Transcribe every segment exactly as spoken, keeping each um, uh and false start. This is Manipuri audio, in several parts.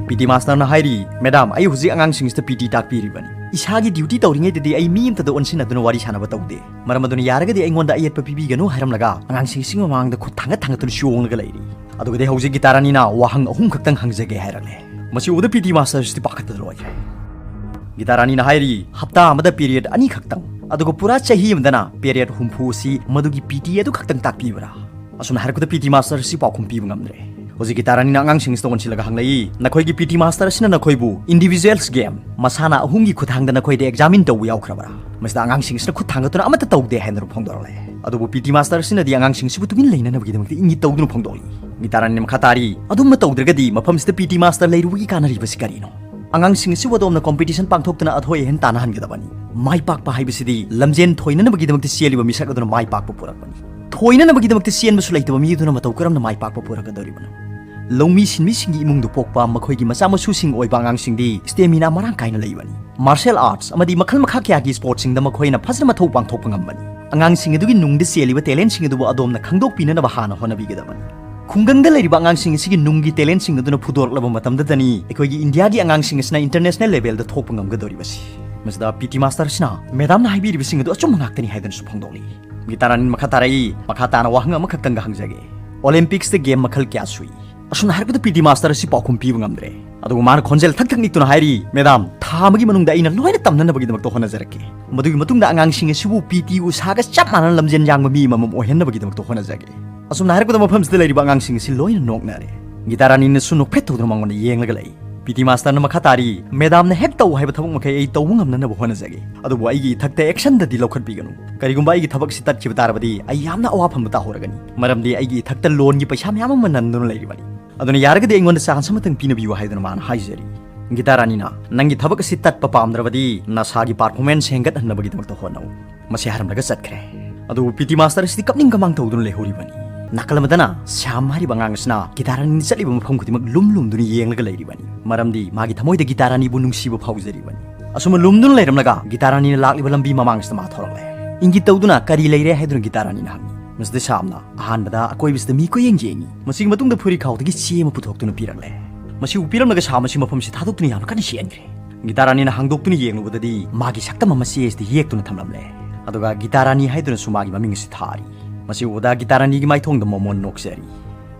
ꯄꯤ ꯇꯤ ꯃꯥꯁꯇꯔꯅ ꯍꯥꯏꯔꯤ, "ꯃꯦꯗꯥꯝ, ꯑꯩ ꯍꯧꯖꯤꯛ ꯑꯉꯥꯡꯁꯤꯡꯁꯤꯗ ꯄꯤ ꯇꯤ ꯇꯥꯛꯄꯤꯔꯤꯕꯅꯤ꯫ ꯏꯁꯥꯒꯤ ꯗ꯭ꯌꯨꯇꯤ ꯇꯧꯔꯤꯉꯩꯗꯗꯤ ꯑꯩ ꯃꯤ ꯑꯝꯇꯗ ꯑꯣꯟꯁꯤꯟꯅꯗꯨꯅ ꯋꯥꯔꯤ ꯁꯥꯟꯅꯕ ꯇꯧꯗꯦ꯫ ꯃꯔꯝ ꯑꯗꯨꯅ ꯌꯥꯔꯒꯗꯤ ꯑꯩꯉꯣꯟꯗ ꯑꯌꯦꯠꯄ ꯄꯤꯕꯤꯒꯅꯨ" ꯍꯥꯏꯔꯝꯂꯒ ꯑꯉꯥꯡꯁꯤꯡꯁꯤꯒꯤ ꯃꯃꯥꯡꯗ ꯈꯨꯠ ꯊꯥꯡꯒꯠ ꯊꯥꯡꯒꯠꯇꯨꯅ ꯆꯣꯡꯂꯒ ꯂꯩꯔꯤ꯫ ꯑꯗꯨꯒꯗꯤ ꯍꯧꯖꯤꯛ ꯒꯤꯇꯥ ꯔꯥꯅꯤꯅ ꯋꯥꯍꯪ ꯑꯍꯨꯝ ꯈꯛꯇꯪ ꯍꯪꯖꯒꯦ ꯍꯥꯏꯔꯛꯂꯦ꯫ ꯃꯁꯤ ꯎꯕꯗ ꯄꯤ ꯇꯤ ꯃꯥꯁꯇꯔꯁꯤꯗꯤ ꯄꯥꯈꯠꯇꯗ ꯂꯣꯏꯈ꯭ꯔꯦ꯫ ꯒꯤꯇꯥ ꯔꯥꯅꯤꯅ ꯍꯥꯏꯔꯤ, "ꯍꯞꯇꯥ ꯑꯃꯗ ꯄꯤꯔꯤꯌꯗ ꯑꯅꯤ ꯈꯛꯇꯪ, ꯑꯗꯨꯒ ꯄꯨꯔꯥ ꯆꯍꯤ ꯑꯃꯗꯅ ꯄꯤꯔꯤꯌꯗ ꯍꯨꯝꯐꯨ ꯑꯁꯤ ꯃꯗꯨꯒꯤ ꯄꯤ ꯇꯤ ꯑꯗꯨ ꯈꯛꯇꯪ ꯇꯥꯛꯄꯤꯕ꯭ꯔꯥ?" ꯑꯁꯨꯝꯅ ꯍꯥꯏꯔꯛꯄꯗ ꯄꯤ ꯇꯤ ꯃꯥꯁꯇꯔ ꯑꯁꯤ ꯄꯥꯎꯈꯨꯝ ꯄꯤꯕ ꯉꯝꯗ꯭ꯔꯦ꯫ ꯍꯧꯖꯤꯛ ꯒꯤꯇꯥ ꯔꯥꯅꯤꯅ ꯑꯉꯥꯡꯁꯤꯡꯁꯤꯗ ꯑꯣꯟꯁꯤꯜꯂꯒ ꯍꯪꯂꯛꯏ, "ꯅꯈꯣꯏꯒꯤ ꯄꯤ ꯇꯤ ꯃꯥꯁꯇꯔ ꯑꯁꯤꯅ ꯅꯈꯣꯏꯕꯨ ꯏꯟꯗꯤꯚꯤꯖꯨꯋꯦꯜꯁ ꯒꯦꯝ, ꯃꯁꯥꯟꯅ ꯑꯍꯨꯝꯒꯤ ꯈꯨꯠꯊꯥꯡꯗ ꯅꯈꯣꯏꯗ ꯑꯦꯛꯖꯥꯃꯤꯟ ꯇꯧꯕ ꯌꯥꯎꯈ꯭ꯔꯕ꯭ꯔꯥ?" ꯃꯁꯤꯗ ꯑꯉꯥꯡꯁꯤꯡꯁꯤꯅ ꯈꯨꯠ ꯊꯥꯡꯒꯠꯇꯨꯅ ꯑꯃꯠꯇ ꯇꯧꯗꯦ ꯍꯥꯏꯅ ꯐꯣꯡꯗꯣꯔꯛꯂꯦ꯫ ꯑꯗꯨꯕꯨ ꯄꯤ ꯇꯤ ꯃꯥꯁꯇꯔ ꯑꯁꯤꯅꯗꯤ ꯑꯉꯥꯡꯁꯤꯡꯁꯤꯕꯨ ꯇꯨꯃꯤꯟ ꯂꯩꯅꯅꯕꯒꯤꯗꯃꯛꯇ ꯏꯪꯒꯤꯠ ꯇꯧꯗꯨꯅ ꯐꯣꯡꯗꯣꯛꯂꯤ꯫ ꯒꯤꯇꯥ ꯔꯥꯅꯤꯅ ꯃꯈꯥ ꯇꯥꯔꯤ, "ꯑꯗꯨꯝꯅ ꯇꯧꯗ꯭ꯔꯒꯗꯤ ꯃꯐꯝꯁꯤꯗ ꯄꯤ ꯇꯤ ꯃꯥꯁꯇꯔ ꯂꯩꯔꯨꯕꯒꯤ ꯀꯥꯟꯅꯔꯤꯕꯁꯤ ꯀꯔꯤꯅꯣ? ꯑꯉꯥꯡꯁꯤꯡ ꯑꯁꯤꯕꯨ ꯑꯗꯣꯝꯅ ꯀꯣꯝꯄꯤꯇꯤꯁꯟ ꯄꯥꯡꯊꯣꯛꯇꯨꯅ ꯑꯊꯣꯏ ꯑꯍꯦꯟ ꯇꯥꯟꯅꯍꯟꯒꯗꯕꯅꯤ꯫ ꯃꯥꯏ ꯄꯥꯛꯄ ꯍꯥꯏꯕꯁꯤꯗꯤ ꯂꯝꯖꯦꯟ ꯊꯣꯏꯅꯅꯕꯒꯤꯗꯃꯛꯇ ꯆꯦꯜꯂꯤꯕ ꯃꯤꯁꯛ ꯑꯗꯨꯅ ꯃꯥꯏ ꯄꯥꯛꯄ ꯄꯨꯔꯛꯄꯅꯤ꯫ ꯊꯣꯏꯅꯅꯕꯒꯤꯗꯃꯛꯇ ꯆꯦꯟꯕꯁꯨ ꯂꯩꯇꯕ ꯃꯤ ꯑꯗꯨꯅ ꯃꯇꯧ ꯀꯔꯝꯅ ꯃꯥꯏ ꯄꯥꯛꯄ ꯄꯨꯔꯛꯀꯗꯧꯔꯤꯕꯅꯣ?" ꯂꯧꯃꯤ ꯁꯤꯟꯃꯤꯁꯤꯡꯒꯤ ꯏꯃꯨꯡꯗ ꯄꯣꯛꯄ ꯃꯈꯣꯏꯒꯤ ꯃꯆꯥ ꯃꯁꯨꯁꯤꯡ ꯑꯣꯏꯕ ꯑꯉꯥꯡꯁꯤꯡꯗꯤ ꯁ꯭ꯇꯦꯃꯤꯅꯥ ꯃꯔꯥꯡ ꯀꯥꯏꯅ ꯂꯩꯕꯅꯤ꯫ ꯃꯥꯔꯁꯦꯜ ꯑꯥꯔꯠꯁ ꯑꯃꯗꯤ ꯃꯈꯜ ꯃꯈꯥ ꯀꯌꯥꯒꯤ ꯁ꯭ꯄꯣꯔꯠꯁꯤꯡꯗ ꯃꯈꯣꯏꯅ ꯐꯖꯅ ꯃꯊꯧ ꯄꯥꯡꯊꯣꯛꯄ ꯉꯝꯕꯅꯤ꯫ ꯑꯉꯥꯡꯁꯤꯡ ꯑꯗꯨꯒꯤ ꯅꯨꯡꯗ ꯆꯦꯜꯂꯤꯕ ꯇꯦꯂꯦꯟꯠꯁꯤꯡ ꯑꯗꯨꯕꯨ ꯑꯗꯣꯝꯅ ꯈꯪꯗꯣꯛꯄꯤꯅꯅꯕ ꯍꯥꯟꯅ ꯍꯣꯠꯅꯕꯤꯒꯗꯕꯅꯤ꯫ ꯈꯨꯡꯒꯪꯗ ꯂꯩꯔꯤꯕ ꯑꯉꯥꯡꯁꯤꯡ ꯑꯁꯤꯒꯤ ꯅꯨꯡꯒꯤ ꯇꯦꯂꯦꯟꯠꯁꯤꯡ ꯑꯗꯨꯅ ꯐꯨꯗꯣꯔꯛꯂꯕ ꯃꯇꯝꯗꯗꯅꯤ ꯑꯩꯈꯣꯏꯒꯤ ꯏꯟꯗꯤꯌꯥꯒꯤ ꯑꯉꯥꯡꯁꯤꯡ ꯑꯁꯤꯅ ꯏꯟꯇꯔꯅꯦꯁꯅꯦꯜ ꯂꯦꯚꯦꯜꯗ ꯊꯣꯛꯄ ꯉꯝꯒꯗꯧꯔꯤꯕꯁꯤ꯫ ꯃꯁꯤꯗ ꯄꯤ ꯇꯤ ꯃꯥꯁꯇꯔꯁꯤꯅ ꯃꯦꯗꯥꯝꯅ ꯍꯥꯏꯕꯤꯔꯤꯕꯁꯤꯡ ꯑꯗꯨ ꯑꯆꯨꯝꯕ ꯉꯥꯛꯇꯅꯤ ꯍꯥꯏꯗꯨꯅꯁꯨ ꯐꯣꯡꯗꯣꯛꯂꯤ꯫ ꯒꯤꯇꯥ ꯔꯥꯅꯤ ꯃꯈꯥ ꯇꯥꯔꯛꯏ, "ꯃꯈꯥ ꯇꯥꯅ ꯋꯥꯍꯪ ꯑꯃꯈꯛꯇꯪꯒ ꯍꯪꯖꯒꯦ꯫ ꯑꯣꯂꯦꯝꯄꯤꯛꯁꯇ ꯒꯦꯝ ꯃꯈꯜ ꯀꯌꯥ ꯁꯨꯏ?" ꯑꯁꯨꯝꯅ ꯍꯥꯏꯔꯛꯄꯗ ꯄꯤ ꯇꯤ ꯃꯥꯁꯇꯔ ꯑꯁꯤ ꯄꯥꯎꯈꯨꯝ ꯄꯤꯕ ꯉꯝꯗ꯭ꯔꯦ꯫ ꯑꯗꯨꯕꯨ ꯃꯥꯅ ꯈꯣꯟꯖꯦꯜ ꯊꯛ ꯊꯛ ꯅꯤꯛꯇꯨꯅ ꯍꯥꯏꯔꯤ, "ꯃꯦꯗꯥꯝ, ꯊꯥ ꯑꯃꯒꯤ ꯃꯅꯨꯡꯗ ꯑꯩꯅ ꯂꯣꯏꯅ ꯇꯝꯅꯅꯕꯒꯤꯗꯃꯛꯇ ꯍꯣꯠꯅꯖꯔꯛꯀꯦ꯫ ꯃꯗꯨꯒꯤ ꯃꯇꯨꯡꯗ ꯑꯉꯥꯡꯁꯤꯡ ꯑꯁꯤꯕꯨ ꯄꯤ ꯇꯤ ꯎꯁꯥꯒ ꯆꯞ ꯃꯥꯟꯅꯅ ꯂꯝꯖꯦꯟ ꯌꯥꯡꯕ ꯃꯤ ꯑꯃꯃꯝ ꯑꯣꯏꯍꯟꯅꯕꯒꯤꯗꯃꯛꯇ ꯍꯣꯠꯅꯖꯒꯦ꯫" ꯑꯁꯨꯝꯅ ꯍꯥꯏꯔꯛꯄꯗ ꯃꯐꯝꯁꯤꯗ ꯂꯩꯔꯤꯕ ꯑꯉꯥꯡꯁꯤꯡ ꯑꯁꯤ ꯂꯣꯏꯅ ꯅꯣꯛꯅꯔꯦ꯫ ꯒꯤꯇꯥ ꯔꯥꯅꯤꯅꯁꯨ ꯅꯣꯛꯐꯦꯠ ꯇꯧꯗꯨꯅ ꯃꯉꯣꯟꯗ ꯌꯦꯡꯂꯒ ꯂꯩ꯫ ꯄꯤ ꯇꯤ ꯃꯥꯁꯇꯔꯅ ꯃꯈꯥ ꯇꯥꯔꯤ, "ꯃꯦꯗꯥꯝꯅ ꯍꯦꯛ ꯇꯧ ꯍꯥꯏꯕ ꯊꯕꯛ ꯃꯈꯩ ꯑꯩ ꯇꯧꯕ ꯉꯝꯅꯅꯕ ꯍꯣꯠꯅꯖꯒꯦ꯫ ꯑꯗꯨꯕꯨ ꯑꯩꯒꯤ ꯏꯊꯛꯇ ꯑꯦꯛꯁꯟꯗꯗꯤ ꯂꯧꯈꯠꯄꯤꯒꯅꯨ꯫ ꯀꯔꯤꯒꯨꯝꯕ ꯑꯩꯒꯤ ꯊꯕꯛꯁꯤ ꯇꯠꯈꯤꯕ ꯇꯥꯔꯕꯗꯤ ꯑꯩ ꯌꯥꯝꯅ ꯑꯋꯥꯐꯝꯗ ꯇꯥꯍꯧꯔꯒꯅꯤ꯫ ꯃꯔꯝꯗꯤ ꯑꯩꯒꯤ ꯏꯊꯛꯇ ꯂꯣꯟꯒꯤ ꯄꯩꯁꯥ ꯃꯌꯥꯝ ꯑꯃ ꯅꯟꯗꯨꯅ ꯂꯩꯔꯤꯕꯅꯤ꯫ ꯑꯗꯨꯅ ꯌꯥꯔꯒꯗꯤ ꯑꯩꯉꯣꯟꯗ ꯆꯥꯟꯁ ꯑꯃꯇꯪ ꯄꯤꯅꯕꯤꯌꯨ" ꯍꯥꯏꯗꯨꯅ ꯃꯥꯅ ꯍꯥꯏꯖꯔꯤ꯫ ꯒꯤꯇꯥ ꯔꯥꯅꯤꯅ, "ꯅꯪꯒꯤ ꯊꯕꯛ ꯑꯁꯤ ꯇꯠꯄ ꯄꯥꯝꯗ꯭ꯔꯕꯗꯤ ꯅꯁꯥꯒꯤ ꯄꯥꯔꯐꯣꯔꯃꯦꯟꯁ ꯍꯦꯟꯒꯠꯍꯟꯅꯕꯒꯤꯗꯃꯛꯇ ꯍꯣꯠꯅꯧ꯫" ꯃꯁꯤ ꯍꯥꯏꯔꯝꯂꯒ ꯆꯠꯈ꯭ꯔꯦ꯫ ꯑꯗꯨꯕꯨ ꯄꯤ ꯇꯤ ꯃꯥꯁꯇꯔ ꯑꯁꯤꯗꯤ ꯀꯞꯅꯤꯡ ꯀꯃꯥꯡ ꯇꯧꯗꯨꯅ ꯂꯩꯍꯧꯔꯤꯕꯅꯤ꯫ ꯅꯥꯀꯜ ꯑꯃꯗꯅ ꯁ꯭ꯌꯥꯝ ꯍꯥꯏꯔꯤꯕ ꯑꯉꯥꯡ ꯑꯁꯤꯅ ꯒꯤꯇꯥ ꯔꯥꯅꯤꯅ ꯆꯠꯂꯤꯕ ꯃꯐꯝ ꯈꯨꯗꯤꯡꯃꯛ ꯂꯨꯝ ꯂꯨꯝꯗꯨꯅ ꯌꯦꯡꯂꯒ ꯂꯩꯔꯤꯕꯅꯤ꯫ ꯃꯔꯝꯗꯤ ꯃꯥꯒꯤ ꯊꯃꯣꯏꯗ ꯒꯤꯇꯥ ꯔꯥꯅꯤꯕꯨ ꯅꯨꯡꯁꯤꯕ ꯐꯥꯎꯖꯔꯤꯕꯅꯤ꯫ ꯑꯁꯨꯝꯅ ꯂꯨꯝꯗꯨꯅ ꯂꯩꯔꯝꯂꯒ ꯒꯤꯇꯥ ꯔꯥꯅꯤꯅ ꯂꯥꯛꯂꯤꯕ ꯂꯝꯕꯤ ꯃꯃꯥꯡꯁꯤꯗ ꯃꯥ ꯊꯣꯔꯛꯂꯦ꯫ ꯏꯪꯒꯤꯠ ꯇꯧꯗꯨꯅ, "ꯀꯔꯤ ꯂꯩꯔꯦ?" ꯍꯥꯏꯗꯨꯅ ꯒꯤꯇꯥ ꯔꯥꯅꯤꯅ ꯍꯪꯉꯤ꯫ ꯃꯁꯤꯗ ꯁ꯭ꯌꯥꯝꯅ ꯑꯍꯥꯟꯕꯗ ꯑꯀꯣꯏꯕꯁꯤꯗ ꯃꯤ ꯀꯣꯏꯌꯦꯡ ꯌꯦꯡꯉꯤ꯫ ꯃꯁꯤꯒꯤ ꯃꯇꯨꯡꯗ ꯐꯨꯔꯤꯈꯥꯎꯗꯒꯤ ꯆꯦ ꯑꯃ ꯄꯨꯊꯣꯛꯇꯨꯅ ꯄꯤꯔꯛꯂꯦ꯫ ꯃꯁꯤ ꯎꯄꯤꯔꯝꯂꯒ ꯁꯥ ꯃꯁꯤ ꯃꯐꯝꯁꯤ ꯊꯥꯗꯣꯛꯇꯨꯅ ꯌꯥꯝꯅ ꯀꯟꯅ ꯆꯦꯟꯈ꯭ꯔꯦ꯫ ꯒꯤꯇꯥ ꯔꯥꯅꯤꯅ ꯍꯥꯡꯗꯣꯛꯇꯨꯅ ꯌꯦꯡꯂꯨꯕꯗꯗꯤ ꯃꯥꯒꯤ ꯁꯛꯇꯝ ꯑꯃ ꯆꯦ ꯑꯁꯤꯗ ꯌꯦꯛꯇꯨꯅ ꯊꯝꯂꯝꯂꯦ꯫ ꯑꯗꯨꯒ ꯒꯤꯇꯥ ꯔꯥꯅꯤ ꯍꯥꯏꯗꯨꯅꯁꯨ ꯃꯥꯒꯤ ꯃꯃꯤꯡ ꯑꯁꯤ ꯊꯥꯔꯤ꯫ ꯃꯁꯤ ꯎꯕꯗ ꯒꯤꯇꯥ ꯔꯥꯅꯤꯒꯤ ꯃꯥꯏꯊꯣꯡꯗ ꯃꯣꯃꯣꯟ ꯅꯣꯛꯆꯔꯤ꯫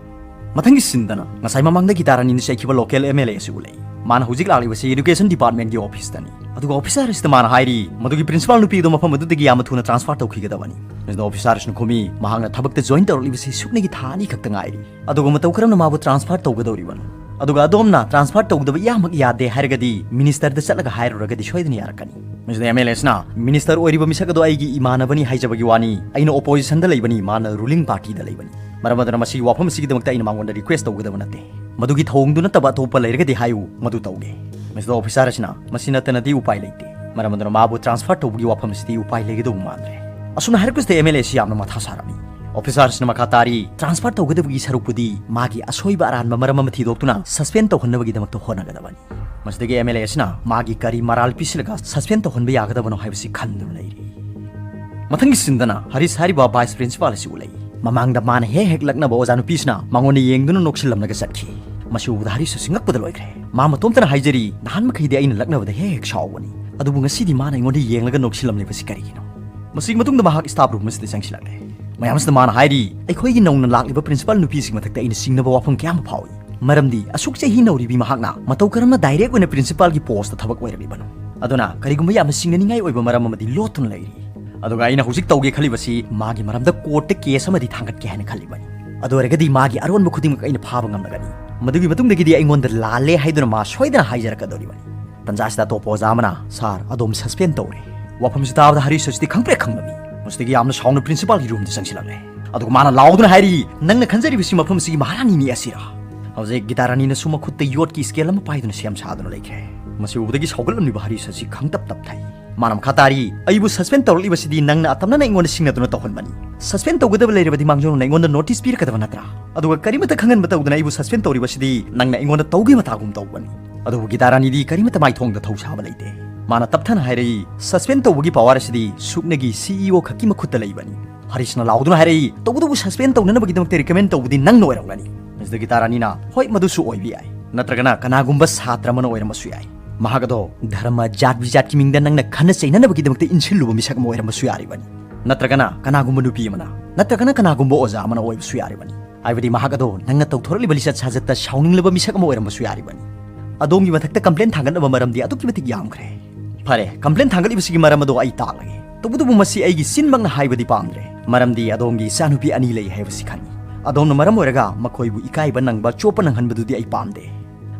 ꯃꯊꯪꯒꯤ ꯁꯤꯟꯗꯅ ꯉꯁꯥꯏ ꯃꯃꯥꯡꯗ ꯒꯤꯇꯥ ꯔꯥꯅꯤꯅ ꯆꯩꯈꯤꯕ ꯂꯣꯀꯦꯜ ꯑꯦꯝ ꯑꯦꯜ ꯑꯦ ꯑꯁꯤ ꯎꯠꯂꯛꯏ꯫ ꯃꯥꯅ ꯍꯧꯖꯤꯛ ꯂꯥꯛꯂꯤꯕꯁꯤ ꯏꯗꯨꯀꯦꯁꯟ ꯗꯤꯄꯥꯔꯠꯃꯦꯟꯒꯤ ꯑꯣꯐꯤꯁꯇꯅꯤ꯫ ꯑꯗꯨꯒ ꯑꯣꯐꯤꯁꯥꯔ ꯑꯁꯤꯗ ꯃꯥꯅ ꯍꯥꯏꯔꯤ, ꯃꯗꯨꯒꯤ ꯄ꯭ꯔꯤꯟꯁꯤꯄꯥꯜ ꯅꯨꯄꯤ ꯑꯗꯨ ꯃꯐꯝ ꯑꯗꯨꯗꯒꯤ ꯌꯥꯝꯅ ꯊꯨꯅ ꯇ꯭ꯔꯥꯟꯁꯐꯔ ꯇꯧꯈꯤꯒꯗꯕꯅꯤ꯫ ꯃꯁꯤꯗ ꯑꯣꯐꯤꯁꯥꯔ ꯑꯁꯤꯅ ꯈꯨꯝꯃꯤ, ꯃꯍꯥꯛꯅ ꯊꯕꯛꯇ ꯖꯣꯏꯟ ꯇꯧꯔꯛꯂꯤꯕꯁꯤ ꯁꯨꯞꯅꯒꯤ ꯊꯥ ꯑꯅꯤ ꯈꯛꯇ ꯉꯥꯏꯔꯤ꯫ ꯑꯗꯨꯒ ꯃꯇꯧ ꯀꯔꯝꯅ ꯃꯥꯕꯨ ꯇ꯭ꯔꯥꯟꯁꯐꯔ ꯇꯧꯒꯗꯧꯔꯤꯕꯅꯣ? ꯑꯗꯨꯒ ꯑꯗꯣꯝꯅ ꯇ꯭ꯔꯥꯟꯁꯐꯔ ꯇꯧꯗꯕ ꯏꯌꯥꯃꯛ ꯌꯥꯗꯦ ꯍꯥꯏꯔꯒꯗꯤ ꯃꯤꯅꯤꯁꯇꯔꯗ ꯆꯠꯂꯒ ꯍꯥꯏꯔꯨꯔꯒꯗꯤ ꯁꯣꯏꯗꯅ ꯌꯥꯔꯛꯀꯅꯤ꯫ ꯃꯁꯤꯗ ꯑꯦꯝ ꯑꯦꯜ ꯑꯦꯁꯅ, ꯃꯤꯅꯤꯁꯇꯔ ꯑꯣꯏꯔꯤꯕ ꯃꯤꯁꯛ ꯑꯗꯣ ꯑꯩꯒꯤ ꯏꯃꯥꯟꯅꯕꯅꯤ ꯍꯥꯏꯖꯕꯒꯤ ꯋꯥꯅꯤ, ꯑꯩꯅ ꯑꯣꯄꯣꯖꯤꯁꯟꯗ ꯂꯩꯕꯅꯤ, ꯃꯥꯅ ꯔꯨꯂꯤꯡ ꯄꯥꯔꯇꯤꯗ ꯂꯩꯕꯅꯤ꯫ ꯃꯔꯝ ꯑꯗꯨꯅ ꯃꯁꯤꯒꯤ ꯋꯥꯐꯝ ꯑꯁꯤꯒꯤꯗꯃꯛꯇ ꯑꯩꯅ ꯃꯉꯣꯟꯗ ꯔꯤꯀ꯭ꯋꯦꯁ ꯇꯧꯒꯗꯕ ꯅꯠꯇꯦ꯫ ꯃꯗꯨꯒꯤ ꯊꯧꯑꯣꯡꯗꯨ ꯅꯠꯇꯕ ꯑꯇꯣꯞꯄ ꯂꯩꯔꯒꯗꯤ ꯍꯥꯏꯌꯨ, ꯃꯗꯨ ꯇꯧꯒꯦ꯫ ꯃꯁꯤꯗ ꯑꯣꯐꯤꯁꯥꯔ ꯑꯁꯤꯅ, ꯃꯁꯤ ꯅꯠꯇꯅꯗꯤ ꯎꯄꯥꯏ ꯂꯩꯇꯦ꯫ ꯃꯔꯝ ꯑꯗꯨꯅ ꯃꯥꯕꯨ ꯇ꯭ꯔꯥꯟꯁꯐꯔ ꯇꯧꯕꯒꯤ ꯋꯥꯐꯝ ꯑꯁꯤꯗꯤ ꯎꯄꯥꯏ ꯂꯩꯒꯗꯧꯕ ꯃꯥꯟꯗ꯭ꯔꯦ꯫ ꯑꯁꯨꯝꯅ ꯍꯥꯏꯔꯛꯄꯁꯤꯗ ꯑꯦꯝ ꯑꯦꯜ ꯑꯦ ꯑꯁꯤ ꯌꯥꯝꯅ ꯃꯊꯥ ꯁꯥꯔꯛꯏ꯫ ꯑꯣꯐꯤꯁꯥꯔ ꯑꯁꯤꯅ ꯃꯈꯥ ꯇꯥꯔꯤ, ꯇ꯭ꯔꯥꯟꯁꯐꯔ ꯇꯧꯒꯗꯕꯒꯤ ꯁꯔꯨꯛꯄꯨꯗꯤ ꯃꯥꯒꯤ ꯑꯁꯣꯏꯕ ꯑꯔꯥꯟꯕ ꯃꯔꯝ ꯑꯃ ꯊꯤꯗꯣꯛꯇꯨꯅ ꯁꯁꯄꯦꯟ ꯇꯧꯍꯟꯅꯕꯒꯤꯗꯃꯛꯇ ꯍꯣꯠꯅꯒꯗꯕꯅꯤ꯫ ꯃꯁꯤꯗꯒꯤ ꯑꯦꯝ ꯑꯦꯜ ꯑꯦ ꯑꯁꯤꯅ ꯃꯥꯒꯤ ꯀꯔꯤ ꯃꯔꯥꯜ ꯄꯤꯁꯤꯜꯂꯒ ꯁꯁꯄꯦꯟ ꯇꯧꯍꯟꯕ ꯌꯥꯒꯗꯕꯅꯣ ꯍꯥꯏꯕꯁꯤ ꯈꯟꯗꯨꯅ ꯂꯩꯔꯤ꯫ ꯃꯊꯪꯒꯤ ꯁꯤꯟꯗꯅ ꯍꯔꯤꯁ ꯍꯥꯏꯔꯤꯕ ꯚꯥꯏꯁ ꯄ꯭ꯔꯤꯟꯁꯤꯄꯥꯜ ꯑꯁꯤ ꯎꯠꯂꯛꯏ꯫ ꯃꯃꯥꯡꯗ ꯃꯥꯅ ꯍꯦꯛ ꯍꯦꯛ ꯂꯛꯅꯕ ꯑꯣꯖꯥ ꯅꯨꯄꯤꯁꯤꯅ ꯃꯉꯣꯟꯗ ꯌꯦꯡꯗꯨꯅ ꯅꯣꯛꯁꯤꯜꯂꯝꯂꯒ ꯆꯠꯈꯤ꯫ ꯃꯁꯤ ꯎꯕꯗ ꯍꯔꯤꯁ ꯑꯁꯤ ꯉꯛꯄꯗ ꯂꯣꯏꯈ꯭ꯔꯦ꯫ ꯃꯥ ꯃꯇꯣꯝꯇꯅ ꯍꯥꯏꯖꯔꯤ, "ꯅꯍꯥꯟ ꯃꯈꯩꯗꯤ ꯑꯩꯅ ꯂꯛꯅꯕꯗ ꯍꯦꯛ ꯍꯦꯛ ꯁꯥꯎꯕꯅꯤ, ꯑꯗꯨꯕꯨ ꯉꯁꯤꯗꯤ ꯃꯥꯅ ꯑꯩꯉꯣꯟꯗ ꯌꯦꯡꯂꯒ ꯅꯣꯛꯁꯤꯜꯂꯝꯂꯤꯕꯁꯤ ꯀꯔꯤꯒꯤꯅꯣ?" ꯃꯁꯤꯒꯤ ꯃꯇꯨꯡꯗ ꯃꯍꯥꯛ ꯁ꯭ꯇꯥꯐ ꯔꯨꯝ ꯑꯁꯤꯗ ꯆꯪꯁꯤꯜꯂꯛꯂꯦ꯫ ꯃꯌꯥꯝꯁꯤꯗ ꯃꯥꯅ ꯍꯥꯏꯔꯤ, "ꯑꯩꯈꯣꯏꯒꯤ ꯅꯧꯅ ꯂꯥꯛꯂꯤꯕ ꯄ꯭ꯔꯤꯟꯁꯤꯄꯥꯜ ꯅꯨꯄꯤꯁꯤꯒꯤ ꯃꯊꯛꯇ ꯑꯩꯅ ꯆꯤꯡꯅꯕ ꯋꯥꯐꯝ ꯀꯌꯥ ꯑꯃ ꯐꯥꯎꯏ꯫ ꯃꯔꯝꯗꯤ ꯑꯁꯨꯛ ꯆꯍꯤ ꯅꯧꯔꯤꯕꯤ ꯃꯍꯥꯛꯅ ꯃꯇꯧ ꯀꯔꯝꯅ ꯗꯥꯏꯔꯦꯛ ꯑꯣꯏꯅ ꯄ꯭ꯔꯤꯟꯁꯤꯄꯥꯜꯒꯤ ꯄꯣꯁꯇ ꯊꯕꯛ ꯑꯣꯏꯔꯛꯂꯤꯕꯅꯣ? ꯑꯗꯨꯅ ꯀꯔꯤꯒꯨꯝꯕ ꯌꯥꯝꯅ ꯆꯤꯡꯅꯅꯤꯡꯉꯥꯏ ꯑꯣꯏꯕ ꯃꯔꯝ ꯑꯃꯗꯤ ꯂꯣꯠꯇꯨꯅ ꯂꯩꯔꯤ꯫ ꯑꯗꯨꯒ ꯑꯩꯅ ꯍꯧꯖꯤꯛ ꯇꯧꯒꯦ ꯈꯜꯂꯤꯕꯁꯤ ꯃꯥꯒꯤ ꯃꯔꯝꯗ ꯀꯣꯔꯠꯇ ꯀꯦꯁ ꯑꯃꯗꯤ ꯊꯥꯡꯒꯠꯀꯦ ꯍꯥꯏꯅ ꯈꯜꯂꯤꯕꯅꯤ꯫ ꯑꯗꯨ ꯑꯣꯏꯔꯒꯗꯤ ꯃꯥꯒꯤ ꯑꯔꯣꯟꯕ ꯈꯨꯗꯤꯡꯃꯛ ꯑꯩꯅ ꯐꯥꯕ ꯉꯝꯂꯒꯅꯤ꯫ ꯃꯗꯨꯒꯤ ꯃꯇꯨꯡꯗꯒꯤꯗꯤ ꯑꯩꯉꯣꯟꯗ ꯂꯥꯜꯂꯦ ꯍꯥꯏꯗꯨꯅ ꯃꯥ ꯁꯣꯏꯗꯅ ꯍꯥꯏꯖꯔꯛꯀꯗꯧꯔꯤꯕꯅꯤ꯫" ꯇꯟꯖꯥ ꯑꯁꯤꯗ ꯑꯇꯣꯞꯄ ꯑꯣꯖꯥ ꯑꯃꯅ, "ꯁꯥꯔ, ꯑꯗꯣꯝ ꯁꯁꯄꯦꯟ ꯇꯧꯔꯦ꯫" ꯋꯥꯐꯝꯁꯤ ꯇꯥꯕꯗ ꯍꯔꯤꯁ ꯑꯁꯤꯗꯤ ꯈꯪꯄ꯭ꯔꯦꯛ ꯈꯪꯂꯝꯃꯤ꯫ ꯃꯁꯤꯗꯒꯤ ꯌꯥꯝꯅ ꯁꯥꯎꯅ ꯄ꯭ꯔꯤꯟꯁꯤꯄꯥꯜꯒꯤ ꯔꯨꯝꯗ ꯆꯪꯁꯤꯜꯂꯛꯂꯦ꯫ ꯑꯗꯨꯒ ꯃꯥꯅ ꯂꯥꯎꯗꯨꯅ ꯍꯥꯏꯔꯤ, "ꯅꯪꯅ ꯈꯟꯖꯔꯤꯕꯁꯤ ꯃꯐꯝ ꯑꯁꯤꯒꯤ ꯃꯍꯥꯔꯥꯅꯤꯅꯤ ꯑꯁꯤꯔꯥ?" ꯍꯧꯖꯤꯛ ꯒꯤꯇꯥ ꯔꯥꯅꯤꯅꯁꯨ ꯃꯈꯨꯠꯇ ꯌꯣꯠꯀꯤ ꯁ꯭ꯀꯦꯜ ꯑꯃ ꯄꯥꯏꯗꯨꯅ ꯁꯦꯝ ꯁꯥꯗꯨꯅ ꯂꯩꯈ꯭ꯔꯦ꯫ ꯃꯁꯤ ꯎꯕꯗꯒꯤ ꯁꯥꯎꯒꯠꯂꯝꯂꯤꯕ ꯍꯔꯤꯁ ꯑꯁꯤ ꯈꯪꯇꯞ ꯇꯞꯊꯩ꯫ ꯃꯥꯅ ꯃꯈꯥ ꯇꯥꯔꯤ, "ꯑꯩꯕꯨ ꯁꯁꯄꯦꯟ ꯇꯧꯔꯛꯂꯤꯕꯁꯤꯗꯤ ꯅꯪꯅ ꯑꯇꯝꯅꯅ ꯑꯩꯉꯣꯟꯗ ꯁꯤꯡꯅꯗꯨꯅ ꯇꯧꯍꯟꯕꯅꯤ꯫ ꯁꯁꯄꯦꯟ ꯇꯧꯒꯗꯕ ꯂꯩꯔꯕꯗꯤ ꯃꯥꯡꯖꯧꯅꯅ ꯑꯩꯉꯣꯟꯗ ꯅꯣꯇꯤꯁ ꯄꯤꯔꯛꯀꯗꯕ ꯅꯠꯇ꯭ꯔꯥ? ꯑꯗꯨꯒ ꯀꯔꯤꯃꯠꯇ ꯈꯪꯍꯟꯕ ꯇꯧꯗꯅ ꯑꯩꯕꯨ ꯁꯁꯄꯦꯟ ꯇꯧꯔꯤꯕꯁꯤꯗꯤ ꯅꯪꯅ ꯑꯩꯉꯣꯟꯗ ꯇꯧꯒꯦ ꯃꯇꯥꯒꯨꯝ ꯇꯧꯕꯅꯤ꯫" ꯑꯗꯨꯕꯨ ꯒꯤꯇꯥ ꯔꯥꯅꯤꯗꯤ ꯀꯔꯤꯃꯠꯇ ꯃꯥꯏꯊꯣꯡꯗ ꯊꯧꯁꯥꯕ ꯂꯩꯇꯦ꯫ ꯃꯥꯅ ꯇꯞꯊꯅ ꯍꯥꯏꯔꯛꯏ, "ꯁꯁꯄꯦꯟ ꯇꯧꯕꯒꯤ ꯄꯋꯥꯔ ꯑꯁꯤꯗꯤ ꯁꯨꯞꯅꯒꯤ ꯁꯤ ꯏ ꯑꯣ ꯈꯛꯀꯤ ꯃꯈꯨꯠꯇ ꯂꯩꯕꯅꯤ꯫" ꯍꯔꯤꯁꯅ ꯂꯥꯎꯗꯨꯅ ꯍꯥꯏꯔꯛꯏ, "ꯇꯧꯕꯇꯕꯨ ꯁꯁꯄꯦꯟ ꯇꯧꯅꯅꯕꯒꯤꯗꯃꯛꯇ ꯔꯤꯀꯃꯦꯟ ꯇꯧꯕꯗꯤ ꯅꯪꯅ ꯑꯣꯏꯔꯝꯒꯅꯤ꯫" ꯃꯁꯤꯗ ꯒꯤꯇꯥ ꯔꯥꯅꯤꯅ, "ꯍꯣꯏ, ꯃꯗꯨꯁꯨ ꯑꯣꯏꯕ ꯌꯥꯏ꯫ ꯅꯠꯇ꯭ꯔꯒꯅ ꯀꯅꯥꯒꯨꯝꯕ ꯁꯥꯇ꯭ꯔ ꯑꯃꯅ ꯑꯣꯏꯔꯝꯕꯁꯨ ꯌꯥꯏ꯫ ꯃꯍꯥꯛ ꯑꯗꯣ ꯙꯔꯃ, ꯖꯥꯠ ꯕꯤꯖꯥꯠꯀꯤ ꯃꯤꯡꯗ ꯅꯪꯅ ꯈꯟꯅ ꯆꯩꯅꯅꯕꯒꯤꯗꯃꯛꯇ ꯏꯟꯁꯤꯜꯂꯨꯕ ꯃꯤꯁꯛ ꯑꯃ ꯑꯣꯏꯔꯝꯕꯁꯨ ꯌꯥꯔꯤꯕꯅꯤ꯫ ꯅꯠꯇ꯭ꯔꯒꯅ ꯀꯅꯥꯒꯨꯝꯕ ꯅꯨꯄꯤ ꯑꯃꯅ, ꯅꯠꯇ꯭ꯔꯒꯅ ꯀꯅꯥꯒꯨꯝꯕ ꯑꯣꯖꯥ ꯑꯃꯅ ꯑꯣꯏꯕꯁꯨ ꯌꯥꯔꯤꯕꯅꯤ꯫ ꯍꯥꯏꯕꯗꯤ ꯃꯍꯥꯛ ꯑꯗꯣ ꯅꯪꯅ ꯇꯧꯊꯣꯔꯛꯂꯤꯕ ꯂꯤꯆꯠ ꯁꯥꯖꯠꯇ ꯁꯥꯎꯅꯤꯡꯂꯕ ꯃꯤꯁꯛ ꯑꯃ ꯑꯣꯏꯔꯝꯕꯁꯨ ꯌꯥꯔꯤꯕꯅꯤ꯫ ꯑꯗꯣꯝꯒꯤ ꯃꯊꯛꯇ ꯀꯝꯄ꯭ꯂꯦꯟ ꯊꯥꯡꯒꯠꯅꯕ ꯃꯔꯝꯗꯤ ꯑꯗꯨꯛꯀꯤ ꯃꯇꯤꯛ ꯌꯥꯝꯈ꯭ꯔꯦ꯫ ꯐꯔꯦ, ꯀꯝꯄ꯭ꯂꯦꯟ ꯊꯥꯡꯒꯠꯂꯤꯕꯁꯤꯒꯤ ꯃꯔꯝ ꯑꯗꯣ ꯑꯩ ꯇꯥꯛꯂꯒꯦ꯫ ꯇꯧꯕꯇꯕꯨ ꯃꯁꯤ ꯑꯩꯒꯤ ꯆꯤꯟꯃꯛꯅ ꯍꯥꯏꯕꯗꯤ ꯄꯥꯝꯗ꯭ꯔꯦ, ꯃꯔꯝꯗꯤ ꯑꯗꯣꯝꯒꯤ ꯏꯆꯥꯅꯨꯄꯤ ꯑꯅꯤ ꯂꯩ ꯍꯥꯏꯕꯁꯤ ꯈꯪꯏ꯫ ꯑꯗꯣꯝꯅ ꯃꯔꯝ ꯑꯣꯏꯔꯒ ꯃꯈꯣꯏꯕꯨ ꯏꯀꯥꯏꯕ ꯅꯪꯕ, ꯆꯣꯞꯄ ꯅꯪꯍꯟꯕꯗꯨꯗꯤ ꯑꯩ ꯄꯥꯝꯗꯦ꯫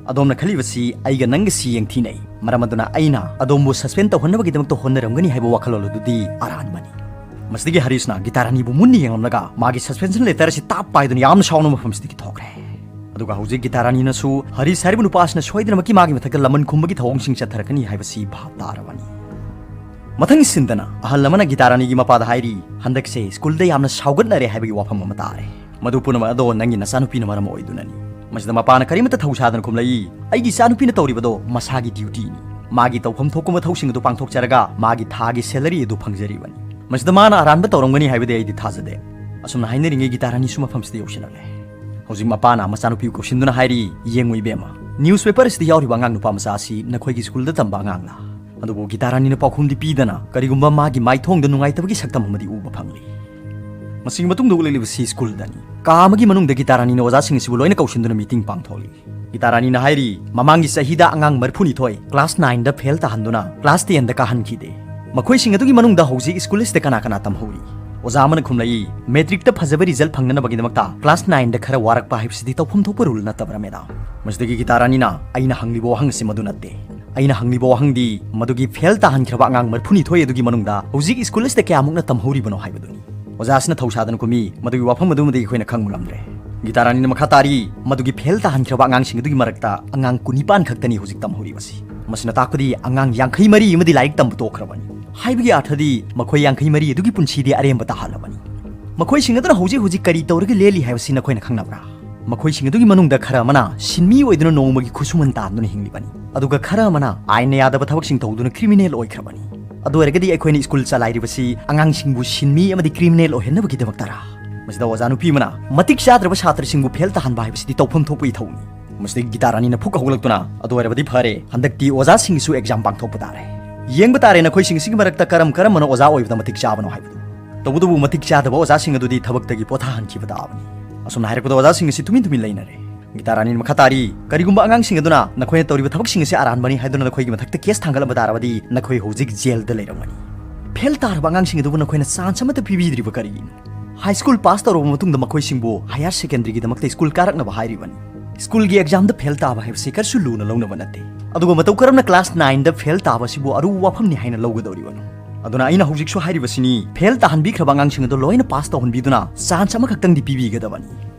ꯑꯗꯣꯝꯅ ꯈꯜꯂꯤꯕꯁꯤ ꯑꯩꯒ ꯅꯪꯒꯁꯤ ꯌꯦꯡꯊꯤꯅꯩ, ꯃꯔꯝ ꯑꯗꯨꯅ ꯑꯩꯅ ꯑꯗꯣꯝꯕꯨ ꯁꯁꯄꯦꯟ ꯇꯧꯍꯟꯅꯕꯒꯤꯗꯃꯛꯇ ꯍꯣꯠꯅꯔꯝꯒꯅꯤ ꯍꯥꯏꯕ ꯋꯥꯈꯜꯂꯣꯟ ꯑꯗꯨꯗꯤ ꯑꯔꯥꯟꯕꯅꯤ꯫ ꯃꯁꯤꯗꯒꯤ ꯍꯔꯤꯁꯅ ꯒꯤꯇꯥꯔꯥꯅꯤꯕꯨ ꯃꯨꯟꯅ ꯌꯦꯡꯂꯝꯂꯒ ꯃꯥꯒꯤ ꯁꯁꯄꯦꯟꯁꯟ ꯂꯦꯇꯔ ꯑꯁꯤ ꯇꯥꯞ ꯄꯥꯏꯗꯨꯅ ꯌꯥꯝꯅ ꯁꯥꯎꯅ ꯃꯐꯝꯁꯤꯗꯒꯤ ꯊꯣꯛꯈ꯭ꯔꯦ꯫ ꯑꯗꯨꯒ ꯍꯧꯖꯤꯛ ꯒꯤꯇꯥꯔꯥꯅꯤꯅꯁꯨ ꯍꯔꯤꯁ ꯍꯥꯏꯔꯤꯕ ꯅꯨꯄꯥ ꯑꯁꯤꯅ ꯁꯣꯏꯗꯅꯃꯛꯀꯤ ꯃꯥꯒꯤ ꯃꯊꯛꯇ ꯂꯃꯟ ꯈꯨꯝꯕꯒꯤ ꯊꯧꯑꯣꯡꯁꯤꯡ ꯆꯠꯊꯔꯛꯀꯅꯤ ꯍꯥꯏꯕꯁꯤ ꯚꯥꯞ ꯇꯥꯔꯕꯅꯤ꯫ ꯃꯊꯪ ꯁꯤꯟꯗꯅ ꯑꯍꯜ ꯑꯃꯅ ꯒꯤꯇꯥꯔꯥꯅꯤꯒꯤ ꯃꯄꯥꯗ ꯍꯥꯏꯔꯤ, "ꯍꯟꯗꯛꯁꯦ ꯁ꯭ꯀꯨꯜꯗ ꯌꯥꯝꯅ ꯁꯥꯎꯒꯠꯅꯔꯦ ꯍꯥꯏꯕꯒꯤ ꯋꯥꯐꯝ ꯑꯃ ꯇꯥꯔꯦ꯫ ꯃꯗꯨ ꯄꯨꯝꯅꯃꯛ ꯑꯗꯣ ꯅꯪꯒꯤ ꯅꯆꯥꯅꯨꯄꯤꯅ ꯃꯔꯝ ꯑꯣꯏꯗꯨꯅꯅꯤ꯫" ꯃꯁꯤꯗ ꯃꯄꯥꯅ ꯀꯔꯤꯃꯠꯇ ꯊꯧꯁꯥꯗꯅ ꯈꯨꯝꯂꯛꯏ, "ꯑꯩꯒꯤ ꯏꯆꯥꯅꯨꯄꯤꯅ ꯇꯧꯔꯤꯕꯗꯣ ꯃꯁꯥꯒꯤ ꯗ꯭ꯌꯨꯇꯤꯅꯤ꯫ ꯃꯥꯒꯤ ꯇꯧꯐꯝ ꯊꯣꯛꯄ ꯃꯊꯧꯁꯤꯡ ꯑꯗꯨ ꯄꯥꯡꯊꯣꯛꯆꯔꯒ ꯃꯥꯒꯤ ꯊꯥꯒꯤ ꯁꯦꯂꯔꯤ ꯑꯗꯨ ꯐꯪꯖꯔꯤꯕꯅꯤ꯫ ꯃꯁꯤꯗ ꯃꯥꯅ ꯑꯔꯥꯟꯕ ꯇꯧꯔꯝꯒꯅꯤ ꯍꯥꯏꯕꯗꯤ ꯑꯩꯗꯤ ꯊꯥꯖꯗꯦ꯫" ꯑꯁꯨꯝꯅ ꯍꯥꯏꯅꯔꯤꯉꯩ ꯒꯤꯇꯥꯔꯥꯅꯤꯁꯨ ꯃꯐꯝꯁꯤꯗ ꯌꯧꯁꯤꯜꯂꯛꯂꯦ꯫ ꯍꯧꯖꯤꯛ ꯃꯄꯥꯅ ꯃꯆꯥꯅꯨꯄꯤꯕꯨ ꯀꯧꯁꯤꯟꯗꯨꯅ ꯍꯥꯏꯔꯤ, "ꯌꯦꯡꯉꯨ ꯏꯕꯦꯝꯃ, ꯅ꯭ꯌꯨꯁꯄꯦꯄꯔ ꯑꯁꯤꯗ ꯌꯥꯎꯔꯤꯕ ꯑꯉꯥꯡ ꯅꯨꯄꯥ ꯃꯆꯥ ꯑꯁꯤ ꯅꯈꯣꯏꯒꯤ ꯁ꯭ꯀꯨꯜꯗ ꯇꯝꯕ ꯑꯉꯥꯡꯂꯥ?" ꯑꯗꯨꯕꯨ ꯒꯤꯇꯥꯔꯥꯅꯤꯅ ꯄꯥꯎꯈꯨꯝꯗꯤ ꯄꯤꯗꯅ ꯀꯔꯤꯒꯨꯝꯕ ꯃꯥꯒꯤ ꯃꯥꯏꯊꯣꯡꯗ ꯅꯨꯡꯉꯥꯏꯇꯕꯒꯤ ꯁꯛꯇꯝ ꯑꯃꯗꯤ ꯎꯕ ꯐꯪꯂꯤ꯫ ꯃꯁꯤꯒꯤ ꯃꯇꯨꯡꯗ ꯎꯠꯂꯛꯂꯤꯕꯁꯤ ꯁ꯭ꯀꯨꯜꯗꯅꯤ꯫ ꯀꯥ ꯑꯃꯒꯤ ꯃꯅꯨꯡꯗ ꯒꯤꯇꯥꯔꯥꯅꯤꯅ ꯑꯣꯖꯥꯁꯤꯡ ꯑꯁꯤꯕꯨ ꯂꯣꯏꯅ ꯀꯧꯁꯤꯟꯗꯨꯅ ꯃꯤꯇꯤꯡ ꯄꯥꯡꯊꯣꯛꯂꯤ꯫ ꯒꯤꯇꯥꯔꯥꯅꯤꯅ ꯍꯥꯏꯔꯤ, "ꯃꯃꯥꯡꯒꯤ ꯆꯍꯤꯗ ꯑꯉꯥꯡ ꯃꯔꯤꯐꯨꯅꯤꯊꯣꯏ ꯀ꯭ꯂꯥꯁ ꯅꯥꯏꯟꯗ ꯐꯦꯜ ꯇꯥꯍꯟꯗꯨꯅ ꯀ꯭ꯂꯥꯁ ꯇꯦꯟꯗ ꯀꯥꯍꯟꯈꯤꯗꯦ꯫ ꯃꯈꯣꯏꯁꯤꯡ ꯑꯗꯨꯒꯤ ꯃꯅꯨꯡꯗ ꯍꯧꯖꯤꯛ ꯁ꯭ꯀꯨꯜ ꯑꯁꯤꯗ ꯀꯅꯥ ꯀꯅꯥ ꯇꯝꯍꯧꯔꯤ?" ꯑꯣꯖꯥ ꯑꯃꯅ ꯈꯨꯝꯂꯛꯏ, "ꯃꯦꯇ꯭ꯔꯤꯛꯇ ꯐꯖꯕ ꯔꯤꯖꯜ ꯐꯪꯅꯅꯕꯒꯤꯗꯃꯛꯇ ꯀ꯭ꯂꯥꯁ ꯅꯥꯏꯟꯗ ꯈꯔ ꯋꯥꯔꯛꯄ ꯍꯥꯏꯕꯁꯤꯗꯤ ꯇꯧꯐꯝ ꯊꯣꯛꯄ ꯔꯨꯜ ꯅꯠꯇꯕ꯭ꯔꯥ, ꯃꯦꯗꯥꯝ?" ꯃꯁꯤꯗꯒꯤ ꯒꯤꯇꯥꯔꯥꯅꯤꯅ, "ꯑꯩꯅ ꯍꯪꯂꯤꯕ ꯋꯥꯍꯪ ꯑꯁꯤ ꯃꯗꯨ ꯅꯠꯇꯦ꯫ ꯑꯩꯅ ꯍꯪꯂꯤꯕ ꯋꯥꯍꯪꯗꯤ ꯃꯗꯨꯒꯤ ꯐꯦꯜ ꯇꯥꯍꯟꯈ꯭ꯔꯕ ꯑꯉꯥꯡ ꯃꯔꯤꯐꯨꯅꯤꯊꯣꯏ ꯑꯗꯨꯒꯤ ꯃꯅꯨꯡꯗ ꯍꯧꯖꯤꯛ ꯁ꯭ꯀꯨꯜ ꯑꯁꯤꯗ ꯀꯌꯥꯃꯨꯛꯅ ꯇꯝꯍꯧꯔꯤꯕꯅꯣ ꯍꯥꯏꯕꯗꯨꯅꯤ꯫" ꯑꯣꯖꯥꯁꯤꯅ ꯊꯧꯁꯥꯗꯅ ꯈꯨꯝꯃꯤ, "ꯃꯗꯨꯒꯤ ꯋꯥꯐꯝ ꯑꯗꯨꯃꯗꯤ ꯑꯩꯈꯣꯏꯅ ꯈꯪꯕ ꯉꯝꯗ꯭ꯔꯦ꯫" ꯒꯤꯇꯥꯔꯥꯅꯤꯅ ꯃꯈꯥ ꯇꯥꯔꯤ, "ꯃꯗꯨꯒꯤ ꯐꯦꯜ ꯇꯥꯍꯟꯈ꯭ꯔꯕ ꯑꯉꯥꯡꯁꯤꯡ ꯑꯗꯨꯒꯤ ꯃꯔꯛꯇ ꯑꯉꯥꯡ ꯀꯨꯟꯅꯤꯄꯥꯟ ꯈꯛꯇꯅꯤ ꯍꯧꯖꯤꯛ ꯇꯝꯍꯧꯔꯤꯕꯁꯤ꯫ ꯃꯁꯤꯅ ꯇꯥꯛꯄꯗꯤ ꯑꯉꯥꯡ ꯌꯥꯡꯈꯩ ꯃꯔꯤ ꯑꯃꯗꯤ ꯂꯥꯏꯔꯤꯛ ꯇꯝꯕ ꯇꯣꯛꯈ꯭ꯔꯕꯅꯤ꯫ ꯍꯥꯏꯕꯒꯤ ꯑꯥꯔꯊꯗꯤ ꯃꯈꯣꯏ ꯌꯥꯡꯈꯩ ꯃꯔꯤ ꯑꯗꯨꯒꯤ ꯄꯨꯟꯁꯤꯗꯤ ꯑꯔꯦꯝꯕ ꯇꯥꯍꯜꯂꯕꯅꯤ꯫ ꯃꯈꯣꯏꯁꯤꯡ ꯑꯗꯨꯅ ꯍꯧꯖꯤꯛ ꯍꯧꯖꯤꯛ ꯀꯔꯤ ꯇꯧꯔꯒ ꯂꯦꯜꯂꯤ ꯍꯥꯏꯕꯁꯤ ꯅꯈꯣꯏꯅ ꯈꯪꯅꯕ꯭ꯔꯥ? ꯃꯈꯣꯏꯁꯤꯡ ꯑꯗꯨꯒꯤ ꯃꯅꯨꯡꯗ ꯈꯔ ꯑꯃꯅ ꯁꯤꯟꯃꯤ ꯑꯣꯏꯗꯨꯅ ꯅꯣꯡꯃꯒꯤ ꯈꯨꯠꯁꯨꯃꯟ ꯇꯥꯟꯗꯨꯅ ꯍꯤꯡꯂꯤꯕꯅꯤ, ꯑꯗꯨꯒ ꯈꯔ ꯑꯃꯅ ꯑꯥꯏꯟꯅ ꯌꯥꯗꯕ ꯊꯕꯛꯁꯤꯡ ꯇꯧꯗꯨꯅ ꯀ꯭ꯔꯤꯃꯤꯅꯦꯜ ꯑꯣꯏꯈ꯭ꯔꯕꯅꯤ꯫ ꯑꯗꯨ ꯑꯣꯏꯔꯒꯗꯤ ꯑꯩꯈꯣꯏꯅ ꯁ꯭ꯀꯨꯜ ꯆꯂꯥꯏꯔꯤꯕꯁꯤ ꯑꯉꯥꯡꯁꯤꯡꯕꯨ ꯁꯤꯟꯃꯤ ꯑꯃꯗꯤ ꯀ꯭ꯔꯤꯃꯤꯅꯦꯜ ꯑꯣꯏꯍꯟꯅꯕꯒꯤꯗꯃꯛꯇꯔꯥ?" ꯃꯁꯤꯗ ꯑꯣꯖꯥ ꯅꯨꯄꯤ ꯑꯃꯅ, "ꯃꯇꯤꯛ ꯆꯥꯗ꯭ꯔꯕ ꯁꯥꯇ꯭ꯔꯁꯤꯡꯕꯨ ꯐꯦꯜ ꯇꯥꯍꯟꯕ ꯍꯥꯏꯕꯁꯤꯗꯤ ꯇꯧꯐꯝ ꯊꯣꯛꯄ ꯏꯊꯧꯅꯤ꯫ ꯃꯁꯤꯗꯒꯤ ꯒꯤꯇꯥ ꯔꯥꯅꯤꯅ ꯐꯨꯛ ꯍꯧꯒꯠꯂꯛꯇꯨꯅ, "ꯑꯗꯨ ꯑꯣꯏꯔꯕꯗꯤ ꯐꯔꯦ, ꯍꯟꯗꯛꯇꯤ ꯑꯣꯖꯥꯁꯤꯡꯒꯤꯁꯨ ꯑꯦꯛꯖꯥꯝ ꯄꯥꯡꯊꯣꯛꯄ ꯇꯥꯔꯦ꯫ ꯌꯦꯡꯕ ꯇꯥꯔꯦ ꯅꯈꯣꯏꯁꯤꯡ ꯑꯁꯤꯒꯤ ꯃꯔꯛꯇ ꯀꯔꯝ ꯀꯔꯝꯕꯅ ꯑꯣꯖꯥ ꯑꯣꯏꯕꯗ ꯃꯇꯤꯛ ꯆꯥꯕꯅꯣ ꯍꯥꯏꯕꯗꯨ꯫ ꯇꯧꯕꯇꯕꯨ ꯃꯇꯤꯛ ꯆꯥꯗꯕ ꯑꯣꯖꯥꯁꯤꯡ ꯑꯗꯨꯗꯤ ꯊꯕꯛꯇꯒꯤ ꯄꯣꯊꯥꯍꯟꯈꯤꯕ ꯇꯥꯕꯅꯤ"꯫ ꯑꯁꯨꯝꯅ ꯍꯥꯏꯔꯛꯄꯗ ꯑꯣꯖꯥꯁꯤꯡ ꯑꯁꯤ ꯇꯨꯃꯤꯟ ꯇꯨꯃꯤꯟ ꯂꯩꯅꯔꯦ꯫ ꯒꯤꯇꯥ ꯔꯥꯅꯤꯅ ꯃꯈꯥ ꯇꯥꯔꯤ, "ꯀꯔꯤꯒꯨꯝꯕ ꯑꯉꯥꯡꯁꯤꯡ ꯑꯗꯨꯅ ꯅꯈꯣꯏꯅ ꯇꯧꯔꯤꯕ ꯊꯕꯛꯁꯤꯡ ꯑꯁꯤ ꯑꯔꯥꯟꯕꯅꯤ ꯍꯥꯏꯗꯨꯅ ꯅꯈꯣꯏꯒꯤ ꯃꯊꯛꯇ ꯀꯦꯁ ꯊꯥꯡꯒꯠꯂꯝꯕ ꯇꯥꯔꯕꯗꯤ ꯅꯈꯣꯏ ꯍꯧꯖꯤꯛ ꯖꯦꯜꯗ ꯂꯩꯔꯝꯒꯅꯤ꯫ ꯐꯦꯜ ꯇꯥꯔꯕ ꯑꯉꯥꯡꯁꯤꯡ ꯑꯗꯨꯕꯨ ꯅꯈꯣꯏꯅ ꯆꯥꯟꯁ ꯑꯃꯠꯇ ꯄꯤꯕꯤꯗ꯭ꯔꯤꯕ ꯀꯔꯤꯒꯤꯅꯣ? ꯍꯥꯏ ꯁ꯭ꯀꯨꯜ ꯄꯥꯁ ꯇꯧꯔꯕ ꯃꯇꯨꯡꯗ ꯃꯈꯣꯏꯁꯤꯡꯕꯨ ꯍꯥꯌꯔ ꯁꯦꯀꯦꯟꯗꯔꯤꯒꯤꯗꯃꯛꯇ ꯁ꯭ꯀꯨꯜ ꯀꯥꯔꯛꯅꯕ ꯍꯥꯏꯔꯤꯕꯅꯤ꯫ ꯁ꯭ꯀꯨꯜꯒꯤ ꯑꯦꯛꯖꯥꯝꯗ ꯐꯦꯜ ꯇꯥꯕ ꯍꯥꯏꯕꯁꯤ ꯀꯔꯤꯁꯨ ꯂꯨꯅ ꯂꯧꯅꯕ ꯅꯠꯇꯦ꯫ ꯑꯗꯨꯒ ꯃꯇꯧ ꯀꯔꯝꯅ ꯀ꯭ꯂꯥꯁ ꯅꯥꯏꯟꯗ ꯐꯦꯜ ꯇꯥꯕ ꯑꯁꯤꯕꯨ ꯑꯔꯨꯕ ꯋꯥꯐꯝꯅꯤ ꯍꯥꯏꯅ ꯂꯧꯒꯗꯧꯔꯤꯕꯅꯣ? ꯑꯗꯨꯅ ꯑꯩꯅ ꯍꯧꯖꯤꯛꯁꯨ ꯍꯥꯏꯔꯤꯕꯁꯤꯅꯤ, ꯐꯦꯜ ꯇꯥꯍꯟꯕꯤꯈ꯭ꯔꯕ ꯑꯉꯥꯡꯁꯤꯡ ꯑꯗꯨ ꯂꯣꯏꯅ ꯄꯥꯁ ꯇꯧꯍꯟꯕꯤꯗꯨꯅ ꯆꯥꯟꯁ ꯑꯃꯈꯛꯇꯪꯗꯤ ꯄꯤꯕꯤꯒꯗꯕꯅꯤ꯫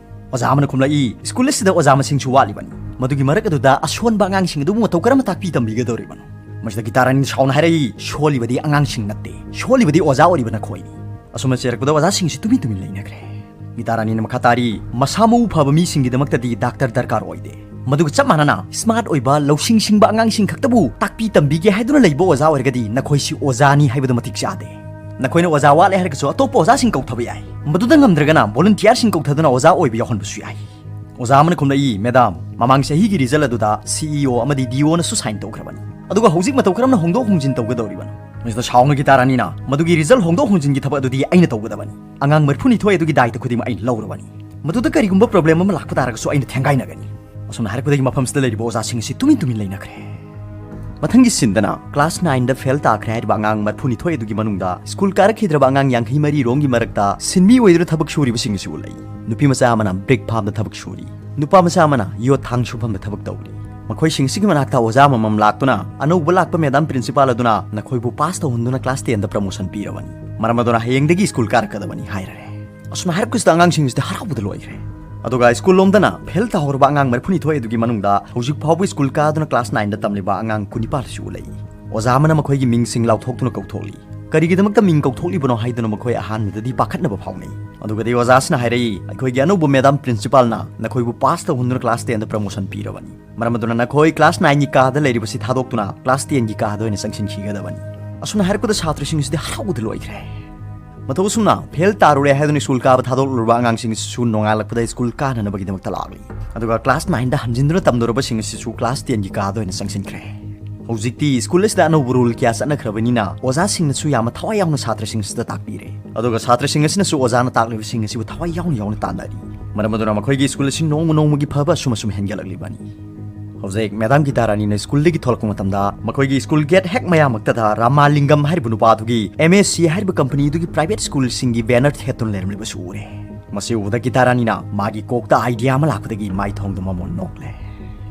ꯑꯣꯖꯥ ꯑꯃꯅ ꯈꯨꯝꯂꯛꯏ, "ꯁ꯭ꯀꯨꯜ ꯑꯁꯤꯗ ꯑꯣꯖꯥ ꯃꯁꯤꯡꯁꯨ ꯋꯥꯠꯂꯤꯕꯅꯤ꯫ ꯃꯗꯨꯒꯤ ꯃꯔꯛ ꯑꯗꯨꯗ ꯑꯁꯣꯟꯕ ꯑꯉꯥꯡꯁꯤꯡ ꯑꯗꯨꯕꯨ ꯃꯇꯧ ꯀꯔꯝꯅ ꯇꯥꯛꯄꯤ ꯇꯝꯕꯤꯒꯗꯧꯔꯤꯕꯅꯣ?" ꯃꯁꯤꯗ ꯒꯤꯇꯥ ꯔꯥꯅꯤꯅ ꯁꯥꯎꯅ ꯍꯥꯏꯔꯛꯏ, "ꯁꯣꯜꯂꯤꯕꯗꯤ ꯑꯉꯥꯡꯁꯤꯡ ꯅꯠꯇꯦ, ꯁꯣꯜꯂꯤꯕꯗꯤ ꯑꯣꯖꯥ ꯑꯣꯏꯔꯤꯕ ꯅꯈꯣꯏꯅꯤ"꯫ ꯑꯁꯨꯝꯅ ꯆꯩꯔꯛꯄꯗ ꯑꯣꯖꯥꯁꯤꯡꯁꯤ ꯇꯨꯃꯤꯟ ꯇꯨꯃꯤꯟ ꯂꯩꯅꯈ꯭ꯔꯦ꯫ ꯒꯤꯇꯥ ꯔꯥꯅꯤꯅ ꯃꯈꯥ ꯇꯥꯔꯤ, "ꯃꯁꯥ ꯃꯎ ꯐꯕ ꯃꯤꯁꯤꯡꯒꯤꯗꯃꯛꯇꯗꯤ ꯗꯥꯛꯇꯔ ꯗꯔꯀꯥꯔ ꯑꯣꯏꯗꯦ꯫ ꯃꯗꯨꯒ ꯆꯞ ꯃꯥꯟꯅꯅ ꯁ꯭ꯃꯥꯔꯠ ꯑꯣꯏꯕ, ꯂꯧꯁꯤꯡ ꯁꯤꯡꯕ ꯑꯉꯥꯡꯁꯤꯡ ꯈꯛꯇꯕꯨ ꯇꯥꯛꯄꯤ ꯇꯝꯕꯤꯒꯦ ꯍꯥꯏꯗꯨꯅ ꯂꯩꯕ ꯑꯣꯖꯥ ꯑꯣꯏꯔꯒꯗꯤ ꯅꯈꯣꯏꯁꯤ ꯑꯣꯖꯥꯅꯤ ꯍꯥꯏꯕꯗ ꯃꯇꯤꯛ ꯆꯥꯗꯦ꯫ ꯅꯈꯣꯏꯅ ꯑꯣꯖꯥ ꯋꯥꯠꯂꯦ ꯍꯥꯏꯔꯒꯁꯨ ꯑꯇꯣꯞꯄ ꯑꯣꯖꯥꯁꯤꯡ ꯀꯧꯊꯕ ꯌꯥꯏ꯫ ꯃꯗꯨꯗ ꯉꯝꯗ꯭ꯔꯒꯅ ꯚꯣꯂꯨꯟꯇꯤꯌꯥꯔꯁꯤꯡ ꯀꯧꯊꯗꯨꯅ ꯑꯣꯖꯥ ꯑꯣꯏꯕ ꯌꯥꯎꯍꯟꯕꯁꯨ ꯌꯥꯏ"꯫ ꯑꯣꯖꯥ ꯑꯃꯅ ꯈꯨꯝꯂꯛꯏ, "ꯃꯦꯗꯥꯝ, ꯃꯃꯥꯡ ꯆꯍꯤꯒꯤ ꯔꯤꯖꯜ ꯑꯗꯨꯗ ꯁꯤꯏꯑꯣ ꯑꯃꯗꯤ ꯗꯤꯑꯣꯅꯁꯨ ꯁꯥꯏꯟ ꯇꯧꯈ꯭ꯔꯕꯅꯤ꯫ ꯑꯗꯨꯒ ꯍꯧꯖꯤꯛ ꯃꯇꯧ ꯀꯔꯝꯅ ꯍꯣꯡꯗꯣꯛ ꯍꯣꯡꯖꯤꯟ ꯇꯧꯒꯗꯧꯔꯤꯕꯅꯣ?" ꯃꯁꯤꯗ ꯁꯥꯎꯅ ꯒꯤꯇꯥ ꯔꯥꯅꯤꯅ, "ꯃꯗꯨꯒꯤ ꯔꯤꯖꯜ ꯍꯣꯡꯗꯣꯛ ꯍꯣꯡꯖꯤꯟꯒꯤ ꯊꯕꯛ ꯑꯗꯨꯗꯤ ꯑꯩꯅ ꯇꯧꯒꯗꯕꯅꯤ꯫ ꯑꯉꯥꯡ ꯃꯔꯤꯐꯨꯅꯤꯊꯣꯏ ꯑꯗꯨꯒꯤ ꯗꯥꯏꯇ ꯈꯨꯗꯤꯡꯃꯛ ꯑꯩꯅ ꯂꯧꯔꯕꯅꯤ꯫ ꯃꯗꯨꯗ ꯀꯔꯤꯒꯨꯝꯕ ꯄ꯭ꯔꯣꯕ꯭ꯂꯦꯝ ꯑꯃ ꯂꯥꯛꯄ ꯇꯥꯔꯒꯁꯨ ꯑꯩꯅ ꯊꯦꯡꯒꯥꯏꯅꯒꯅꯤ"꯫ ꯑꯁꯨꯝꯅ ꯍꯥꯏꯔꯛꯄꯗꯒꯤ ꯃꯐꯝꯁꯤꯗ ꯂꯩꯔꯤꯕ ꯑꯣꯖꯥꯁꯤꯡ ꯑꯁꯤ ꯇꯨꯃꯤꯟ ꯇꯨꯃꯤꯟ ꯂꯩꯅꯈ꯭ꯔꯦ꯫ ꯃꯊꯪꯒꯤ ꯁꯤꯟꯗꯅ ꯀ꯭ꯂꯥꯁ ꯅꯥꯏꯟꯗ ꯐꯦꯜ ꯇꯥꯈ꯭ꯔꯦ ꯍꯥꯏꯔꯤꯕ ꯑꯉꯥꯡ ꯃꯔꯤꯐꯨꯅꯤꯊꯣꯏ ꯑꯗꯨꯒꯤ ꯃꯅꯨꯡꯗ ꯁ꯭ꯀꯨꯜ ꯀꯥꯔꯛꯈꯤꯗ꯭ꯔꯕ ꯑꯉꯥꯡ ꯌꯥꯡꯈꯩ ꯃꯔꯤ ꯔꯣꯝꯒꯤ ꯃꯔꯛꯇ ꯁꯤꯟꯃꯤ ꯑꯣꯏꯗꯨꯅ ꯊꯕꯛ ꯁꯨꯔꯤꯕꯁꯤꯡ ꯑꯁꯤ ꯎꯠꯂꯛꯏ꯫ ꯅꯨꯄꯤ ꯃꯆꯥ ꯑꯃꯅ ꯕ꯭ꯔꯤꯛ ꯐꯥꯝꯗ ꯊꯕꯛ ꯁꯨꯔꯤ꯫ ꯅꯨꯄꯥ ꯃꯆꯥ ꯑꯃꯅ ꯌꯣꯠ ꯊꯥꯡ ꯁꯨꯐꯝꯗ ꯊꯕꯛ ꯇꯧꯔꯤ꯫ ꯃꯈꯣꯏꯁꯤꯡ ꯑꯁꯤꯒꯤ ꯃꯅꯥꯛꯇ ꯑꯣꯖꯥ ꯑꯃꯃꯝ ꯂꯥꯛꯇꯨꯅ ꯑꯅꯧꯕ ꯂꯥꯛꯄ ꯃꯦꯗꯥꯝ ꯄ꯭ꯔꯤꯟꯁꯤꯄꯥꯜ ꯑꯗꯨꯅ ꯅꯈꯣꯏꯕꯨ ꯄꯥꯁ ꯇꯧꯍꯟꯗꯨꯅ ꯀ꯭ꯂꯥꯁ ꯇꯦꯟꯗ ꯄ꯭ꯔꯃꯣꯁꯟ ꯄꯤꯔꯕꯅꯤ꯫ ꯃꯔꯝ ꯑꯗꯨꯅ ꯍꯌꯦꯡꯗꯒꯤ ꯁ꯭ꯀꯨꯜ ꯀꯥꯔꯛꯀꯗꯕꯅꯤ ꯍꯥꯏꯔꯔꯦ꯫ ꯑꯁꯨꯝꯅ ꯍꯥꯏꯔꯛꯄꯁꯤꯗ ꯑꯉꯥꯡꯁꯤꯡꯁꯤꯗꯤ ꯍꯔꯥꯎꯕꯗ ꯂꯣꯏꯈ꯭ꯔꯦ꯫ ꯑꯗꯨꯒ ꯁ꯭ꯀꯨꯜ ꯂꯣꯝꯗꯅ ꯐꯦꯜ ꯇꯥꯍꯧꯔꯕ ꯑꯉꯥꯡ ꯃꯔꯤꯐꯨꯅꯤꯊꯣꯏ ꯑꯗꯨꯒꯤ ꯃꯅꯨꯡꯗ ꯍꯧꯖꯤꯛ ꯐꯥꯎꯕ ꯁ꯭ꯀꯨꯜ ꯀꯥꯗꯨꯅ ꯀ꯭ꯂꯥꯁ ꯅꯥꯏꯟꯗ ꯇꯝꯂꯤꯕ ꯑꯉꯥꯡ ꯀꯨꯟꯅꯤꯄꯥꯜꯁꯨ ꯎꯠꯂꯛꯏ꯫ ꯑꯣꯖꯥ ꯑꯃꯅ ꯃꯈꯣꯏꯒꯤ ꯃꯤꯡꯁꯤꯡ ꯂꯥꯎꯊꯣꯛꯇꯨꯅ ꯀꯧꯊꯣꯛꯂꯤ꯫ ꯀꯔꯤꯒꯤꯗꯃꯛꯇ ꯃꯤꯡ ꯀꯧꯊꯣꯛꯂꯤꯕꯅꯣ ꯍꯥꯏꯗꯨꯅ ꯃꯈꯣꯏ ꯑꯍꯥꯟꯕꯗꯗꯤ ꯄꯥꯈꯠꯅꯕ ꯐꯥꯎꯅꯩ꯫ ꯑꯗꯨꯒꯗꯤ ꯑꯣꯖꯥꯁꯤꯅ ꯍꯥꯏꯔꯛꯏ, "ꯑꯩꯈꯣꯏꯒꯤ ꯑꯅꯧꯕ ꯃꯦꯗꯥꯝ ꯄ꯭ꯔꯤꯟꯁꯤꯄꯥꯜꯅ ꯅꯈꯣꯏꯕꯨ ꯄꯥꯁ ꯇꯧꯍꯟꯗꯨꯅ ꯀ꯭ꯂꯥꯁ ꯇꯦꯟꯗ ꯄ꯭ꯔꯃꯣꯁꯟ ꯄꯤꯔꯕꯅꯤ꯫ ꯃꯔꯝ ꯑꯗꯨꯅ ꯅꯈꯣꯏ ꯀ꯭ꯂꯥꯁ ꯅꯥꯏꯟꯒꯤ ꯀꯥꯗ ꯂꯩꯔꯤꯕꯁꯤ ꯊꯥꯗꯣꯛꯇꯨꯅ ꯀ꯭ꯂꯥꯁ ꯇꯦꯟꯒꯤ ꯀꯥꯗ ꯑꯣꯏꯅ ꯆꯪꯁꯤꯟꯈꯤꯒꯗꯕꯅꯤ"꯫ ꯑꯁꯨꯝꯅ ꯍꯥꯏꯔꯛꯄꯗ ꯁꯥꯇ꯭ꯔꯁꯤꯡ ꯑꯁꯤꯗꯤ ꯍꯔꯥꯎꯕꯗ ꯂꯣꯏꯈ꯭ꯔꯦ꯫ ꯃꯇꯧ ꯑꯁꯨꯝꯅ ꯐꯦꯜ ꯇꯥꯔꯨꯔꯦ ꯍꯥꯏꯗꯨꯅ ꯁ꯭ꯀꯨꯜ ꯀꯥꯕ ꯊꯥꯗꯣꯛꯂꯨꯔꯕ ꯑꯉꯥꯡꯁꯤꯡ ꯑꯁꯤꯁꯨ ꯅꯣꯡꯉꯥꯜꯂꯛꯄꯗ ꯁ꯭ꯀꯨꯜ ꯀꯥꯅꯅꯕꯒꯤꯗꯃꯛꯇ ꯂꯥꯛꯂꯤ꯫ ꯑꯗꯨꯒ ꯀ꯭ꯂꯥꯁ ꯅꯥꯏꯟꯗ ꯍꯟꯖꯤꯟꯗꯨꯅ ꯇꯝꯗꯧꯔꯕꯁꯤꯡ ꯑꯁꯤꯁꯨ ꯀ꯭ꯂꯥꯁ ꯇꯦꯟꯒꯤ ꯀꯥꯗ ꯑꯣꯏꯅ ꯆꯪꯁꯤꯟꯈ꯭ꯔꯦ꯫ ꯍꯧꯖꯤꯛꯇꯤ ꯁ꯭ꯀꯨꯜ ꯑꯁꯤꯗ ꯑꯅꯧꯕ ꯔꯨꯜ ꯀꯌꯥ ꯆꯠꯅꯈ꯭ꯔꯕꯅꯤꯅ ꯑꯣꯖꯥꯁꯤꯡꯅꯁꯨ ꯌꯥꯝꯅ ꯊꯋꯥꯏ ꯌꯥꯎꯅ ꯁꯥꯇ꯭ꯔꯁꯤꯡ ꯑꯁꯤꯗ ꯇꯥꯛꯄꯤꯔꯦ꯫ ꯑꯗꯨꯒ ꯁꯥꯇ꯭ꯔꯁꯤꯡ ꯑꯁꯤꯅꯁꯨ ꯑꯣꯖꯥꯅ ꯇꯥꯛꯂꯤꯕꯁꯤꯡ ꯑꯁꯤꯕꯨ ꯊꯋꯥꯏ ꯌꯥꯎꯅ ꯌꯥꯎꯅ ꯇꯥꯟꯅꯔꯤ꯫ ꯃꯔꯝ ꯑꯗꯨꯅ ꯃꯈꯣꯏꯒꯤ ꯁ꯭ꯀꯨꯜ ꯑꯁꯤ ꯅꯣꯡꯃ ꯅꯣꯡꯃꯒꯤ ꯐꯕ ꯑꯁꯨꯝ ꯑꯁꯨꯝ ꯍꯦꯟꯒꯠꯂꯛꯂꯤꯕꯅꯤ꯫ ꯍꯧꯖꯤꯛ ꯃꯦꯗꯥꯝ ꯒꯤꯇꯥꯔꯥꯅꯤꯅ ꯁ꯭ꯀꯨꯜꯗꯒꯤ ꯊꯣꯛꯂꯛꯄ ꯃꯇꯝꯗ ꯃꯈꯣꯏꯒꯤ ꯁ꯭ꯀꯨꯜ ꯒꯦꯠ ꯍꯦꯛ ꯃꯌꯥꯃꯛꯇꯗ ꯔꯥꯃꯥꯂꯤꯡꯒꯝ ꯍꯥꯏꯔꯤꯕ ꯅꯨꯄꯥ ꯑꯗꯨꯒꯤ ꯑꯦꯝ ꯑꯦꯁ ꯁꯤ ꯍꯥꯏꯔꯤꯕ ꯀꯝꯄꯅꯤ ꯑꯗꯨꯒꯤ ꯄ꯭ꯔꯥꯏꯚꯦꯠ ꯁ꯭ꯀꯨꯜꯁꯤꯡꯒꯤ ꯕꯦꯅꯔ ꯊꯦꯠꯇꯨꯅ ꯂꯩꯔꯝꯂꯤꯕꯁꯨ ꯎꯔꯦ꯫ ꯃꯁꯤ ꯎꯕꯗ ꯒꯤꯇꯥꯔꯥꯅꯤꯅ ꯃꯥꯒꯤ ꯀꯣꯛꯇ ꯑꯥꯏꯗꯤꯌꯥ ꯑꯃ ꯂꯥꯛꯄꯗꯒꯤ ꯃꯥꯏ ꯊꯣꯡꯗꯨ ꯃꯃꯣꯟ ꯅꯣꯛꯂꯦ꯫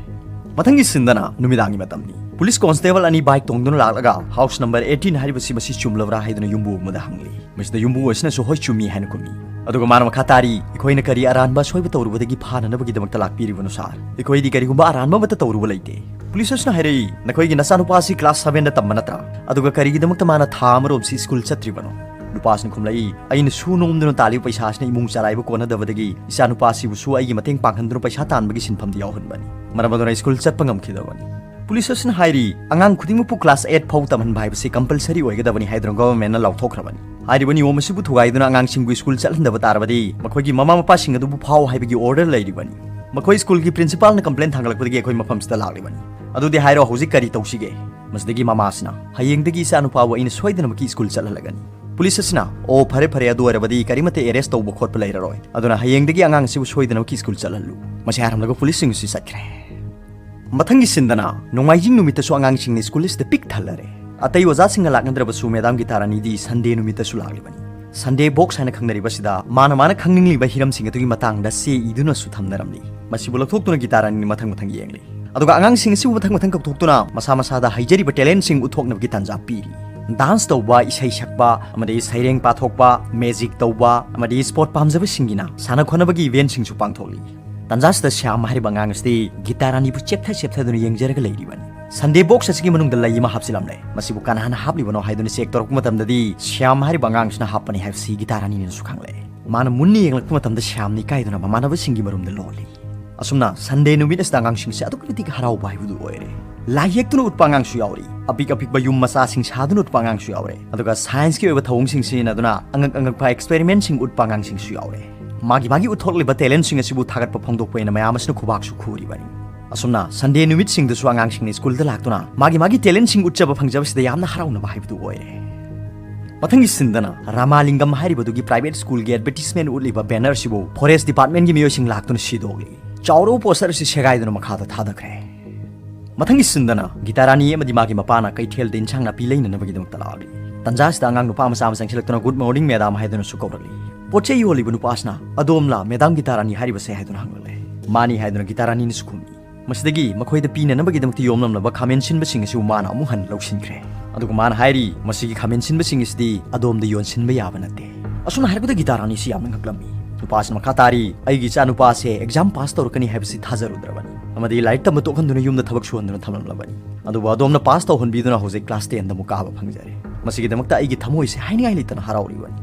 ꯃꯊꯪꯒꯤ ꯁꯤꯟꯗꯅ ꯅꯨꯃꯤꯗꯥꯡꯒꯤ ꯃꯇꯝꯅꯤ꯫ ꯄꯨꯂꯤꯁ ꯀꯣꯟꯁꯇꯦꯕꯜ ꯑꯅꯤ ꯕꯥꯏꯛ ꯇꯣꯡꯗꯨꯅ ꯂꯥꯛꯂꯒ ꯍꯥꯎꯁ ꯅꯝꯕꯔ ꯑꯩꯠꯇꯤꯟ ꯍꯥꯏꯔꯤꯕꯁꯤ ꯃꯁꯤ ꯆꯨꯝꯂꯕ꯭ꯔꯥ ꯍꯥꯏꯗꯨꯅ ꯌꯨꯝꯕꯨ ꯑꯃꯗ ꯍꯪꯂꯤ꯫ ꯃꯁꯤꯗ ꯌꯨꯝꯕꯨ ꯑꯁꯤꯅꯁꯨ ꯍꯣꯏ ꯆꯨꯝꯃꯤ ꯍꯥꯏꯅ ꯈꯨꯝꯃꯤ꯫ ꯑꯗꯨꯒ ꯃꯥꯅ ꯃꯈꯥ ꯇꯥꯔꯤ, ꯑꯩꯈꯣꯏꯅ ꯀꯔꯤ ꯑꯔꯥꯟꯕ ꯑꯁꯣꯏꯕ ꯇꯧꯔꯨꯕꯗꯒꯤ ꯐꯥꯅꯅꯕꯒꯤꯗꯃꯛꯇ ꯂꯥꯛꯄꯤꯔꯤꯕꯅꯣ ꯁꯥꯔ? ꯑꯩꯈꯣꯏꯗꯤ ꯀꯔꯤꯒꯨꯝꯕ ꯑꯔꯥꯟꯕ ꯑꯃꯠꯇ ꯇꯧꯔꯨꯕ ꯂꯩꯇꯦ꯫ ꯄꯨꯂꯤꯁ ꯑꯁꯤꯅ ꯍꯥꯏꯔꯛꯏ, ꯅꯈꯣꯏꯒꯤ ꯅꯆꯥꯅꯨꯄꯥ ꯑꯁꯤ ꯀ꯭ꯂꯥꯁ ꯁꯚꯦꯟꯗ ꯇꯝꯕ ꯅꯠꯇ꯭ꯔꯥ? ꯑꯗꯨꯒ ꯀꯔꯤꯒꯤꯗꯃꯛꯇ ꯃꯥꯅ ꯊꯥ ꯑꯃꯔꯣꯝꯁꯤ ꯁ꯭ꯀꯨꯜ ꯆꯠꯇ꯭ꯔꯤꯕꯅꯣ? ꯅꯨꯄꯥꯁꯤꯅ ꯈꯨꯝꯂꯛꯏ, ꯑꯩꯅ ꯁꯨ ꯅꯣꯝꯗꯨꯅ ꯇꯥꯜꯂꯤꯕ ꯄꯩꯁꯥ ꯑꯁꯤꯅ ꯏꯃꯨꯡ ꯆꯂꯥꯏꯕ ꯀꯣꯟꯅꯗꯕꯗꯒꯤ ꯏꯆꯥꯅꯨꯄꯥꯁꯤꯕꯨꯁꯨ ꯑꯩꯒꯤ ꯃꯇꯦꯡ ꯄꯥꯡꯍꯟꯗꯨꯅ ꯄꯩꯁꯥ ꯇꯥꯟꯕꯒꯤ ꯁꯤꯟꯐꯝꯗ ꯌꯥꯎꯍꯟꯕꯅꯤ꯫ ꯃꯔꯝ ꯑꯗꯨꯅ ꯁ꯭ꯀꯨꯜ ꯆꯠꯄ ꯉꯝꯈꯤꯗꯕꯅꯤ꯫ ꯄꯨꯂꯤꯁ ꯑꯁꯤꯅ ꯍꯥꯏꯔꯤ, ꯑꯉꯥꯡ ꯈꯨꯗꯤꯡꯃꯛꯄꯨ ꯀ꯭ꯂꯥꯁ ꯑꯩꯠ ꯐꯥꯎ ꯇꯝꯍꯟꯕ ꯍꯥꯏꯕꯁꯤ ꯀꯝꯄꯜꯁꯔꯤ ꯑꯣꯏꯒꯗꯕꯅꯤ ꯍꯥꯏꯗꯨꯅ ꯒꯚꯔꯟꯃꯦꯟꯠꯅ ꯂꯥꯎꯊꯣꯛꯈ꯭ꯔꯕꯅꯤ꯫ ꯍꯥꯏꯔꯤꯕ ꯅꯤꯌꯣꯝ ꯑꯁꯤꯕꯨ ꯊꯨꯒꯥꯏꯗꯨꯅ ꯑꯉꯥꯡꯁꯤꯡꯕꯨ ꯁ꯭ꯀꯨꯜ ꯆꯠꯍꯟꯗꯕ ꯇꯥꯔꯕꯗꯤ ꯃꯈꯣꯏꯒꯤ ꯃꯃꯥ ꯃꯄꯥꯁꯤꯡ ꯑꯗꯨꯕꯨ ꯐꯥꯎ ꯍꯥꯏꯕꯒꯤ ꯑꯣꯔꯗꯔ ꯂꯩꯔꯤꯕꯅꯤ꯫ ꯃꯈꯣꯏ ꯁ꯭ꯀꯨꯜꯒꯤ ꯄ꯭ꯔꯤꯟꯁꯤꯄꯥꯜꯅ ꯀꯝꯄ꯭ꯂꯦꯟ ꯊꯥꯡꯒꯠꯂꯛꯄꯗꯒꯤ ꯑꯩꯈꯣꯏ ꯃꯐꯝꯁꯤꯗ ꯂꯥꯛꯂꯤꯕꯅꯤ꯫ ꯑꯗꯨꯗꯤ ꯍꯥꯏꯔꯣ, ꯍꯧꯖꯤꯛ ꯀꯔꯤ ꯇꯧꯁꯤꯒꯦ? ꯃꯁꯤꯗꯒꯤ ꯃꯃꯥꯁꯤꯅ, ꯍꯌꯦꯡꯗꯒꯤ ꯏꯆꯥꯅꯨꯄꯥꯕꯨ ꯑꯩꯅ ꯁꯣꯏꯗꯅꯃꯛꯀꯤ ꯁ꯭ꯀꯨꯜ ꯆꯠꯍꯜꯂꯒꯅꯤ꯫ ꯄꯨꯂꯤꯁ ꯑꯁꯤꯅ, ꯑꯣ, ꯐꯔꯦ ꯐꯔꯦ, ꯑꯗꯨ ꯑꯣꯏꯔꯕꯗꯤ ꯀꯔꯤꯃꯠꯇ ꯑꯦꯔꯦꯁ ꯇꯧꯕ ꯈꯣꯠꯄ ꯂꯩꯔꯔꯣꯏ, ꯑꯗꯨꯅ ꯍꯌꯦꯡꯗꯒꯤ ꯑꯉꯥꯡ ꯑꯁꯤꯕꯨ ꯁꯣꯏꯗꯅꯃꯛꯀꯤ ꯁ꯭ꯀꯨꯜ ꯆꯠꯍꯜꯂꯨ꯫ ꯃꯁꯤ ꯍꯥꯏꯔꯝꯂꯒ ꯄꯨꯂꯤꯁꯁꯤꯡ ꯑꯁꯤ ꯆꯠꯈ꯭ꯔꯦ꯫ ꯃꯊꯪꯒꯤ ꯁꯤꯟꯗꯅ ꯅꯣꯡꯃꯥꯏꯖꯤꯡ ꯅꯨꯃꯤꯠꯇꯁꯨ ꯑꯉꯥꯡꯁꯤꯡꯅ ꯁ꯭ꯀꯨꯜ ꯑꯁꯤꯗ ꯄꯤꯛ ꯊꯜꯂꯔꯦ꯫ ꯑꯇꯩ ꯑꯣꯖꯥꯁꯤꯡꯅ ꯂꯥꯛꯅꯗ꯭ꯔꯕꯁꯨ ꯃꯦꯗꯥꯝ ꯒꯤꯇꯥꯔꯥꯅꯤꯗꯤ ꯁꯟꯗꯦ ꯅꯨꯃꯤꯠꯇꯁꯨ ꯂꯥꯛꯂꯤꯕꯅꯤ꯫ ꯁꯟꯗꯦ ꯕꯣꯛꯁ ꯍꯥꯏꯅ ꯈꯪꯅꯔꯤꯕꯁꯤꯗ ꯃꯥꯅ ꯃꯥꯅ ꯈꯪꯅꯤꯡꯂꯤꯕ ꯍꯤꯔꯝꯁꯤꯡ ꯑꯗꯨꯒꯤ ꯃꯇꯥꯡꯗ ꯆꯦ ꯏꯗꯨꯅꯁꯨ ꯊꯝꯅꯔꯝꯂꯤ꯫ ꯃꯁꯤꯕꯨ ꯂꯧꯊꯣꯛꯇꯨꯅ ꯒꯤꯇꯥꯔꯥꯅꯤꯅ ꯃꯊꯪ ꯃꯊꯪ ꯌꯦꯡꯂꯤ꯫ ꯑꯗꯨꯒ ꯑꯉꯥꯡꯁꯤꯡ ꯑꯁꯤꯕꯨ ꯃꯊꯪ ꯃꯊꯪ ꯀꯧꯊꯣꯛꯇꯨꯅ ꯃꯁꯥ ꯃꯁꯥꯗ ꯍꯩꯖꯔꯤꯕ ꯇꯦꯂꯦꯟꯁꯤꯡ ꯎꯠꯊꯣꯛꯅꯕꯒꯤ ꯇꯥꯟꯖꯥ ꯄꯤꯔꯤ꯫ ꯗꯥꯟꯁ ꯇꯧꯕ, ꯏꯁꯩ ꯁꯛꯄ, ꯑꯃꯗꯤ ꯁꯩꯔꯦꯡ ꯄꯥꯊꯣꯛꯄ, ꯃꯦꯖꯤꯛ ꯇꯧꯕ, ꯑꯃꯗꯤ ꯁ꯭ꯄꯣꯔꯠ ꯄꯥꯝꯖꯕꯁꯤꯡꯒꯤꯅ ꯁꯥꯟꯅ ꯈꯣꯠꯅꯕꯒꯤ ꯏꯚꯦꯟꯠꯁꯤꯡꯁꯨ ꯄꯥꯡꯊꯣꯛꯂꯤ꯫ ꯇꯥꯟꯖꯥꯁꯤꯗ ꯁ꯭ꯌꯥꯝ ꯍꯥꯏꯔꯤꯕ ꯑꯉꯥꯡ ꯑꯁꯤꯗꯤ ꯒꯤꯇꯥꯔꯥꯅꯤꯕꯨ ꯆꯦꯞꯊ ꯆꯦꯞꯊꯗꯨꯅ ꯌꯦꯡꯖꯔꯒ ꯂꯩꯔꯤꯕꯅꯤ꯫ ꯁꯟꯗꯦ ꯕꯣꯛꯁ ꯑꯁꯤꯒꯤ ꯃꯅꯨꯡꯗ ꯂꯩ ꯑꯃ ꯍꯥꯞꯆꯤꯜꯂꯝꯂꯦ꯫ ꯃꯁꯤꯕꯨ ꯀꯅꯥꯅ ꯍꯥꯞꯂꯤꯕꯅꯣ ꯍꯥꯏꯗꯨꯅ ꯆꯦꯛ ꯇꯧꯔꯛꯄ ꯃꯇꯝꯗꯗꯤ ꯁ꯭ꯌꯥꯝ ꯍꯥꯏꯔꯤꯕ ꯑꯉꯥꯡꯁꯤꯅ ꯍꯥꯞꯄꯅꯤ ꯍꯥꯏꯕꯁꯤ ꯒꯤꯇꯥꯔꯥꯅꯤꯅꯁꯨ ꯈꯪꯂꯦ꯫ ꯃꯥꯅ ꯃꯨꯟꯅ ꯌꯦꯡꯂꯛꯄ ꯃꯇꯝꯗ ꯁ꯭ꯌꯥꯝꯅ ꯏꯀꯥꯏꯗꯨꯅ ꯃꯃꯥꯟꯅꯕꯁꯤꯡꯒꯤ ꯃꯔꯨꯝꯗ ꯂꯣꯜꯂꯤ꯫ ꯑꯁꯨꯝꯅ ꯁꯟꯗꯦ ꯅꯨꯃꯤꯠ ꯑꯁꯤꯗ ꯑꯉꯥꯡꯁꯤꯡꯁꯦ ꯑꯗꯨꯛꯀꯤ ꯃꯇꯤꯛ ꯍꯔꯥꯎꯕ ꯍꯥꯏꯕꯗꯨ ꯑꯣꯏꯔꯦ꯫ ꯂꯥꯏ ꯌꯦꯛꯇꯨꯅ ꯎꯠꯄ ꯑꯉꯥꯡꯁꯨ ꯌꯥꯎꯔꯤ꯫ ꯑꯄꯤꯛ ꯑꯄꯤꯛꯄ ꯌꯨꯝ ꯃꯆꯥꯁꯤꯡ ꯁꯥꯗꯨꯅ ꯎꯠꯄ ꯑꯉꯥꯡꯁꯨ ꯌꯥꯎꯔꯦ꯫ ꯑꯗꯨꯒ ꯁꯥꯏꯟꯁꯀꯤ ꯑꯣꯏꯕ ꯊꯧꯑꯣꯡꯁꯤꯡ ꯁꯤꯖꯤꯟꯅꯗꯨꯅ ꯑꯉꯛ ꯑꯉꯛꯄ ꯑꯦꯛꯁꯄꯦꯔꯤꯃꯦꯟꯁꯤꯡ ꯎꯠꯄ ꯑꯉꯥꯡꯁꯤꯡꯁꯨ ꯌꯥꯎꯔꯦ꯫ ꯃꯥꯒꯤ ꯃꯥꯒꯤ ꯎꯠꯊꯣꯛꯂꯤꯕ ꯇꯦꯂꯦꯟꯁꯤꯡ ꯑꯁꯤꯕꯨ ꯊꯥꯒꯠꯄ ꯐꯣꯡꯗꯣꯛꯄ ꯑꯣꯏꯅ ꯃꯌꯥꯝ ꯑꯁꯤꯅ ꯈꯨꯕꯥꯛꯁꯨ ꯈꯨꯔꯤꯕꯅꯤ꯫ ꯑꯁꯨꯝꯅ ꯁꯟꯗꯦ ꯅꯨꯃꯤꯠꯁꯤꯡꯗꯁꯨ ꯑꯉꯥꯡꯁꯤꯡꯅ ꯁ꯭ꯀꯨꯜꯗ ꯂꯥꯛꯇꯨꯅ ꯃꯥꯒꯤ ꯃꯥꯒꯤ ꯇꯦꯂꯦꯟꯁꯤꯡ ꯎꯠꯆꯕ ꯐꯪꯖꯕꯁꯤꯗ ꯌꯥꯝꯅ ꯍꯔꯥꯎꯅꯕ ꯍꯥꯏꯕꯗꯨ ꯑꯣꯏꯔꯦ꯫ ꯃꯊꯪꯒꯤ ꯁꯤꯟꯗꯅ ꯔꯥꯃꯥꯂꯤꯡꯒꯝ ꯍꯥꯏꯔꯤꯕꯗꯨꯒꯤ ꯄ꯭ꯔꯥꯏꯚꯦꯠ ꯁ꯭ꯀꯨꯜꯒꯤ ꯑꯦꯗꯚꯔꯇꯤꯁꯃꯦꯟ ꯎꯠꯂꯤꯕ ꯕꯦꯅꯔꯁꯤꯕꯨ ꯐꯣꯔꯦꯁ ꯗꯤꯄꯥꯔꯠꯃꯦꯟꯒꯤ ꯃꯤꯑꯣꯏꯁꯤꯡ ꯂꯥꯛꯇꯨꯅ ꯁꯤꯗꯣꯛꯂꯤ꯫ ꯆꯥꯎꯔꯕ ꯄꯣꯁꯇꯔ ꯑꯁꯤ ꯁꯦꯒꯥꯏꯗꯨꯅ ꯃꯈꯥꯗ ꯊꯥꯗꯈ꯭ꯔꯦ꯫ ꯃꯊꯪꯒꯤ ꯁꯤꯟꯗꯅ ꯒꯤꯇꯥꯔꯥꯅꯤ ꯑꯃꯗꯤ ꯃꯥꯒꯤ ꯃꯄꯥꯅ ꯀꯩꯊꯦꯜꯗ ꯏꯟꯁꯥꯡ ꯅꯥꯄꯤ ꯂꯩꯅꯅꯕꯒꯤꯗꯃꯛꯇ ꯂꯥꯛꯂꯤ꯫ ꯇꯟꯖꯥꯁꯤꯗ ꯑꯉꯥꯡ ꯅꯨꯄꯥ ꯃꯆꯥ ꯑꯃ ꯆꯪꯁꯤꯜꯂꯛꯇꯨꯅ "Good morning, madam" ꯍꯥꯏꯗꯨꯅꯁꯨ ꯀꯧꯔꯛꯂꯤ꯫ ꯄꯣꯠ ꯆꯩ ꯌꯣꯜꯂꯤꯕ ꯅꯨꯄꯥꯁꯤꯅ "ꯑꯗꯣꯝꯂꯥ ꯃꯦꯗꯥꯝ ꯒꯤꯇꯥꯔꯥꯅꯤ ꯍꯥꯏꯔꯤꯕꯁꯦ?" ꯍꯥꯏꯗꯨꯅ ꯍꯪꯂꯛꯂꯦ꯫ "ꯃꯥꯅꯤ" ꯍꯥꯏꯗꯨꯅ ꯒꯤꯇꯥꯔꯥꯅꯤꯅꯁꯨ ꯈꯨꯝꯃꯤ꯫ ꯃꯁꯤꯗꯒꯤ ꯃꯈꯣꯏꯗ ꯄꯤꯅꯅꯕꯒꯤꯗꯃꯛꯇ ꯌꯣꯝꯂꯝꯂꯕ ꯈꯥꯃꯦꯟ ꯁꯤꯟꯕꯁꯤꯡ ꯑꯁꯤꯕꯨ ꯃꯥꯅ ꯑꯃꯨꯛ ꯍꯟꯅ ꯂꯧꯁꯤꯟꯈ꯭ꯔꯦ꯫ ꯑꯗꯨꯒ ꯃꯥꯅ ꯍꯥꯏꯔꯤ, "ꯃꯁꯤꯒꯤ ꯈꯥꯃꯦꯟ ꯁꯤꯟꯕꯁꯤꯡ ꯑꯁꯤꯗꯤ ꯑꯗꯣꯝꯗ ꯌꯣꯟꯁꯤꯟꯕ ꯌꯥꯕ ꯅꯠꯇꯦ"꯫ ꯑꯁꯨꯝꯅ ꯍꯥꯏꯔꯛꯄꯗ ꯒꯤꯇꯥꯔꯥꯅꯤꯁꯤ ꯌꯥꯝꯅ ꯉꯛꯂꯝꯃꯤ꯫ ꯅꯨꯄꯥꯁꯤꯅ ꯃꯈꯥ ꯇꯥꯔꯤ, "ꯑꯩꯒꯤ ꯏꯆꯥ ꯅꯨꯄꯥꯁꯦ ꯑꯦꯛꯖꯥꯝ ꯄꯥꯁ ꯇꯧꯔꯛꯀꯅꯤ ꯍꯥꯏꯕꯁꯤ ꯊꯥꯖꯔꯨꯗ꯭ꯔꯕꯅꯤ ꯑꯃꯗꯤ ꯂꯥꯏꯔꯤꯛ ꯇꯝꯕ ꯇꯣꯛꯍꯟꯗꯨꯅ ꯌꯨꯝꯗ ꯊꯕꯛ ꯁꯨꯍꯟꯗꯨꯅ ꯊꯝꯂꯝꯂꯕꯅꯤ꯫ ꯑꯗꯨꯕꯨ ꯑꯗꯣꯝꯅ ꯄꯥꯁ ꯇꯧꯍꯟꯕꯤꯗꯨꯅ ꯍꯧꯖꯤꯛ ꯀ꯭ꯂꯥꯁ ꯇꯦꯟꯗ ꯑꯃꯨꯛ ꯀꯥꯕ ꯐꯪꯖꯔꯦ꯫ ꯃꯁꯤꯒꯤꯗꯃꯛꯇ ꯑꯩꯒꯤ ꯊꯃꯣꯏꯁꯦ ꯍꯥꯏꯅꯤꯡꯉꯥꯏ ꯂꯩꯇꯅ ꯍꯔꯥꯎꯔꯤꯕꯅꯤ꯫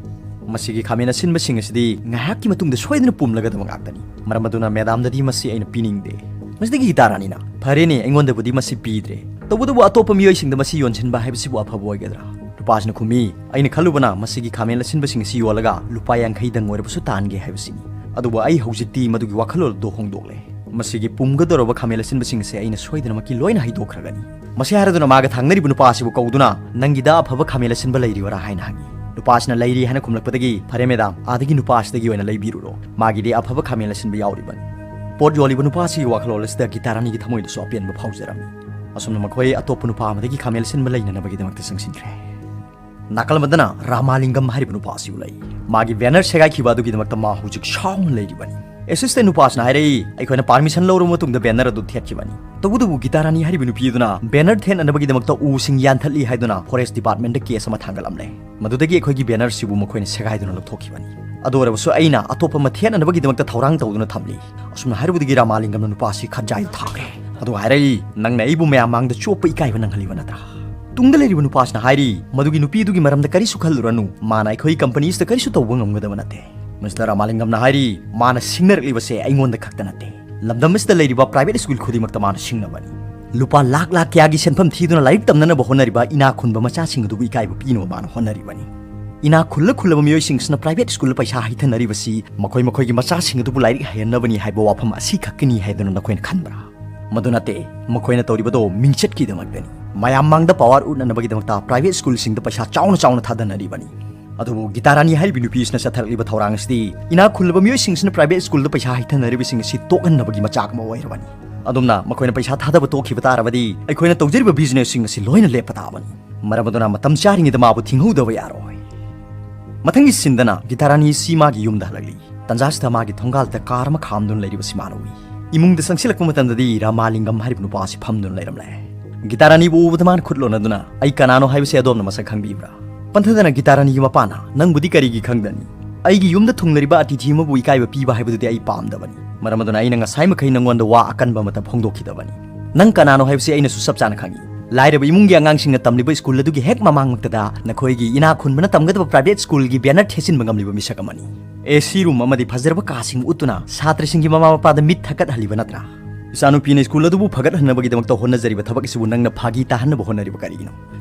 ꯃꯁꯤꯒꯤ ꯈꯥꯃꯦꯟ ꯑꯁꯤꯟꯕꯁꯤꯡ ꯑꯁꯤꯗꯤ ꯉꯥꯏꯍꯥꯛꯀꯤ ꯃꯇꯨꯡꯗ ꯁꯣꯏꯗꯅ ꯄꯨꯝꯂꯒꯗꯕ ꯉꯥꯛꯇꯅꯤ꯫ ꯃꯔꯝ ꯑꯗꯨꯅ ꯃꯦꯗꯥꯝꯗꯗꯤ ꯃꯁꯤ ꯑꯩꯅ ꯄꯤꯅꯤꯡꯗꯦ"꯫ ꯃꯁꯤꯗꯒꯤ ꯒꯤꯇꯥꯔꯥꯅꯤꯅ, "ꯐꯔꯦꯅꯦ, ꯑꯩꯉꯣꯟꯗꯕꯨꯗꯤ ꯃꯁꯤ ꯄꯤꯗ꯭ꯔꯦ, ꯇꯧꯕꯇꯕꯨ ꯑꯇꯣꯞꯄ ꯃꯤꯑꯣꯏꯁꯤꯡꯗ ꯃꯁꯤ ꯌꯣꯟꯁꯤꯟꯕ ꯍꯥꯏꯕꯁꯤꯕꯨ ꯑꯐꯕ ꯑꯣꯏꯒꯗ꯭ꯔꯥ?" ꯅꯨꯄꯥꯁꯤꯅ ꯈꯨꯝꯃꯤ, "ꯑꯩꯅ ꯈꯜꯂꯨꯕꯅ ꯃꯁꯤꯒꯤ ꯈꯥꯃꯦꯟ ꯑꯁꯤꯟꯕꯁꯤꯡ ꯑꯁꯤ ꯌꯣꯜꯂꯒ ꯂꯨꯄꯥ ꯌꯥꯡꯈꯩꯗꯪ ꯑꯣꯏꯔꯕꯁꯨ ꯇꯥꯟꯒꯦ ꯍꯥꯏꯕꯁꯤꯅꯤ꯫ ꯑꯗꯨꯕꯨ ꯑꯩ ꯍꯧꯖꯤꯛꯇꯤ ꯃꯗꯨꯒꯤ ꯋꯥꯈꯜꯂꯣꯟ ꯑꯗꯨ ꯍꯣꯡꯗꯣꯛꯂꯦ꯫ ꯃꯁꯤꯒꯤ ꯄꯨꯝꯒꯗꯧꯔꯕ ꯈꯥꯃꯦꯟ ꯑꯁꯤꯟꯕꯁꯤꯡ ꯑꯁꯤ ꯑꯩꯅ ꯁꯣꯏꯗꯅꯃꯛꯀꯤ ꯂꯣꯏꯅ ꯍꯩꯗꯣꯛꯈ꯭ꯔꯒꯅꯤ"꯫ ꯃꯁꯤ ꯍꯥꯏꯔꯗꯨꯅ ꯃꯥꯒ ꯊꯪꯅꯔꯤꯕ ꯅꯨꯄꯥ ꯑꯁꯤꯕꯨ ꯀꯧꯗꯨꯅ, "ꯅꯪꯒꯤꯗ ꯑꯐꯕ ꯈꯥꯃꯦꯟ ꯑꯁꯤꯟꯕ ꯂꯩꯔꯤꯕꯔꯥ?" ꯍꯥꯏꯅ ꯍꯪꯉꯤ꯫ ꯅꯨꯄꯥꯁꯤꯅ "ꯂꯩꯔꯤ" ꯍꯥꯏꯅ ꯈꯨꯝꯂꯛꯄꯗꯒꯤ, "ꯐꯔꯦ ꯃꯦꯗꯥꯝ, ꯑꯥꯗꯒꯤ ꯅꯨꯄꯥ ꯑꯁꯤꯗꯒꯤ ꯑꯣꯏꯅ ꯂꯩꯕꯤꯔꯨꯔꯣ, ꯃꯥꯒꯤꯗꯤ ꯑꯐꯕ ꯈꯥꯃꯦꯟ ꯑꯁꯤꯟꯕ ꯌꯥꯎꯔꯤꯕꯅꯤ"꯫ ꯄꯣꯠ ꯌꯣꯜꯂꯤꯕ ꯅꯨꯄꯥ ꯑꯁꯤꯒꯤ ꯋꯥꯈꯜꯂꯣꯟ ꯑꯁꯤꯗ ꯒꯤꯇꯥꯔꯥꯅꯤꯒꯤ ꯊꯃꯣꯏꯗꯁꯨ ꯑꯄꯦꯟꯕ ꯐꯥꯎꯖꯔꯝꯃꯤ꯫ ꯑꯁꯨꯝꯅ ꯃꯈꯣꯏ ꯑꯇꯣꯞꯄ ꯅꯨꯄꯥ ꯑꯃꯗꯒꯤ ꯈꯥꯃꯦꯟ ꯑꯁꯤꯟꯕ ꯂꯩꯅꯅꯕꯒꯤꯗꯃꯛꯇ ꯆꯪꯁꯤꯟꯈ꯭ꯔꯦ꯫ ꯅꯥꯀꯜ ꯑꯃꯗꯅ ꯔꯥꯃꯥꯂꯤꯡꯒꯝ ꯍꯥꯏꯔꯤꯕ ꯅꯨꯄꯥ ꯑꯁꯤꯕꯨ ꯂꯩ꯫ ꯃꯥꯒꯤ ꯕꯦꯅꯔ ꯁꯦꯒꯥꯏꯈꯤꯕ ꯑꯗꯨꯒꯤꯗꯃꯛꯇ ꯃꯥ ꯍꯧꯖꯤꯛ ꯁꯥꯎꯅ ꯂꯩꯔꯤꯕꯅꯤ꯫ ꯑꯦꯁꯤꯁꯇꯦꯟ ꯅꯨꯄꯥꯁꯤꯅ ꯍꯥꯏꯔꯛꯏ, "ꯑꯩꯈꯣꯏꯅ ꯄꯥꯔꯃꯤꯁꯟ ꯂꯧꯔꯕ ꯃꯇꯨꯡꯗ ꯕꯦꯅꯔ ꯑꯗꯨ ꯊꯦꯠꯈꯤꯕꯅꯤ꯫ ꯇꯧꯕꯇꯕꯨ ꯒꯤꯇꯥꯔꯥꯅꯤ ꯍꯥꯏꯔꯤꯕ ꯅꯨꯄꯤ ꯑꯗꯨꯅ ꯕꯦꯅꯔ ꯊꯦꯠꯅꯅꯕꯒꯤꯗꯃꯛꯇ ꯎꯁꯤꯡ ꯌꯥꯟꯊꯠꯂꯤ" ꯍꯥꯏꯗꯨꯅ ꯐꯣꯔꯦꯁ ꯗꯤꯄꯥꯔꯠꯃꯦꯟꯗ ꯀꯦꯁ ꯑꯃ ꯊꯥꯡꯒꯠꯂꯝꯂꯦ꯫ ꯃꯗꯨꯗꯒꯤ ꯑꯩꯈꯣꯏꯒꯤ ꯕꯦꯅꯔꯁꯤꯕꯨ ꯃꯈꯣꯏꯅ ꯁꯦꯒꯥꯏꯗꯨꯅ ꯂꯧꯊꯣꯛꯈꯤꯕꯅꯤ꯫ ꯑꯗꯨ ꯑꯣꯏꯔꯕꯁꯨ ꯑꯩꯅ ꯑꯇꯣꯞꯄ ꯑꯃ ꯊꯦꯠꯅꯅꯕꯒꯤꯗꯃꯛꯇ ꯊꯧꯔꯥꯡ ꯇꯧꯗꯨꯅ ꯊꯝꯂꯤ꯫ ꯑꯁꯨꯝꯅ ꯍꯥꯏꯔꯨꯕꯗꯒꯤ ꯔꯥꯃꯥꯂꯤꯡꯒꯝꯅ ꯅꯨꯄꯥꯁꯤ ꯈꯟꯖꯥꯏꯗ ꯊꯥꯈ꯭ꯔꯦ꯫ ꯑꯗꯨꯒ ꯍꯥꯏꯔꯛꯏ, "ꯅꯪꯅ ꯑꯩꯕꯨ ꯃꯌꯥꯝ ꯃꯥꯡꯗ ꯆꯣꯞꯄ ꯏꯀꯥꯏꯕ ꯅꯪꯍꯜꯂꯤꯕ ꯅꯠꯇ꯭ꯔꯥ?" ꯇꯨꯡꯗ ꯂꯩꯔꯤꯕ ꯅꯨꯄꯥꯁꯤꯅ ꯍꯥꯏꯔꯤ, "ꯃꯗꯨꯒꯤ ꯅꯨꯄꯤꯗꯨꯒꯤ ꯃꯔꯝꯗ ꯀꯔꯤꯁꯨ ꯈꯜꯂꯨꯔꯅꯨ, ꯃꯥꯅ ꯑꯩꯈꯣꯏ ꯀꯝꯄꯅꯤꯁꯤꯗ ꯀꯔꯤꯁꯨ ꯇꯧꯕ ꯉꯝꯒꯗꯕ ꯅꯠꯇꯦ"꯫ ꯃꯤꯁꯇꯔ ꯔꯥꯃꯥꯂꯤꯡꯒꯝꯅ ꯍꯥꯏꯔꯤ, "ꯃꯥꯅ ꯁꯤꯡꯅꯔꯛꯂꯤꯕꯁꯦ ꯑꯩꯉꯣꯟꯗ ꯈꯛꯇ ꯅꯠꯇꯦ, ꯂꯝꯗꯝ ꯑꯁꯤꯗ ꯂꯩꯔꯤꯕ ꯄ꯭ꯔꯥꯏꯚꯦꯠ ꯁ꯭ꯀꯨꯜ ꯈꯨꯗꯤꯡꯃꯛꯇ ꯃꯥꯅ ꯁꯤꯡꯅꯕꯅꯤ"꯫ ꯂꯨꯄꯥ ꯂꯥꯛ ꯂꯥꯛ ꯀꯌꯥꯒꯤ ꯁꯦꯟꯐꯝ ꯊꯤꯗꯨꯅ ꯂꯥꯏꯔꯤꯛ ꯇꯝꯅꯅꯕ ꯍꯣꯠꯅꯔꯤꯕ ꯏꯅꯥꯛ ꯈꯨꯟꯕ ꯃꯆꯥꯁꯤꯡ ꯑꯗꯨꯕꯨ ꯏꯀꯥꯏꯕ ꯄꯤꯅꯕ ꯃꯥꯅ ꯍꯣꯠꯅꯔꯤꯕꯅꯤ꯫ ꯏꯅꯥꯛ ꯈꯨꯜꯂ ꯈꯨꯜꯂꯕ ꯃꯤꯑꯣꯏꯁꯤꯡꯁꯤꯅ ꯄ꯭ꯔꯥꯏꯚꯦꯠ ꯁ꯭ꯀꯨꯜꯗ ꯄꯩꯁꯥ ꯍꯩꯊꯅꯔꯤꯕꯁꯤ ꯃꯈꯣꯏ ꯃꯈꯣꯏꯒꯤ ꯃꯆꯥꯁꯤꯡ ꯑꯗꯨꯕꯨ ꯂꯥꯏꯔꯤꯛ ꯍꯩꯍꯟꯅꯕꯅꯤ ꯍꯥꯏꯕ ꯋꯥꯐꯝ ꯑꯁꯤ ꯈꯛꯀꯤꯅꯤ ꯍꯥꯏꯗꯨꯅ ꯅꯈꯣꯏꯅ ꯈꯟꯕ꯭ꯔꯥ? ꯃꯗꯨ ꯅꯠꯇꯦ, ꯃꯈꯣꯏꯅ ꯇꯧꯔꯤꯕꯗꯣ ꯃꯤꯡꯆꯠꯀꯤꯗꯃꯛꯇꯅꯤ꯫ ꯃꯌꯥꯝ ꯃꯥꯡꯗ ꯄꯋꯥꯔ ꯎꯠꯅꯅꯕꯒꯤꯗꯃꯛꯇ ꯄ꯭ꯔꯥꯏꯚꯦꯠ ꯁ꯭ꯀꯨꯜꯁꯤꯡꯗ ꯄꯩꯁꯥ ꯆꯥꯎꯅ ꯆꯥꯎꯅ ꯊꯥꯗꯅꯔꯤꯕꯅꯤ꯫ ꯑꯗꯨꯕꯨ ꯒꯤꯇꯥ ꯔꯥꯅꯤ ꯍꯥꯏꯔꯤꯕ ꯅꯨꯄꯤ ꯑꯁꯤꯅ ꯆꯠꯊꯔꯛꯂꯤꯕ ꯊꯧꯔꯥꯡ ꯑꯁꯤꯗꯤ ꯏꯅꯥꯛ ꯈꯨꯜꯂꯕ ꯃꯤꯑꯣꯏꯁꯤꯡꯁꯤꯅ ꯄ꯭ꯔꯥꯏꯚꯦꯠ ꯁ꯭ꯀꯨꯜꯗ ꯄꯩꯁꯥ ꯍꯩꯊꯅꯔꯤꯕꯁꯤꯡ ꯑꯁꯤ ꯇꯣꯛꯍꯟꯅꯕꯒꯤ ꯃꯆꯥꯛ ꯑꯃ ꯑꯣꯏꯔꯕꯅꯤ꯫ ꯑꯗꯨꯝꯅ ꯃꯈꯣꯏꯅ ꯄꯩꯁꯥ ꯊꯥꯗꯕ ꯇꯣꯛꯈꯤꯕ ꯇꯥꯔꯕꯗꯤ ꯑꯩꯈꯣꯏꯅ ꯇꯧꯖꯔꯤꯕ ꯕꯤꯖꯤꯅꯦꯁꯁꯤꯡ ꯑꯁꯤ ꯂꯣꯏꯅ ꯂꯦꯞꯄ ꯇꯥꯕꯅꯤ꯫ ꯃꯔꯝ ꯑꯗꯨꯅ ꯃꯇꯝ ꯆꯥꯔꯤꯉꯩꯗ ꯃꯥꯕꯨ ꯊꯤꯡꯍꯧꯗꯕ ꯌꯥꯔꯣꯏ꯫ ꯃꯊꯪꯒꯤ ꯁꯤꯟꯗꯅ ꯒꯤꯇꯥ ꯔꯥꯅꯤ ꯑꯁꯤ ꯃꯥꯒꯤ ꯌꯨꯝꯗ ꯍꯜꯂꯛꯂꯤ꯫ ꯇꯟꯖꯥꯁꯤꯗ ꯃꯥꯒꯤ ꯊꯣꯡꯒꯥꯜꯗ ꯀꯥꯔ ꯑꯃ ꯈꯥꯝꯗꯨꯅ ꯂꯩꯔꯤꯕꯁꯤ ꯃꯥꯅ ꯎꯏ꯫ ꯏꯃꯨꯡꯗ ꯆꯪꯁꯤꯜꯂꯛꯄ ꯃꯇꯝꯗꯗꯤ ꯔꯥꯃꯥꯂꯤꯡꯒꯝ ꯍꯥꯏꯔꯤꯕ ꯅꯨꯄꯥ ꯑꯁꯤ ꯐꯝꯗꯨꯅ ꯂꯩꯔꯝꯂꯦ꯫ ꯒꯤꯇꯥ ꯔꯥꯅꯤꯕꯨ ꯎꯕꯗ ꯃꯥꯅ ꯈꯨꯠ ꯂꯣꯟꯅꯗꯨꯅ, "ꯑꯩ ꯀꯅꯥꯅꯣ ꯍꯥꯏꯕꯁꯤ ꯑꯗꯣꯝꯅ ꯃꯁꯛ ꯈꯪꯕꯤꯕ꯭ꯔꯥ?" ꯄꯟꯊꯗꯅ ꯒꯤꯇꯥ ꯔꯥꯅꯤꯒꯤ ꯃꯄꯥꯅ, "ꯅꯪꯕꯨꯗꯤ ꯀꯔꯤꯒꯤ ꯈꯪꯗꯅꯤ? ꯑꯩꯒꯤ ꯌꯨꯝꯗ ꯊꯨꯡꯂꯔꯤꯕ ꯑꯇꯤꯊꯤ ꯑꯃꯕꯨ ꯏꯀꯥꯏꯕ ꯄꯤꯕ ꯍꯥꯏꯕꯗꯨꯗꯤ ꯑꯩ ꯄꯥꯝꯗꯕꯅꯤ꯫ ꯃꯔꯝ ꯑꯗꯨꯅ ꯑꯩꯅ ꯉꯁꯥꯏ ꯃꯈꯩ ꯅꯪꯉꯣꯟꯗ ꯋꯥ ꯑꯀꯟꯕ ꯑꯃꯠꯇ ꯐꯣꯡꯗꯣꯛꯈꯤꯗꯕꯅꯤ꯫ ꯅꯪ ꯀꯅꯥꯅꯣ ꯍꯥꯏꯕꯁꯤ ꯑꯩꯅꯁꯨ ꯆꯞ ꯆꯥꯅ ꯈꯪꯏ꯫ ꯂꯥꯏꯔꯕ ꯏꯃꯨꯡꯒꯤ ꯑꯉꯥꯡꯁꯤꯡꯅ ꯇꯝꯂꯤꯕ ꯁ꯭ꯀꯨꯜ ꯑꯗꯨꯒꯤ ꯍꯦꯛ ꯃꯃꯥꯡꯃꯛꯇꯗ ꯅꯈꯣꯏꯒꯤ ꯏꯅꯥꯛ ꯈꯨꯟꯕꯅ ꯇꯝꯒꯗꯕ ꯄ꯭ꯔꯥꯏꯚꯦꯠ ꯁ꯭ꯀꯨꯜꯒꯤ ꯕꯦꯅꯔ ꯊꯦꯠꯆꯤꯟꯕ ꯉꯝꯂꯤꯕ ꯃꯤꯁꯛ ꯑꯃꯅꯤ꯫ ꯑꯦ ꯁꯤ ꯔꯨꯝ ꯑꯃꯗꯤ ꯐꯖꯔꯕ ꯀꯥꯁꯤꯡ ꯎꯠꯇꯨꯅ ꯁꯥꯇ꯭ꯔꯁꯤꯡꯒꯤ ꯃꯃꯥ ꯃꯄꯥꯗ ꯃꯤꯠ ꯊꯛꯀꯠꯍꯜꯂꯤꯕ ꯅꯠꯇ꯭ꯔꯥ? ꯏꯆꯥꯅꯨꯄꯤꯅ ꯁ꯭ꯀꯨꯜ ꯑꯗꯨꯕꯨ ꯐꯒꯠꯍꯟꯅꯕꯒꯤꯗꯃꯛꯇ ꯍꯣꯠꯅꯖꯔꯤꯕ ꯊꯕꯛ ꯑꯁꯤꯕꯨ ꯅꯪꯅ ꯐꯥꯒꯤ ꯇꯥꯍꯟꯅꯕ ꯍꯣꯠꯅꯔꯤꯕ ꯀꯔꯤꯒꯤꯅꯣ?"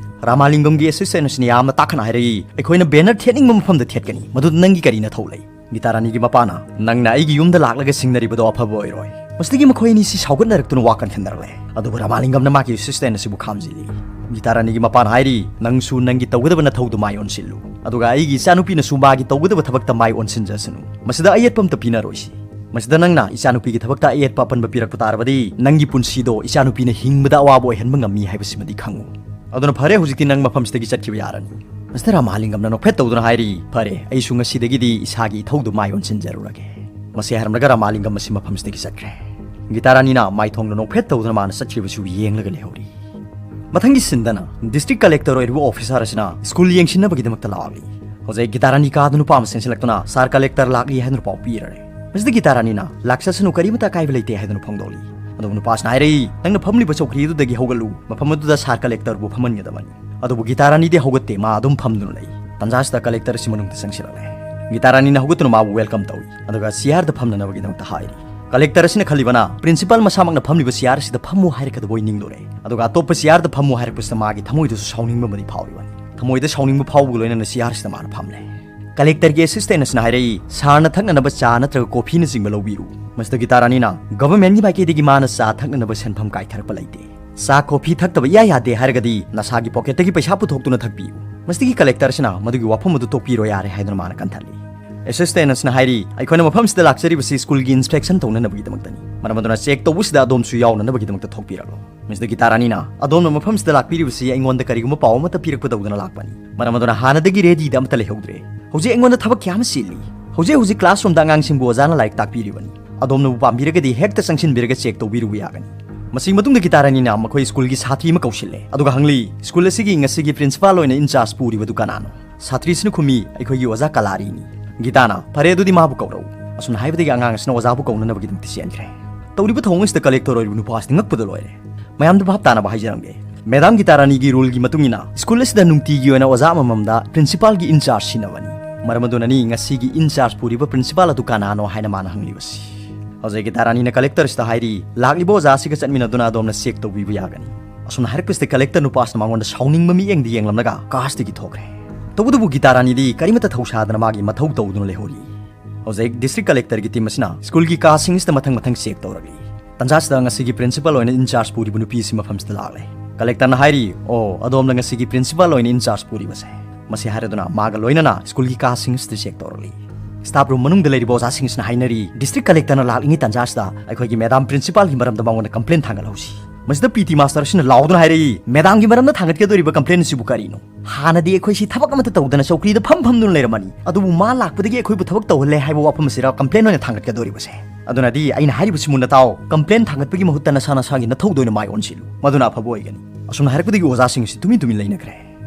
ꯔꯥꯃꯥꯂꯤꯡꯒꯝꯒꯤ ꯑꯦꯁꯤꯁꯇꯦꯟ ꯑꯁꯤꯅ ꯌꯥꯝꯅ ꯇꯥꯈꯠꯅ ꯍꯥꯏꯔꯛꯏ, "ꯑꯩꯈꯣꯏꯅ ꯕꯦꯅꯔ ꯊꯦꯠꯅꯤꯡꯕ ꯃꯐꯝꯗ ꯊꯦꯠꯀꯅꯤ, ꯃꯗꯨꯗ ꯅꯪꯒꯤ ꯀꯔꯤ ꯅꯊꯧ ꯂꯩ?" ꯒꯤꯇꯥ ꯔꯥꯅꯤꯒꯤ ꯃꯄꯥꯅ, "ꯅꯪꯅ ꯑꯩꯒꯤ ꯌꯨꯝꯗ ꯂꯥꯛꯂꯒ ꯁꯤꯡꯅꯔꯤꯕꯗꯣ ꯑꯐꯕ ꯑꯣꯏꯔꯣꯏ"꯫ ꯃꯁꯤꯗꯒꯤ ꯃꯈꯣꯏ ꯑꯅꯤꯁꯤ ꯁꯥꯎꯒꯠꯅꯔꯛꯇꯨꯅ ꯋꯥ ꯀꯟꯈꯠꯅꯔꯛꯂꯦ꯫ ꯑꯗꯨꯕꯨ ꯔꯥꯃꯥꯂꯤꯡꯒꯝꯅ ꯃꯥꯒꯤ ꯑꯦꯁꯤꯁꯇꯦꯟ ꯑꯁꯤꯕꯨ ꯈꯥꯝꯖꯤꯜꯂꯤ꯫ ꯒꯤꯇꯥ ꯔꯥꯅꯤꯒꯤ ꯃꯄꯥꯅ ꯍꯥꯏꯔꯤ, "ꯅꯪꯁꯨ ꯅꯪꯒꯤ ꯇꯧꯒꯗꯕ ꯅꯊꯧꯗꯨ ꯃꯥꯏ ꯑꯣꯟꯁꯤꯜꯂꯨ, ꯑꯗꯨꯒ ꯑꯩꯒꯤ ꯏꯆꯥꯅꯨꯄꯤꯅꯁꯨ ꯃꯥꯒꯤ ꯇꯧꯒꯗꯕ ꯊꯕꯛꯇ ꯃꯥꯏ ꯑꯣꯟꯁꯤꯟꯖꯁꯅꯨ꯫ ꯃꯁꯤꯗ ꯑꯌꯦꯠꯄ ꯑꯝꯇ ꯄꯤꯅꯔꯣꯏꯁꯤ꯫ ꯃꯁꯤꯗ ꯅꯪꯅ ꯏꯆꯥꯅꯨꯄꯤꯒꯤ ꯊꯕꯛꯇ ꯑꯌꯦꯠꯄ ꯑꯄꯟꯕ ꯄꯤꯔꯛꯄ ꯇꯥꯔꯕꯗꯤ ꯅꯪꯒꯤ ꯄꯨꯟꯁꯤꯗꯣ ꯏꯆꯥꯅꯨꯄꯤꯅ ꯍꯤꯡꯕꯗ ꯑꯋꯥꯕ ꯑꯣꯏꯍꯟꯕ ꯉꯝꯃꯤ ꯍꯥꯏꯕꯁꯤꯃꯗꯤ ꯈꯪꯉꯨ꯫ ꯑꯗꯨꯅ ꯐꯔꯦ, ꯍꯧꯖꯤꯛꯇꯤ ꯅꯪ ꯃꯐꯝꯁꯤꯗꯒꯤ ꯆꯠꯈꯤꯕ ꯌꯥꯔꯅꯤ"꯫ ꯃꯁꯤꯗ ꯔꯥꯃꯥꯂꯤꯡꯒꯝꯅ ꯅꯣꯛꯐꯦꯠ ꯇꯧꯗꯨꯅ ꯍꯥꯏꯔꯤ, "ꯐꯔꯦ, ꯑꯩꯁꯨ ꯉꯁꯤꯗꯒꯤꯗꯤ ꯏꯁꯥꯒꯤ ꯏꯊꯧꯗꯨ ꯃꯥꯏ ꯑꯣꯟꯁꯤꯟꯖꯔꯨꯔꯒꯦ"꯫ ꯃꯁꯤ ꯍꯥꯏꯔꯝꯂꯒ ꯔꯥꯃꯥꯂꯤꯡꯒꯝ ꯑꯁꯤ ꯃꯐꯝꯁꯤꯗꯒꯤ ꯆꯠꯈ꯭ꯔꯦ꯫ ꯒꯤꯇꯥ ꯔꯥꯅꯤꯅ ꯃꯥꯏꯊꯣꯡꯗ ꯅꯣꯛꯐꯦꯠ ꯇꯧꯗꯨꯅ ꯃꯥꯅ ꯆꯠꯈꯤꯕꯁꯤꯕꯨ ꯌꯦꯡꯂꯒ ꯂꯩꯍꯧꯔꯤ꯫ ꯃꯊꯪꯒꯤ ꯁꯤꯟꯗꯅ ꯗꯤꯁꯇ꯭ꯔꯤꯛ ꯀꯂꯦꯛꯇꯔ ꯑꯣꯏꯔꯤꯕ ꯑꯣꯐꯤꯁꯥꯔ ꯑꯁꯤꯅ ꯁ꯭ꯀꯨꯜ ꯌꯦꯡꯁꯤꯟꯅꯕꯒꯤꯗꯃꯛꯇ ꯂꯥꯛꯂꯤ꯫ ꯍꯧꯖꯤꯛ ꯒꯤꯇꯥ ꯔꯥꯅꯤ ꯀꯥꯗ ꯅꯨꯄꯥ ꯑꯃ ꯆꯦꯟꯁꯤꯜꯂꯛꯇꯨꯅ, "ꯁꯥꯔ ꯀꯂꯦꯛꯇꯔ ꯂꯥꯛꯂꯤ" ꯍꯥꯏꯗꯨꯅ ꯄꯥꯎ ꯄꯤꯔꯔꯦ꯫ ꯃꯁꯤꯗ ꯒꯤꯇꯥ ꯔꯥꯅꯤꯅ, "ꯂꯥꯛꯆꯁꯅꯨ, ꯀꯔꯤꯃꯇ ꯑꯀꯥꯏꯕ ꯂꯩꯇꯦ" ꯍꯥꯏꯗꯨꯅ ꯐꯣꯡꯗꯣꯛꯂꯤ꯫ ꯑꯗꯨꯕꯨ ꯅꯨꯄꯥꯁꯤꯅ ꯍꯥꯏꯔꯛꯏ, "ꯅꯪꯅ ꯐꯝꯂꯤꯕ ꯆꯧꯀ꯭ꯔꯤ ꯑꯗꯨꯗꯒꯤ ꯍꯧꯒꯠꯂꯨ, ꯃꯐꯝ ꯑꯗꯨꯗ ꯁꯥꯔ ꯀꯂꯦꯛꯇꯔꯕꯨ ꯐꯝꯍꯟꯒꯗꯕꯅꯤ"꯫ ꯑꯗꯨꯕꯨ ꯒꯤꯇꯥ ꯔꯥꯅꯤꯗꯤ ꯍꯧꯒꯠꯇꯦ, ꯃꯥ ꯑꯗꯨꯝ ꯐꯝꯗꯨꯅ ꯂꯩ꯫ ꯇꯟꯖꯥꯁꯤꯗ ꯀꯂꯦꯛꯇꯔ ꯑꯁꯤ ꯃꯅꯨꯡꯗ ꯆꯪꯁꯤꯜꯂꯛꯂꯦ꯫ ꯒꯤꯇꯥ ꯔꯥꯅꯤꯅ ꯍꯧꯒꯠꯇꯨꯅ ꯃꯥꯕꯨ ꯋꯦꯜꯀꯝ ꯇꯧꯏ, ꯑꯗꯨꯒ ꯆꯤꯌꯥꯔꯗ ꯐꯝꯅꯅꯕꯒꯤꯗꯃꯛꯇ ꯍꯥꯏꯔꯤ꯫ ꯀꯂꯦꯛꯇꯔ ꯑꯁꯤꯅ ꯈꯜꯂꯤꯕꯅ ꯄ꯭ꯔꯤꯟꯁꯤꯄꯥꯜ ꯃꯁꯥꯃꯛꯅ ꯐꯝꯂꯤꯕ ꯆꯤꯌꯥꯔ ꯑꯁꯤꯗ ꯐꯝꯃꯨ ꯍꯥꯏꯔꯛꯀꯗꯕ ꯑꯣꯏ ꯅꯤꯡꯂꯨꯔꯦ꯫ ꯑꯗꯨꯒ ꯑꯇꯣꯞꯄ ꯆꯤꯌꯥꯔꯗ ꯐꯝꯃꯨ ꯍꯥꯏꯔꯛꯄꯁꯤꯗ ꯃꯥꯒꯤ ꯊꯃꯣꯏꯗꯁꯨ ꯁꯥꯎꯅꯤꯡꯕ ꯑꯃꯗꯤ ꯐꯥꯎꯔꯤꯕꯅꯤ꯫ ꯊꯃꯣꯏꯗ ꯁꯥꯎꯅꯤꯡꯕ ꯐꯥꯎꯕꯒ ꯂꯣꯏꯅꯅ ꯆꯤꯌꯥꯔꯁꯤꯗ ꯃꯥꯅ ꯐꯝꯂꯦ꯫ ꯀꯂꯦꯛꯇꯔꯒꯤ ꯑꯦꯁꯤꯁꯇꯦꯟ ꯑꯁꯤꯅ ꯍꯥꯏꯔꯛꯏ, "ꯁꯥꯔꯅ ꯊꯛꯅꯅꯕ ꯆꯥ ꯅꯠꯇ꯭ꯔꯒ ꯀꯣꯐꯤꯅꯆꯤꯡꯕ ꯂꯧꯕꯤꯔꯨ꯫ ꯃꯁꯤꯗ ꯒꯤꯇꯥ ꯔꯥꯅꯤꯅ ꯒꯚꯔꯟꯃꯦꯟꯒꯤ ꯃꯥꯏꯀꯩꯗꯒꯤ ꯃꯥꯅ ꯆꯥ ꯊꯛꯅꯅꯕ ꯁꯦꯟꯐꯝ ꯀꯥꯏꯊꯔꯛꯄ ꯂꯩꯇꯦ꯫ ꯆꯥ ꯀꯣꯐꯤ ꯊꯛꯇꯕ ꯏꯌꯥ ꯌꯥꯗꯦ ꯍꯥꯏꯔꯒꯗꯤ ꯅꯁꯥꯒꯤ ꯄꯣꯀꯦꯠꯇꯒꯤ ꯄꯩꯁꯥ ꯄꯨꯊꯣꯛꯇꯨꯅ ꯊꯛꯄꯤꯌꯨ꯫" ꯃꯁꯤꯗꯒꯤ ꯀꯂꯦꯛꯇꯔ ꯑꯁꯤꯅ ꯃꯗꯨꯒꯤ ꯋꯥꯐꯝ ꯑꯗꯨ ꯇꯣꯛꯄꯤꯔꯣ ꯌꯥꯔꯦ ꯍꯥꯏꯗꯨꯅ ꯃꯥꯅ ꯀꯟꯊꯠꯂꯤ꯫ ꯑꯦꯁꯤꯁꯇꯦꯟ ꯑꯁꯤꯅ ꯍꯥꯏꯔꯤ, "ꯑꯩꯈꯣꯏꯅ ꯃꯐꯝꯁꯤꯗ ꯂꯥꯛꯆꯔꯤꯕꯁꯤ ꯁ꯭ꯀꯨꯜꯒꯤ ꯏꯟꯁꯄꯦꯛꯁꯟ ꯇꯧꯅꯅꯕꯒꯤꯗꯃꯛꯇꯅꯤ꯫ ꯃꯔꯝ ꯑꯗꯨꯅ ꯆꯦꯛ ꯇꯧꯕꯁꯤꯗ ꯑꯗꯣꯝꯁꯨ ꯌꯥꯎꯅꯅꯕꯒꯤꯗꯃꯛꯇ ꯊꯣꯛꯄꯤꯔꯛꯂꯣ꯫" ꯃꯤꯁꯇꯔ ꯒꯤꯇꯥ ꯔꯥꯅꯤꯅ, "ꯑꯗꯣꯝꯅ ꯃꯐꯝꯁꯤꯗ ꯂꯥꯛꯄꯤꯔꯤꯕꯁꯤ ꯑꯩꯉꯣꯟꯗ ꯀꯔꯤꯒꯨꯝꯕ ꯄꯥꯎ ꯑꯃꯠꯇ ꯄꯤꯔꯛꯄ ꯇꯧꯗꯅ ꯂꯥꯛꯄꯅꯤ꯫ ꯃꯔꯝ ꯑꯗꯨꯅ ꯍꯥꯟꯅꯗꯒꯤ ꯔꯦꯗꯤꯗ ꯑꯃꯠꯇ ꯂꯩꯍꯧꯗ꯭ꯔꯦ꯫ ꯍꯧꯖꯤꯛ ꯑꯩꯉꯣꯟꯗ ꯊꯕꯛ ꯀꯌꯥ ꯑꯃ ꯆꯤꯜꯂꯤ꯫ ꯍꯧꯖꯤꯛ ꯍꯧꯖꯤꯛ ꯀ꯭ꯂꯥꯁꯔꯨꯝꯗ ꯑꯉꯥꯡꯁꯤꯡꯕꯨ ꯑꯣꯖꯥꯅ ꯂꯥꯏꯔꯤꯛ ꯇꯥꯛꯄꯤꯔꯤꯕꯅꯤ꯫ ꯑꯗꯣꯝꯅꯕꯨ ꯄꯥꯝꯕꯤꯔꯒꯗꯤ ꯍꯦꯛꯇ ꯆꯪꯁꯤꯟꯕꯤꯔꯒ ꯆꯦꯛ ꯇꯧꯕꯤꯔꯨꯕ ꯌꯥꯒꯅꯤ꯫" ꯃꯁꯤꯒꯤ ꯃꯇꯨꯡꯗ ꯒꯤꯇꯥ ꯔꯥꯅꯤꯅ ꯃꯈꯣꯏ ꯁ꯭ꯀꯨꯜꯒꯤ ꯁꯥꯇ꯭ꯔꯤ ꯑꯃ ꯀꯧꯁꯤꯜꯂꯦ꯫ ꯑꯗꯨꯒ ꯍꯪꯂꯤ, "ꯁ꯭ꯀꯨꯜ ꯑꯁꯤꯒꯤ ꯉꯁꯤꯒꯤ ꯄ꯭ꯔꯤꯟꯁꯤꯄꯥꯜ ꯑꯣꯏꯅ ꯏꯟꯆꯥꯔꯖ ꯄꯨꯔꯤꯕꯗꯨ ꯀꯅꯥꯅꯣ?" ꯁꯥꯇ꯭ꯔꯤꯁꯤꯅ ꯈꯨꯝꯃꯤ, "ꯑꯩꯈꯣꯏꯒꯤ ꯑꯣꯖꯥ ꯀꯂꯥꯔꯤꯅꯤ꯫" ꯒꯤꯇꯥꯅ, "ꯐꯔꯦ, ꯑꯗꯨꯗꯤ ꯃꯥꯕꯨ ꯀꯧꯔꯛꯎ꯫" ꯑꯁꯨꯝꯅ ꯍꯥꯏꯕꯗꯒꯤ ꯑꯉꯥꯡ ꯑꯁꯤꯅ ꯑꯣꯖꯥꯕꯨ ꯀꯧꯅꯅꯕꯒꯤꯗꯃꯛꯇ ꯆꯦꯟꯈ꯭ꯔꯦ꯫ ꯇꯧꯔꯤꯕ ꯊꯧꯑꯣꯡ ꯑꯁꯤꯗ ꯀꯂꯦꯛꯇꯔ ꯑꯣꯏꯔꯤꯕ ꯅꯨꯄꯥ ꯑꯁꯤꯗꯤ ꯉꯛꯄꯗ ꯂꯣꯏꯔꯦ꯫ ꯃꯌꯥꯝꯗ ꯚꯥꯞ ꯇꯥꯅꯕ ꯍꯥꯏꯖꯔꯝꯒꯦ꯫ ꯃꯦꯗꯥꯝ ꯒꯤꯇꯥ ꯔꯥꯅꯤꯒꯤ ꯔꯨꯜꯒꯤ ꯃꯇꯨꯡ ꯏꯟꯅ ꯁ꯭ꯀꯨꯜ ꯑꯁꯤꯗ ꯅꯨꯡꯇꯤꯒꯤ ꯑꯣꯏꯅ ꯑꯣꯖꯥ ꯑꯃꯃꯝꯗ ꯄ꯭ꯔꯤꯟꯁꯤꯄꯥꯜꯒꯤ ꯏꯟꯆꯥꯔꯖ ꯁꯤꯟꯅꯕꯅꯤ꯫ ꯃꯔꯝ ꯑꯗꯨꯅꯅꯤ ꯉꯁꯤꯒꯤ ꯏꯟꯆꯥꯔꯖ ꯄꯨꯔꯤꯕ ꯄ꯭ꯔꯤꯟꯁꯤꯄꯥꯜ ꯑꯗꯨ ꯀꯅꯥꯅꯣ ꯍꯥꯏꯅ ꯃꯥꯅ ꯍꯪꯂꯤꯕꯁꯤ꯫ ꯍꯧꯖꯤꯛ ꯒꯤꯇꯥ ꯔꯥꯅꯤꯅ ꯀꯂꯦꯛꯇꯔꯁꯤꯗ ꯍꯥꯏꯔꯤ, "ꯂꯥꯛꯂꯤꯕ ꯑꯣꯖꯥ ꯑꯁꯤꯒ ꯆꯠꯃꯤꯟꯅꯗꯨꯅ ꯑꯗꯣꯝꯅ ꯆꯦꯛ ꯇꯧꯕꯤꯕ ꯌꯥꯒꯅꯤ꯫" ꯑꯁꯨꯝꯅ ꯍꯥꯏꯔꯛꯄꯁꯤꯗ ꯀꯂꯦꯛꯇꯔ ꯅꯨꯄꯥꯁꯤꯅ ꯃꯉꯣꯟꯗ ꯁꯥꯎꯅꯤꯡꯕ ꯃꯤꯠꯌꯦꯡꯗ ꯌꯦꯡꯂꯝꯂꯒ ꯀꯥꯁꯇꯒꯤ ꯊꯣꯛꯈ꯭ꯔꯦ꯫ ꯇꯧꯕꯇꯕꯨ ꯒꯤꯇꯥ ꯔꯥꯅꯤꯗꯤ ꯀꯔꯤꯃꯠꯇ ꯊꯧꯁꯥꯗꯅ ꯃꯥꯒꯤ ꯃꯊꯧ ꯇꯧꯗꯨꯅ ꯂꯩꯍꯧꯔꯤ꯫ ꯍꯧꯖꯤꯛ ꯗꯤꯁꯇ꯭ꯔꯤꯛ ꯀꯂꯦꯛꯇꯔꯒꯤ ꯇꯤꯝ ꯑꯁꯤꯅ ꯁ꯭ꯀꯨꯜꯒꯤ ꯀꯥꯁꯤꯡ ꯑꯁꯤꯗ ꯃꯊꯪ ꯃꯊꯪ ꯆꯦꯛ ꯇꯧꯔꯛꯂꯤ꯫ ꯇꯟꯖꯥꯁꯤꯗ ꯉꯁꯤꯒꯤ ꯄ꯭ꯔꯤꯟꯁꯤꯄꯥꯜ ꯑꯣꯏꯅ ꯏꯟꯆꯥꯔꯖ ꯄꯨꯔꯤꯕ ꯅꯨꯄꯤ ꯑꯁꯤ ꯃꯐꯝꯁꯤꯗ ꯂꯥꯛꯂꯦ꯫ ꯀꯂꯦꯛꯇꯔꯅ ꯍꯥꯏꯔꯤ, "ꯑꯣ, ꯑꯗꯣꯝꯅ ꯉꯁꯤꯒꯤ ꯄ꯭ꯔꯤꯟꯁꯤꯄꯥꯜ ꯑꯣꯏꯅ ꯏꯟꯆꯥꯔꯖ ꯄꯨꯔꯤꯕꯁꯦ?" ꯃꯁꯤ ꯍꯥꯏꯔꯗꯨꯅ ꯃꯥꯒ ꯂꯣꯏꯅꯅ ꯁ꯭ꯀꯨꯜꯒꯤ ꯀꯥꯁꯤꯡ ꯑꯁꯤꯗ ꯆꯦꯛ ꯇꯧꯔꯛꯂꯤ꯫ ꯁ꯭ꯇꯥꯐ ꯔꯨꯝ ꯃꯅꯨꯡꯗ ꯂꯩꯔꯤꯕ ꯑꯣꯖꯥꯁꯤꯡ ꯑꯁꯤꯅ ꯍꯥꯏꯅꯔꯤ, "ꯗꯤꯁꯇ꯭ꯔꯤꯛ ꯀꯂꯦꯛꯇꯔꯅ ꯂꯥꯛꯂꯤꯉꯩ ꯇꯟꯖꯥꯁꯤꯗ ꯑꯩꯈꯣꯏꯒꯤ ꯃꯦꯗꯥꯝ ꯄ꯭ꯔꯤꯟꯁꯤꯄꯥꯜꯒꯤ ꯃꯔꯝꯗ ꯃꯉꯣꯟꯗ ꯀꯝꯄ꯭ꯂꯦꯟ ꯊꯥꯡꯒꯠꯍꯧꯁꯤ꯫" ꯃꯁꯤꯗ ꯄꯤ ꯇꯤ ꯃꯥꯁꯇꯔ ꯑꯁꯤꯅ ꯂꯥꯎꯗꯨꯅ ꯍꯥꯏꯔꯛꯏ, "ꯃꯦꯗꯥꯝꯒꯤ ꯃꯔꯝꯗ ꯊꯥꯡꯒꯠꯀꯗꯧꯔꯤꯕ ꯀꯝꯄ꯭ꯂꯦꯟ ꯑꯁꯤꯕꯨ ꯀꯔꯤꯅꯣ? ꯍꯥꯟꯅꯗꯤ ꯑꯩꯈꯣꯏꯁꯤ ꯊꯕꯛ ꯑꯃꯠꯇ ꯇꯧꯗꯅ ꯆꯧꯀ꯭ꯔꯤꯗ ꯐꯝ ꯐꯝꯗꯨꯅ ꯂꯩꯔꯝꯃꯅꯤ, ꯑꯗꯨꯕꯨ ꯃꯥ ꯂꯥꯛꯄꯗꯒꯤ ꯑꯩꯈꯣꯏꯕꯨ ꯊꯕꯛ ꯇꯧꯍꯜꯂꯦ ꯍꯥꯏꯕ ꯋꯥꯐꯝ ꯑꯁꯤꯔ ꯀꯝꯄ꯭ꯂꯦꯟ ꯑꯣꯏꯅ ꯊꯥꯡꯒꯠꯀꯗꯧꯔꯤꯕꯁꯦ? ꯑꯗꯨꯅꯗꯤ ꯑꯩꯅ ꯍꯥꯏꯔꯤꯕꯁꯤ ꯃꯨꯟꯅ ꯇꯥꯎ, ꯀꯝꯄ꯭ꯂꯦꯟ ꯊꯥꯡꯒꯠꯄꯒꯤ ꯃꯍꯨꯠꯇ ꯅꯁꯥ ꯅꯁꯥꯒꯤ ꯅꯊꯧꯗ ꯑꯣꯏꯅ ꯃꯥꯏ ꯑꯣꯟꯁꯤꯜꯂꯨ, ꯃꯗꯨꯅ ꯑꯐꯕ ꯑꯣꯏꯒꯅꯤ꯫" ꯑꯁꯨꯝꯅ ꯍꯥꯏꯔꯛꯄꯗꯒꯤ ꯑꯣꯖꯥꯁꯤꯡ ꯑꯁꯤ ꯇꯨꯃꯤꯟ ꯇꯨꯃꯤꯟ ꯂꯩꯅꯈ꯭ꯔꯦ꯫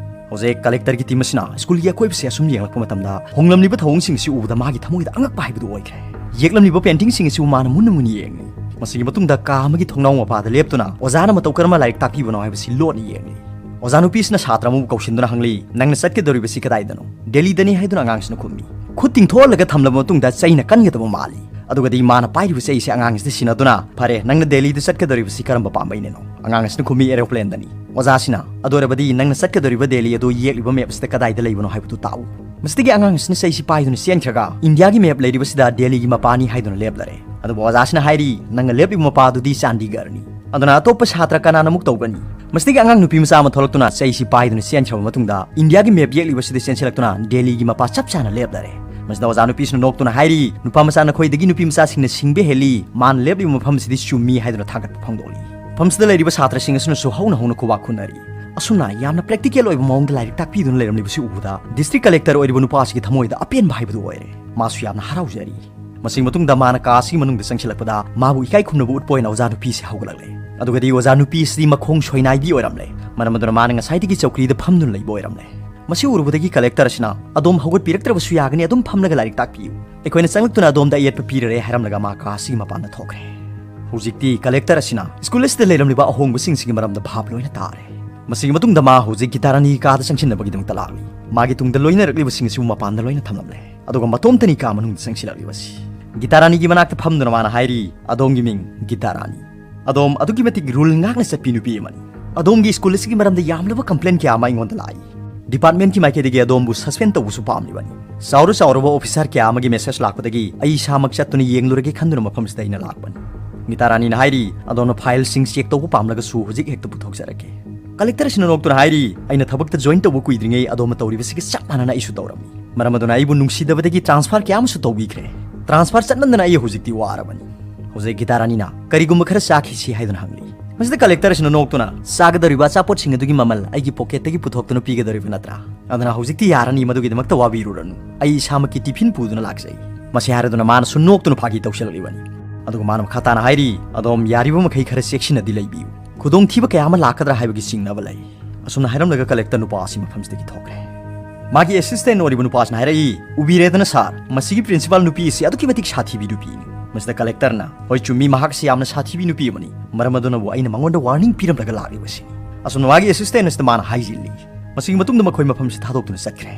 ꯍꯧꯖꯤꯛ ꯀꯂꯦꯛꯇꯔꯒꯤ ꯇꯤꯝ ꯑꯁꯤꯅ ꯁ꯭ꯀꯨꯜꯒꯤ ꯑꯀꯣꯏꯕꯁꯦ ꯑꯁꯨꯝ ꯌꯦꯡꯂꯛꯄ ꯃꯇꯝꯗ ꯍꯣꯡꯂꯝꯂꯤꯕ ꯊꯧꯑꯣꯡꯁꯤꯡ ꯑꯁꯤ ꯎꯕꯗ ꯃꯥꯒꯤ ꯊꯃꯣꯏꯗ ꯑꯉꯛꯄ ꯍꯥꯏꯕꯗꯨ ꯑꯣꯏꯈ꯭ꯔꯦ꯫ ꯌꯦꯛꯂꯝꯂꯤꯕ ꯄꯦꯟꯇꯤꯡꯁꯤꯡ ꯑꯁꯤꯕꯨ ꯃꯥꯅ ꯃꯨꯟꯅ ꯃꯨꯟꯅ ꯌꯦꯡꯂꯤ꯫ ꯃꯁꯤꯒꯤ ꯃꯇꯨꯡꯗ ꯀꯥ ꯑꯃꯒꯤ ꯊꯣꯡꯅꯥꯎ ꯃꯄꯥꯗ ꯂꯦꯞꯇꯨꯅ ꯑꯣꯖꯥꯅ ꯃꯇꯧ ꯀꯔꯝꯅ ꯂꯥꯏꯔꯤꯛ ꯇꯥꯛꯄꯤꯕꯅꯣ ꯍꯥꯏꯕꯁꯤ ꯂꯣꯠꯅ ꯌꯦꯡꯂꯤ꯫ ꯑꯣꯖꯥ ꯅꯨꯄꯤꯁꯤꯅ ꯁꯥꯇ꯭ꯔ ꯑꯃꯕꯨ ꯀꯧꯁꯤꯟꯗꯨꯅ ꯍꯪꯂꯤ, "ꯅꯪꯅ ꯆꯠꯀꯗꯧꯔꯤꯕꯁꯤ ꯀꯗꯥꯏꯗꯅꯣ?" "ꯗꯦꯜꯂꯤꯗꯅꯤ" ꯍꯥꯏꯗꯨꯅ ꯑꯉꯥꯡꯁꯤꯅ ꯈꯨꯝꯃꯤ꯫ ꯈꯨꯠ ꯇꯤꯡꯊꯣꯛꯍꯜꯂꯒ ꯊꯝꯂꯕ ꯃꯇꯨꯡꯗ ꯆꯩꯅ ꯀꯟꯒꯗꯕ ꯃꯥꯜꯂꯤ꯫ ꯑꯗꯨꯒꯗꯤ ꯃꯥꯅ ꯄꯥꯏꯔꯤꯕ ꯆꯩꯁꯦ ꯑꯉꯥꯡꯁꯤꯗ ꯁꯤꯟꯅꯗꯨꯅ, "ꯐꯔꯦ, ꯅꯪꯅ ꯗꯦꯜꯂꯤꯗ ꯆꯠꯀꯗꯧꯔꯤꯕꯁꯤ ꯀꯔꯝꯕ ꯄꯥꯝꯕꯩꯅꯅꯣ?" ꯑꯉꯥꯡ ꯑꯁꯤꯅ ꯈꯨꯝꯃꯤ, "ꯑꯦꯔꯣꯄ꯭ꯂꯦꯟꯗꯅꯤ"꯫ ꯑꯣꯖꯥꯁꯤꯅ, "ꯑꯗꯨ ꯑꯣꯏꯔꯕꯗꯤ ꯅꯪꯅ ꯆꯠꯀꯗꯧꯔꯤꯕ ꯗꯦꯜꯂꯤ ꯑꯗꯨ ꯌꯦꯛꯂꯤꯕ ꯃꯦꯞ ꯑꯁꯤꯗ ꯀꯗꯥꯏꯗ ꯂꯩꯕꯅꯣ ꯍꯥꯏꯕꯗꯨ ꯇꯥꯛꯎ"꯫ ꯃꯁꯤꯗꯒꯤ ꯑꯉꯥꯡ ꯑꯁꯤꯅ ꯆꯩꯁꯤ ꯄꯥꯏꯗꯨꯅ ꯆꯦꯟꯈ꯭ꯔꯒ ꯏꯟꯗꯤꯌꯥꯒꯤ ꯃꯦꯞ ꯂꯩꯔꯤꯕꯁꯤꯗ ꯗꯦꯜꯂꯤꯒꯤ ꯃꯄꯥꯅꯤ ꯍꯥꯏꯗꯨꯅ ꯂꯦꯞꯂꯔꯦ꯫ ꯑꯗꯨꯕꯨ ꯑꯣꯖꯥꯁꯤꯅ ꯍꯥꯏꯔꯤ, "ꯅꯪꯅ ꯂꯦꯞꯂꯤꯕ ꯃꯄꯥ ꯑꯗꯨꯗꯤ ꯆꯥꯟꯗꯤꯒꯔꯅꯤ꯫ ꯑꯗꯨꯅ ꯑꯇꯣꯞꯄ ꯁꯥꯇ꯭ꯔ ꯀꯅꯥꯅ ꯑꯃꯨꯛ ꯇꯧꯒꯅꯤ?" ꯃꯁꯤꯗꯒꯤ ꯑꯉꯥꯡ ꯅꯨꯄꯤ ꯃꯆꯥ ꯑꯃ ꯊꯣꯛꯂꯛꯇꯨꯅ ꯆꯩꯁꯤ ꯄꯥꯏꯗꯨꯅ ꯆꯦꯟꯈ꯭ꯔꯕ ꯃꯇꯨꯡꯗ ꯏꯟꯗꯤꯌꯥꯒꯤ ꯃꯦꯞ ꯌꯦꯛꯂꯤꯕꯁꯤꯗ ꯆꯦꯟꯁꯤꯜꯂꯛꯇꯨꯅ ꯗꯦꯜꯂꯤꯒꯤ ꯃꯄꯥ ꯆꯞ ꯆꯥꯅ ꯂꯦꯞꯂꯔꯦ꯫ ꯃꯁꯤꯗ ꯑꯣꯖꯥ ꯅꯨꯄꯤꯁꯤꯅ ꯅꯣꯛꯇꯨꯅ ꯍꯥꯏꯔꯤ, "ꯅꯨꯄꯥ ꯃꯆꯥ, ꯅꯈꯣꯏꯗꯒꯤ ꯅꯨꯄꯤ ꯃꯆꯥꯁꯤꯡꯅ ꯁꯤꯡꯕ ꯍꯦꯜꯂꯤ, ꯃꯥꯅ ꯂꯦꯞꯂꯤꯕ ꯃꯐꯝꯁꯤꯗꯤ ꯆꯨꯝꯃꯤ" ꯍꯥꯏꯗꯨꯅ ꯊꯥꯒꯠꯄ ꯐꯣꯡꯗꯣꯛꯂꯤ꯫ ꯃꯐꯝꯁꯤꯗ ꯂꯩꯔꯤꯕ ꯁꯥꯇ꯭ꯔꯁꯤꯡ ꯑꯁꯤꯅꯁꯨ ꯍꯧꯅ ꯍꯧꯅ ꯈꯨꯕꯥꯛ ꯈꯨꯅꯔꯤ꯫ ꯑꯁꯨꯝꯅ ꯌꯥꯝꯅ ꯄ꯭ꯔꯦꯛꯇꯤꯀꯦꯜ ꯑꯣꯏꯕ ꯃꯑꯣꯡꯗ ꯂꯥꯏꯔꯤꯛ ꯇꯥꯛꯄꯤꯗꯨꯅ ꯂꯩꯔꯝꯂꯤꯕꯁꯤ ꯎꯕꯗ ꯗꯤꯁꯇ꯭ꯔꯤꯛ ꯀꯂꯦꯛꯇꯔ ꯑꯣꯏꯔꯤꯕ ꯅꯨꯄꯥ ꯑꯁꯤꯒꯤ ꯊꯃꯣꯏꯗ ꯑꯄꯦꯟꯕ ꯍꯥꯏꯕꯗꯨ ꯑꯣꯏꯔꯦ꯫ ꯃꯥꯁꯨ ꯌꯥꯝꯅ ꯍꯔꯥꯎꯖꯔꯤ꯫ ꯃꯁꯤꯒꯤ ꯃꯇꯨꯡꯗ ꯃꯥꯅ ꯀꯥ ꯑꯁꯤꯒꯤ ꯃꯅꯨꯡꯗ ꯆꯪꯁꯤꯜꯂꯛꯄꯗ ꯃꯥꯕꯨ ꯏꯀꯥꯏ ꯈꯨꯝꯅꯕ ꯎꯠꯄ ꯑꯣꯏꯅ ꯑꯣꯖꯥ ꯅꯨꯄꯤꯁꯤ ꯍꯧꯒꯠꯂꯛꯂꯦ꯫ ꯑꯗꯨꯒꯗꯤ ꯑꯣꯖꯥ ꯅꯨꯄꯤ ꯑꯁꯤꯗꯤ ꯃꯈꯣꯡ ꯁꯣꯏꯅꯥꯏꯕꯤ ꯑꯣꯏꯔꯝꯂꯦ꯫ ꯃꯔꯝ ꯑꯗꯨꯅ ꯃꯥꯅ ꯉꯁꯥꯏꯗꯒꯤ ꯆꯧꯀ꯭ꯔꯤꯗ ꯐꯝꯗꯨꯅ ꯂꯩꯕ ꯑꯣꯏꯔꯝꯂꯦ꯫ ꯃꯁꯤ ꯎꯔꯨꯕꯗꯒꯤ ꯀꯂꯦꯛꯇꯔ ꯑꯁꯤꯅ, "ꯑꯗꯣꯝ ꯍꯧꯒꯠꯄꯤꯔꯛꯇ꯭ꯔꯕꯁꯨ ꯌꯥꯒꯅꯤ, ꯑꯗꯨꯝ ꯐꯝꯂꯒ ꯂꯥꯏꯔꯤꯛ ꯇꯥꯛꯄꯤꯌꯨ꯫ ꯑꯩꯈꯣꯏꯅ ꯆꯪꯂꯛꯇꯨꯅ ꯑꯗꯣꯝꯗ ꯑꯌꯦꯠꯄ ꯄꯤꯔꯔꯦ" ꯍꯥꯏꯔꯝꯂꯒ ꯃꯥ ꯀꯥ ꯑꯁꯤꯒꯤ ꯃꯄꯥꯟꯗ ꯊꯣꯛꯈ꯭ꯔꯦ꯫ ꯍꯧꯖꯤꯛꯇꯤ ꯀꯂꯦꯛꯇꯔ ꯑꯁꯤꯅ ꯁ꯭ꯀꯨꯜ ꯑꯁꯤꯗ ꯂꯩꯔꯝꯂꯤꯕ ꯑꯍꯣꯡꯕꯁꯤꯡꯁꯤꯒꯤ ꯃꯔꯝꯗ ꯚꯥꯞ ꯂꯣꯏꯅ ꯇꯥꯔꯦ꯫ ꯃꯁꯤꯒꯤ ꯃꯇꯨꯡꯗ ꯃꯥ ꯍꯧꯖꯤꯛ ꯒꯤꯇꯥꯔꯥꯅꯤꯒꯤ ꯀꯥꯗ ꯆꯪꯁꯤꯟꯅꯕꯒꯤꯗꯃꯛꯇ ꯂꯥꯛꯂꯤ꯫ ꯃꯥꯒꯤ ꯇꯨꯡꯗ ꯂꯣꯏꯅꯔꯛꯂꯤꯕꯁꯤꯡ ꯑꯁꯤꯕꯨ ꯃꯄꯥꯟꯗ ꯂꯣꯏꯅ ꯊꯝꯂꯝꯂꯦ꯫ ꯑꯗꯨꯒ ꯃꯇꯣꯝꯇꯅꯤ ꯀꯥ ꯃꯅꯨꯡꯗ ꯆꯪꯁꯤꯜꯂꯛꯂꯤꯕꯁꯤ꯫ ꯒꯤꯇꯥꯔꯥꯅꯤꯒꯤ ꯃꯅꯥꯛꯇ ꯐꯝꯗꯨꯅ ꯃꯥꯅ ꯍꯥꯏꯔꯤ, "ꯑꯗꯣꯝꯒꯤ ꯃꯤꯡ ꯒꯤꯇꯥꯔꯥꯅꯤ꯫ ꯑꯗꯣꯝ ꯑꯗꯨꯛꯀꯤ ꯃꯇꯤꯛ ꯔꯨꯜ ꯉꯥꯛꯅ ꯆꯠꯄꯤ ꯅꯨꯄꯤ ꯑꯃꯅꯤ꯫ ꯑꯗꯣꯝꯒꯤ ꯁ꯭ꯀꯨꯜ ꯑꯁꯤꯒꯤ ꯃꯔꯝꯗ ꯌꯥꯝꯂꯕ ꯀꯝꯄ꯭ꯂꯦꯟ ꯀꯌꯥ ꯑꯃ ꯑꯩꯉꯣꯟꯗ ꯂꯥꯛꯏ꯫ ꯗꯤꯄꯥꯔꯠꯃꯦꯟꯠꯀꯤ ꯃꯥꯏꯀꯩꯗꯒꯤ ꯑꯗꯣꯝꯕꯨ ꯁꯁꯄꯦꯟ ꯇꯧꯕꯁꯨ ꯄꯥꯝꯂꯤꯕꯅꯤ꯫ ꯆꯥꯎꯔ ꯆꯥꯎꯔꯕ ꯑꯣꯐꯤꯁꯥꯔ ꯀꯌꯥ ꯑꯃꯒꯤ ꯃꯦꯁꯦꯖ ꯂꯥꯛꯄꯗꯒꯤ ꯑꯩ ꯏꯁꯥꯃꯛ ꯆꯠꯇꯨꯅ ꯌꯦꯡꯂꯨꯔꯒꯦ ꯈꯟꯗꯨꯅ ꯃꯐꯝꯁꯤꯗ ꯑꯩꯅ ꯂꯥꯛꯄꯅꯤ"꯫ ꯒꯤꯇꯥꯔꯥꯅꯤꯅ ꯍꯥꯏꯔꯤ, "ꯑꯗꯣꯝꯅ ꯐꯥꯏꯜꯁꯤꯡ ꯆꯦꯛ ꯇꯧꯕ ꯄꯥꯝꯂꯒꯁꯨ ꯍꯧꯖꯤꯛ ꯍꯦꯛꯇ ꯄꯨꯊꯣꯛꯆꯔꯛꯀꯦ"꯫ ꯀꯂꯦꯛꯇꯔ ꯑꯁꯤꯅ ꯅꯣꯛꯇꯨꯅ ꯍꯥꯏꯔꯤ, "ꯑꯩꯅ ꯊꯕꯛꯇ ꯖꯣꯏꯟ ꯇꯧꯕ ꯀꯨꯏꯗ꯭ꯔꯤꯉꯩ ꯑꯗꯣꯝꯅ ꯇꯧꯔꯤꯕꯁꯤꯒ ꯆꯞ ꯃꯥꯟꯅꯅ ꯑꯩꯁꯨ ꯇꯧꯔꯝꯃꯤ꯫ ꯃꯔꯝ ꯑꯗꯨꯅ ꯑꯩꯕꯨ ꯅꯨꯡꯁꯤꯗꯕꯗꯒꯤ ꯇ꯭ꯔꯥꯟꯁꯐꯔ ꯀꯌꯥ ꯑꯃꯁꯨ ꯇꯧꯕꯤꯈ꯭ꯔꯦ꯫ ꯇ꯭ꯔꯥꯟꯁꯐꯔ ꯆꯠꯃꯟꯗꯅ ꯑꯩ ꯍꯧꯖꯤꯛꯇꯤ ꯋꯥꯔꯕꯅꯤ"꯫ ꯍꯧꯖꯤꯛ ꯒꯤꯇꯥꯔꯥꯅꯤꯅ, "ꯀꯔꯤꯒꯨꯝꯕ ꯈꯔ ꯆꯥꯈꯤꯁꯤ" ꯍꯥꯏꯗꯨꯅ ꯍꯪꯂꯤ꯫ ꯃꯁꯤꯗ ꯀꯂꯦꯛꯇꯔ ꯑꯁꯤꯅ ꯅꯣꯛꯇꯨꯅ, "ꯆꯥꯒꯗꯧꯔꯤꯕ ꯑꯆꯥꯄꯣꯠꯁꯤꯡ ꯑꯗꯨꯒꯤ ꯃꯃꯜ ꯑꯩꯒꯤ ꯄꯣꯀꯦꯠꯇꯒꯤ ꯄꯨꯊꯣꯛꯇꯨꯅ ꯄꯤꯒꯗꯧꯔꯤꯕ ꯅꯠꯇ꯭ꯔꯥ? ꯑꯗꯨꯅ ꯍꯧꯖꯤꯛꯇꯤ ꯌꯥꯔꯅꯤ, ꯃꯗꯨꯒꯤꯗꯃꯛꯇ ꯋꯥꯕꯤꯔꯨꯔꯅꯨ꯫ ꯑꯩ ꯏꯁꯥꯃꯛꯀꯤ ꯇꯤꯐꯤꯟ ꯄꯨꯗꯨꯅ ꯂꯥꯛꯆꯩ"꯫ ꯃꯁꯤ ꯍꯥꯏꯔꯗꯨꯅ ꯃꯥꯅꯁꯨ ꯅꯣꯛꯇꯨꯅ ꯐꯥꯒꯤ ꯇꯧꯁꯤꯜꯂꯛꯂꯤꯕꯅꯤ꯫ ꯑꯗꯨꯒ ꯃꯥꯅ ꯃꯈꯥ ꯇꯥꯅ ꯍꯥꯏꯔꯤ, "ꯑꯗꯣꯝ ꯌꯥꯔꯤꯕ ꯃꯈꯩ ꯈꯔ ꯆꯦꯛꯁꯤꯟꯅꯗꯤ ꯂꯩꯕꯤꯌꯨ꯫ ꯈꯨꯗꯣꯡꯊꯤꯕ ꯀꯌꯥ ꯑꯃ ꯂꯥꯛꯀꯗ꯭ꯔꯥ ꯍꯥꯏꯕꯒꯤ ꯆꯤꯡꯅꯕ ꯂꯩ"꯫ ꯑꯁꯨꯝꯅ ꯍꯥꯏꯔꯝꯂꯒ ꯀꯂꯦꯛꯇꯔ ꯅꯨꯄꯥ ꯑꯁꯤ ꯃꯐꯝꯁꯤꯗꯒꯤ ꯊꯣꯛꯈ꯭ꯔꯦ꯫ ꯃꯥꯒꯤ ꯑꯦꯁꯤꯁꯇꯦꯟ ꯑꯣꯏꯔꯤꯕ ꯅꯨꯄꯥꯁꯤꯅ ꯍꯥꯏꯔꯛꯏ, "ꯎꯕꯤꯔꯦꯗꯅ ꯁꯥꯔ, ꯃꯁꯤꯒꯤ ꯄ꯭ꯔꯤꯟꯁꯤꯄꯥꯜ ꯅꯨꯄꯤ ꯑꯁꯤ ꯑꯗꯨꯛꯀꯤ ꯃꯇꯤꯛ ꯁꯥꯊꯤꯕꯤ ꯅꯨꯄꯤꯅꯤ"꯫ ꯃꯁꯤꯗ ꯀꯂꯦꯛꯇꯔꯅ, "ꯍꯣꯏ ꯆꯨꯝꯃꯤ, ꯃꯍꯥꯛꯁꯤ ꯌꯥꯝꯅ ꯁꯥꯊꯤꯕꯤ ꯅꯨꯄꯤ ꯑꯃꯅꯤ꯫ ꯃꯔꯝ ꯑꯗꯨꯅꯕꯨ ꯑꯩꯅ ꯃꯉꯣꯟꯗ ꯋꯥꯔꯅꯤꯡ ꯄꯤꯔꯝꯂꯒ ꯂꯥꯛꯂꯤꯕꯁꯤꯅꯤ"꯫ ꯑꯁꯨꯝꯅ ꯃꯥꯒꯤ ꯑꯦꯁꯤꯁꯇꯦꯟ ꯑꯁꯤꯗ ꯃꯥꯅ ꯍꯥꯏꯖꯤꯜꯂꯤ꯫ ꯃꯁꯤꯒꯤ ꯃꯇꯨꯡꯗ ꯃꯈꯣꯏ ꯃꯐꯝꯁꯤ ꯊꯥꯗꯣꯛꯇꯨꯅ ꯆꯠꯈ꯭ꯔꯦ꯫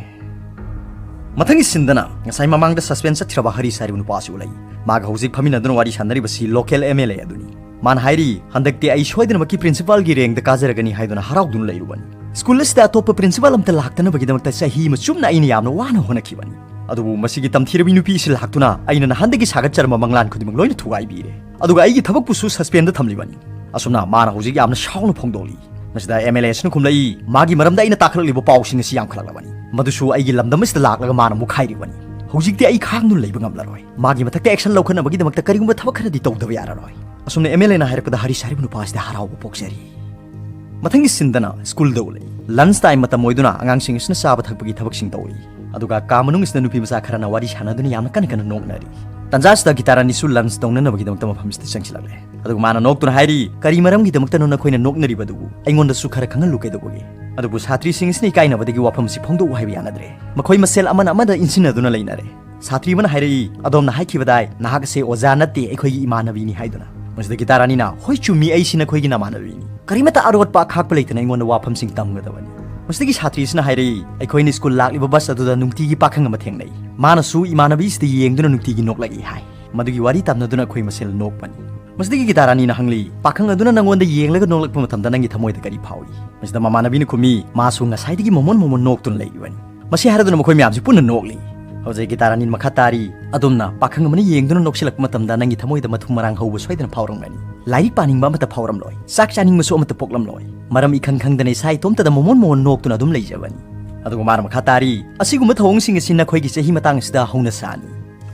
ꯃꯊꯪꯒꯤ ꯁꯤꯟꯗꯅ ꯉꯁꯥꯏ ꯃꯃꯥꯡꯗ ꯁꯁꯄꯦꯟꯁ ꯆꯠꯈ꯭ꯔꯕ ꯍꯔꯤꯁ ꯍꯥꯏꯔꯤꯕ ꯅꯨꯄꯥꯁꯤ ꯎꯠꯂꯛꯏ꯫ ꯃꯥꯒ ꯍꯧꯖꯤꯛ ꯐꯝꯃꯤꯟꯅꯗꯨꯅ ꯋꯥꯔꯤ ꯁꯥꯟꯅꯔꯤꯕꯁꯤ ꯂꯣꯀꯦꯜ ꯑꯦꯝ ꯑꯦꯜ ꯑꯦ ꯑꯗꯨꯅꯤ꯫ ꯃꯥꯅ ꯍꯥꯏꯔꯤ, ꯍꯟꯗꯛꯇꯤ ꯑꯩ ꯁꯣꯏꯗꯅꯃꯛꯀꯤ ꯄ꯭ꯔꯤꯟꯁꯤꯄꯥꯜꯒꯤ ꯔꯦꯡꯗ ꯀꯥꯖꯔꯒꯅꯤ ꯍꯥꯏꯗꯨꯅ ꯍꯔꯥꯎꯗꯨꯅ ꯂꯩꯔꯨꯕꯅꯤ꯫ ꯁ꯭ꯀꯨꯜ ꯑꯁꯤꯗ ꯑꯇꯣꯞꯄ ꯄ꯭ꯔꯤꯟꯁꯤꯄꯥꯜ ꯑꯝꯇ ꯂꯥꯛꯇꯅꯕꯒꯤꯗꯃꯛꯇ ꯆꯍꯤ ꯑꯃ ꯆꯨꯞꯅ ꯑꯩꯅ ꯌꯥꯝꯅ ꯋꯥꯅ ꯍꯣꯠꯅꯈꯤꯕꯅꯤ꯫ ꯑꯗꯨꯕꯨ ꯃꯁꯤꯒꯤ ꯇꯝꯊꯤꯔꯕꯤ ꯅꯨꯄꯤ ꯑꯁꯤ ꯂꯥꯛꯇꯨꯅ ꯑꯩꯅ ꯅꯍꯥꯟꯗꯒꯤ ꯁꯥꯒꯠꯆꯔꯝꯕ ꯃꯪꯂꯥꯟ ꯈꯨꯗꯤꯡꯃꯛ ꯂꯣꯏꯅ ꯊꯨꯒꯥꯏꯕꯤꯔꯦ꯫ ꯑꯗꯨꯒ ꯑꯩꯒꯤ ꯊꯕꯛꯄꯨꯁꯨ ꯁꯁꯄꯦꯟꯗ ꯊꯝꯂꯤꯕꯅꯤ꯫ ꯑꯁꯨꯝꯅ ꯃꯥꯅ ꯍꯧꯖꯤꯛ ꯌꯥꯝꯅ ꯁꯥꯎꯅ ꯐꯣꯡꯗꯣꯛꯂꯤ꯫ ꯃꯁꯤꯗ ꯑꯦꯝ ꯑꯦꯜ ꯑꯦ ꯑꯁꯤꯅ ꯈꯨꯝꯂꯛꯏ, ꯃꯥꯒꯤ ꯃꯔꯝꯗ ꯑꯩꯅ ꯇꯥꯈꯠꯂꯛꯂꯤꯕ ꯄꯥꯎꯁꯤꯡ ꯑꯁꯤ ꯌꯥꯝꯈꯠꯂꯛꯂꯕꯅꯤ꯫ ꯃꯗꯨꯁꯨ ꯑꯩꯒꯤ ꯂꯝꯗꯝ ꯑꯁꯤꯗ ꯂꯥꯛꯂꯒ ꯃꯥꯅ ꯃꯨꯛꯈꯥꯏꯔꯤꯕꯅꯤ꯫ ꯍꯧꯖꯤꯛꯇꯤ ꯑꯩ ꯈꯥꯡꯗꯨꯅ ꯂꯩꯕ ꯉꯝꯂꯔꯣꯏ꯫ ꯃꯥꯒꯤ ꯃꯊꯛꯇ ꯑꯦꯛꯁꯟ ꯂꯧꯈꯠꯅꯕꯒꯤꯗꯃꯛꯇ ꯀꯔꯤꯒꯨꯝꯕ ꯊꯕꯛ ꯈꯔꯗꯤ ꯇꯧꯗꯕ ꯌꯥꯔꯔꯣꯏ꯫ ꯑꯁꯨꯝꯅ ꯑꯦꯝ ꯑꯦꯜ ꯑꯦꯅ ꯍꯥꯏꯔꯛꯄꯗ ꯍꯔꯤꯁ ꯍꯥꯏꯔꯤꯕ ꯅꯨꯄꯥ ꯑꯁꯤꯗ ꯍꯔꯥꯎꯕ ꯄꯣꯛꯆꯔꯤ꯫ ꯃꯊꯪꯒꯤ ꯁꯤꯟꯗꯅ ꯁ꯭ꯀꯨꯜꯗ ꯎꯠꯂꯛꯏ꯫ ꯂꯟꯆ ꯇꯥꯏꯝ ꯃꯇꯝ ꯑꯣꯏꯗꯨꯅ ꯑꯉꯥꯡꯁꯤꯡ ꯑꯁꯤꯅ ꯆꯥꯕ ꯊꯛꯄꯒꯤ ꯊꯕꯛꯁꯤꯡ ꯇꯧꯔꯤ꯫ ꯑꯗꯨꯒ ꯀꯥ ꯃꯅꯨꯡ ꯑꯁꯤꯗ ꯅꯨꯄꯤ ꯃꯆꯥ ꯈꯔꯅ ꯋꯥꯔꯤ ꯁꯥꯟꯅꯗꯨꯅ ꯌꯥꯝꯅ ꯀꯟꯅ ꯀꯟꯅ ꯅꯣꯛꯅꯔꯤ꯫ ꯇꯟꯖꯥ ꯑꯁꯤꯗ ꯒꯤꯇꯥꯔꯥꯅꯤꯁꯨ ꯂꯟꯆ ꯇꯧꯅꯅꯕꯒꯤꯗꯃꯛꯇ ꯃꯐꯝ ꯑꯁꯤꯗ ꯆꯪꯁꯤꯜꯂꯛꯂꯦ꯫ ꯑꯗꯨꯒ ꯃꯥꯅ ꯅꯣꯛꯇꯨꯅ ꯍꯥꯏꯔꯤ, "ꯀꯔꯤ ꯃꯔꯝꯒꯤꯗꯃꯛꯇꯅꯣ ꯅꯈꯣꯏꯅ ꯅꯣꯛꯅꯔꯤꯕꯗꯨꯕꯨ? ꯑꯩꯉꯣꯟꯗꯁꯨ ꯈꯔ ꯈꯪꯍꯜꯂꯨ ꯀꯩꯗꯧꯕꯒꯦ?" ꯑꯗꯨꯕꯨ ꯁꯥꯇ꯭ꯔꯤꯁꯤꯡ ꯑꯁꯤꯅ ꯏꯀꯥꯏꯅꯕꯗꯒꯤ ꯋꯥꯐꯝ ꯑꯁꯤ ꯐꯣꯡꯗꯣꯛꯎ ꯍꯥꯏꯕ ꯌꯥꯅꯗ꯭ꯔꯦ꯫ ꯃꯈꯣꯏ ꯃꯁꯦꯜ ꯑꯃꯅ ꯑꯃꯗ ꯏꯟꯁꯤꯟꯅꯗꯨꯅ ꯂꯩꯅꯔꯦ꯫ ꯁꯥꯇ꯭ꯔꯤ ꯑꯃꯅ ꯍꯥꯏꯔꯛꯏ, "ꯑꯗꯣꯝꯅ ꯍꯥꯏꯈꯤꯕꯗꯥꯏ, ꯅꯍꯥꯛ ꯑꯁꯦ ꯑꯣꯖꯥ ꯅꯠꯇꯦ, ꯑꯩꯈꯣꯏꯒꯤ ꯏꯃꯥꯟꯅꯕꯤꯅꯤ" ꯍꯥꯏꯗꯨꯅ꯫ ꯃꯁꯤꯗ ꯒꯤꯇꯥꯔꯥꯅꯤꯅ, "ꯍꯣꯏ ꯆꯨꯝꯃꯤ, ꯑꯩꯁꯤ ꯅꯈꯣꯏꯒꯤ ꯅꯃꯥꯟꯅꯕꯤꯅꯤ꯫ ꯀꯔꯤꯃꯠꯇ ꯑꯔꯣꯠꯄ ꯑꯈꯥꯛꯄ ꯂꯩꯇꯅ ꯑꯩꯉꯣꯟꯗ ꯋꯥꯐꯝꯁꯤꯡ ꯇꯝꯒꯗꯕꯅꯤ"꯫ ꯃꯁꯤꯗꯒꯤ ꯁꯥꯇ꯭ꯔꯤ ꯑꯁꯤꯅ ꯍꯥꯏꯔꯛꯏ, "ꯑꯩꯈꯣꯏꯅ ꯁ꯭ꯀꯨꯜ ꯂꯥꯛꯂꯤꯕ ꯕꯁ ꯑꯗꯨꯗ ꯅꯨꯡꯇꯤꯒꯤ ꯄꯥꯈꯪ ꯑꯃ ꯊꯦꯡꯅꯩ꯫ ꯃꯥꯅꯁꯨ ꯏꯃꯥꯟꯅꯕꯤꯁꯤꯗ ꯌꯦꯡꯗꯨꯅ ꯅꯨꯡꯇꯤꯒꯤ ꯅꯣꯛꯂꯛꯏ" ꯍꯥꯏ꯫ ꯃꯗꯨꯒꯤ ꯋꯥꯔꯤ ꯇꯝꯅꯗꯨꯅ ꯑꯩꯈꯣꯏ ꯃꯁꯦꯜ ꯅꯣꯛꯄꯅꯤ꯫ ꯃꯁꯤꯗꯒꯤ ꯒꯤꯇꯥꯔꯥꯅꯤꯅ ꯍꯪꯂꯤ, "ꯄꯥꯈꯪ ꯑꯗꯨꯅ ꯅꯪꯉꯣꯟꯗ ꯌꯦꯡꯂꯒ ꯅꯣꯛꯂꯛꯄ ꯃꯇꯝꯗ ꯅꯪꯒꯤ ꯊꯃꯣꯏꯗ ꯀꯔꯤ ꯐꯥꯎꯏ?" ꯃꯁꯤꯗ ꯃꯃꯥꯟꯅꯕꯤꯅ ꯈꯨꯝꯃꯤ, "ꯃꯥꯁꯨ ꯉꯁꯥꯏꯗꯒꯤ ꯃꯣꯃꯣꯟ ꯃꯣꯃꯣꯟ ꯅꯣꯛꯇꯨꯅ ꯂꯩꯔꯤꯕꯅꯤ"꯫ ꯃꯁꯤ ꯍꯥꯏꯔꯗꯨꯅ ꯃꯈꯣꯏ ꯃꯌꯥꯝꯁꯤ ꯄꯨꯟꯅ ꯅꯣꯛꯂꯤ꯫ ꯍꯧꯖꯤꯛ ꯒꯤꯇꯥꯔꯥꯅꯤꯅ ꯃꯈꯥ ꯇꯥꯔꯤ, "ꯑꯗꯣꯝꯅ ꯄꯥꯈꯪ ꯑꯃꯅ ꯌꯦꯡꯗꯨꯅ ꯅꯣꯛꯁꯤꯜꯂꯛꯄ ꯃꯇꯝꯗ ꯅꯪꯒꯤ ꯊꯃꯣꯏꯗ ꯃꯊꯨꯝ ꯃꯔꯥꯡ ꯍꯧꯕ ꯁꯣꯏꯗꯅ ꯐꯥꯎꯔꯝꯒꯅꯤ꯫ ꯂꯥꯏꯔꯤꯛ ꯄꯥꯅꯤꯡꯕ ꯑꯃꯠꯇ ꯐꯥꯎꯔꯝꯂꯣꯏ꯫ ꯆꯥꯛ ꯆꯥꯅꯤꯡꯕꯁꯨ ꯑꯃꯠꯇ ꯄꯣꯛꯂꯝꯂꯣꯏ꯫ ꯃꯔꯝ ꯏꯈꯪ ꯈꯪꯗꯅ ꯏꯁꯥ ꯏꯇꯣꯝꯇꯗ ꯃꯣꯃꯣꯟ ꯃꯣꯃꯣꯟ ꯅꯣꯛꯇꯨꯅ ꯑꯗꯨꯝ ꯂꯩꯖꯕꯅꯤ"꯫ ꯑꯗꯨꯒ ꯃꯥꯅ ꯃꯈꯥ ꯇꯥꯔꯤ, "ꯑꯁꯤꯒꯨꯝꯕ ꯊꯧꯑꯣꯡꯁꯤꯡ ꯑꯁꯤ ꯅꯈꯣꯏꯒꯤ ꯆꯍꯤ ꯃꯇꯥꯡ ꯑꯁꯤꯗ ꯍꯧꯅ ꯁꯥꯅꯤ꯫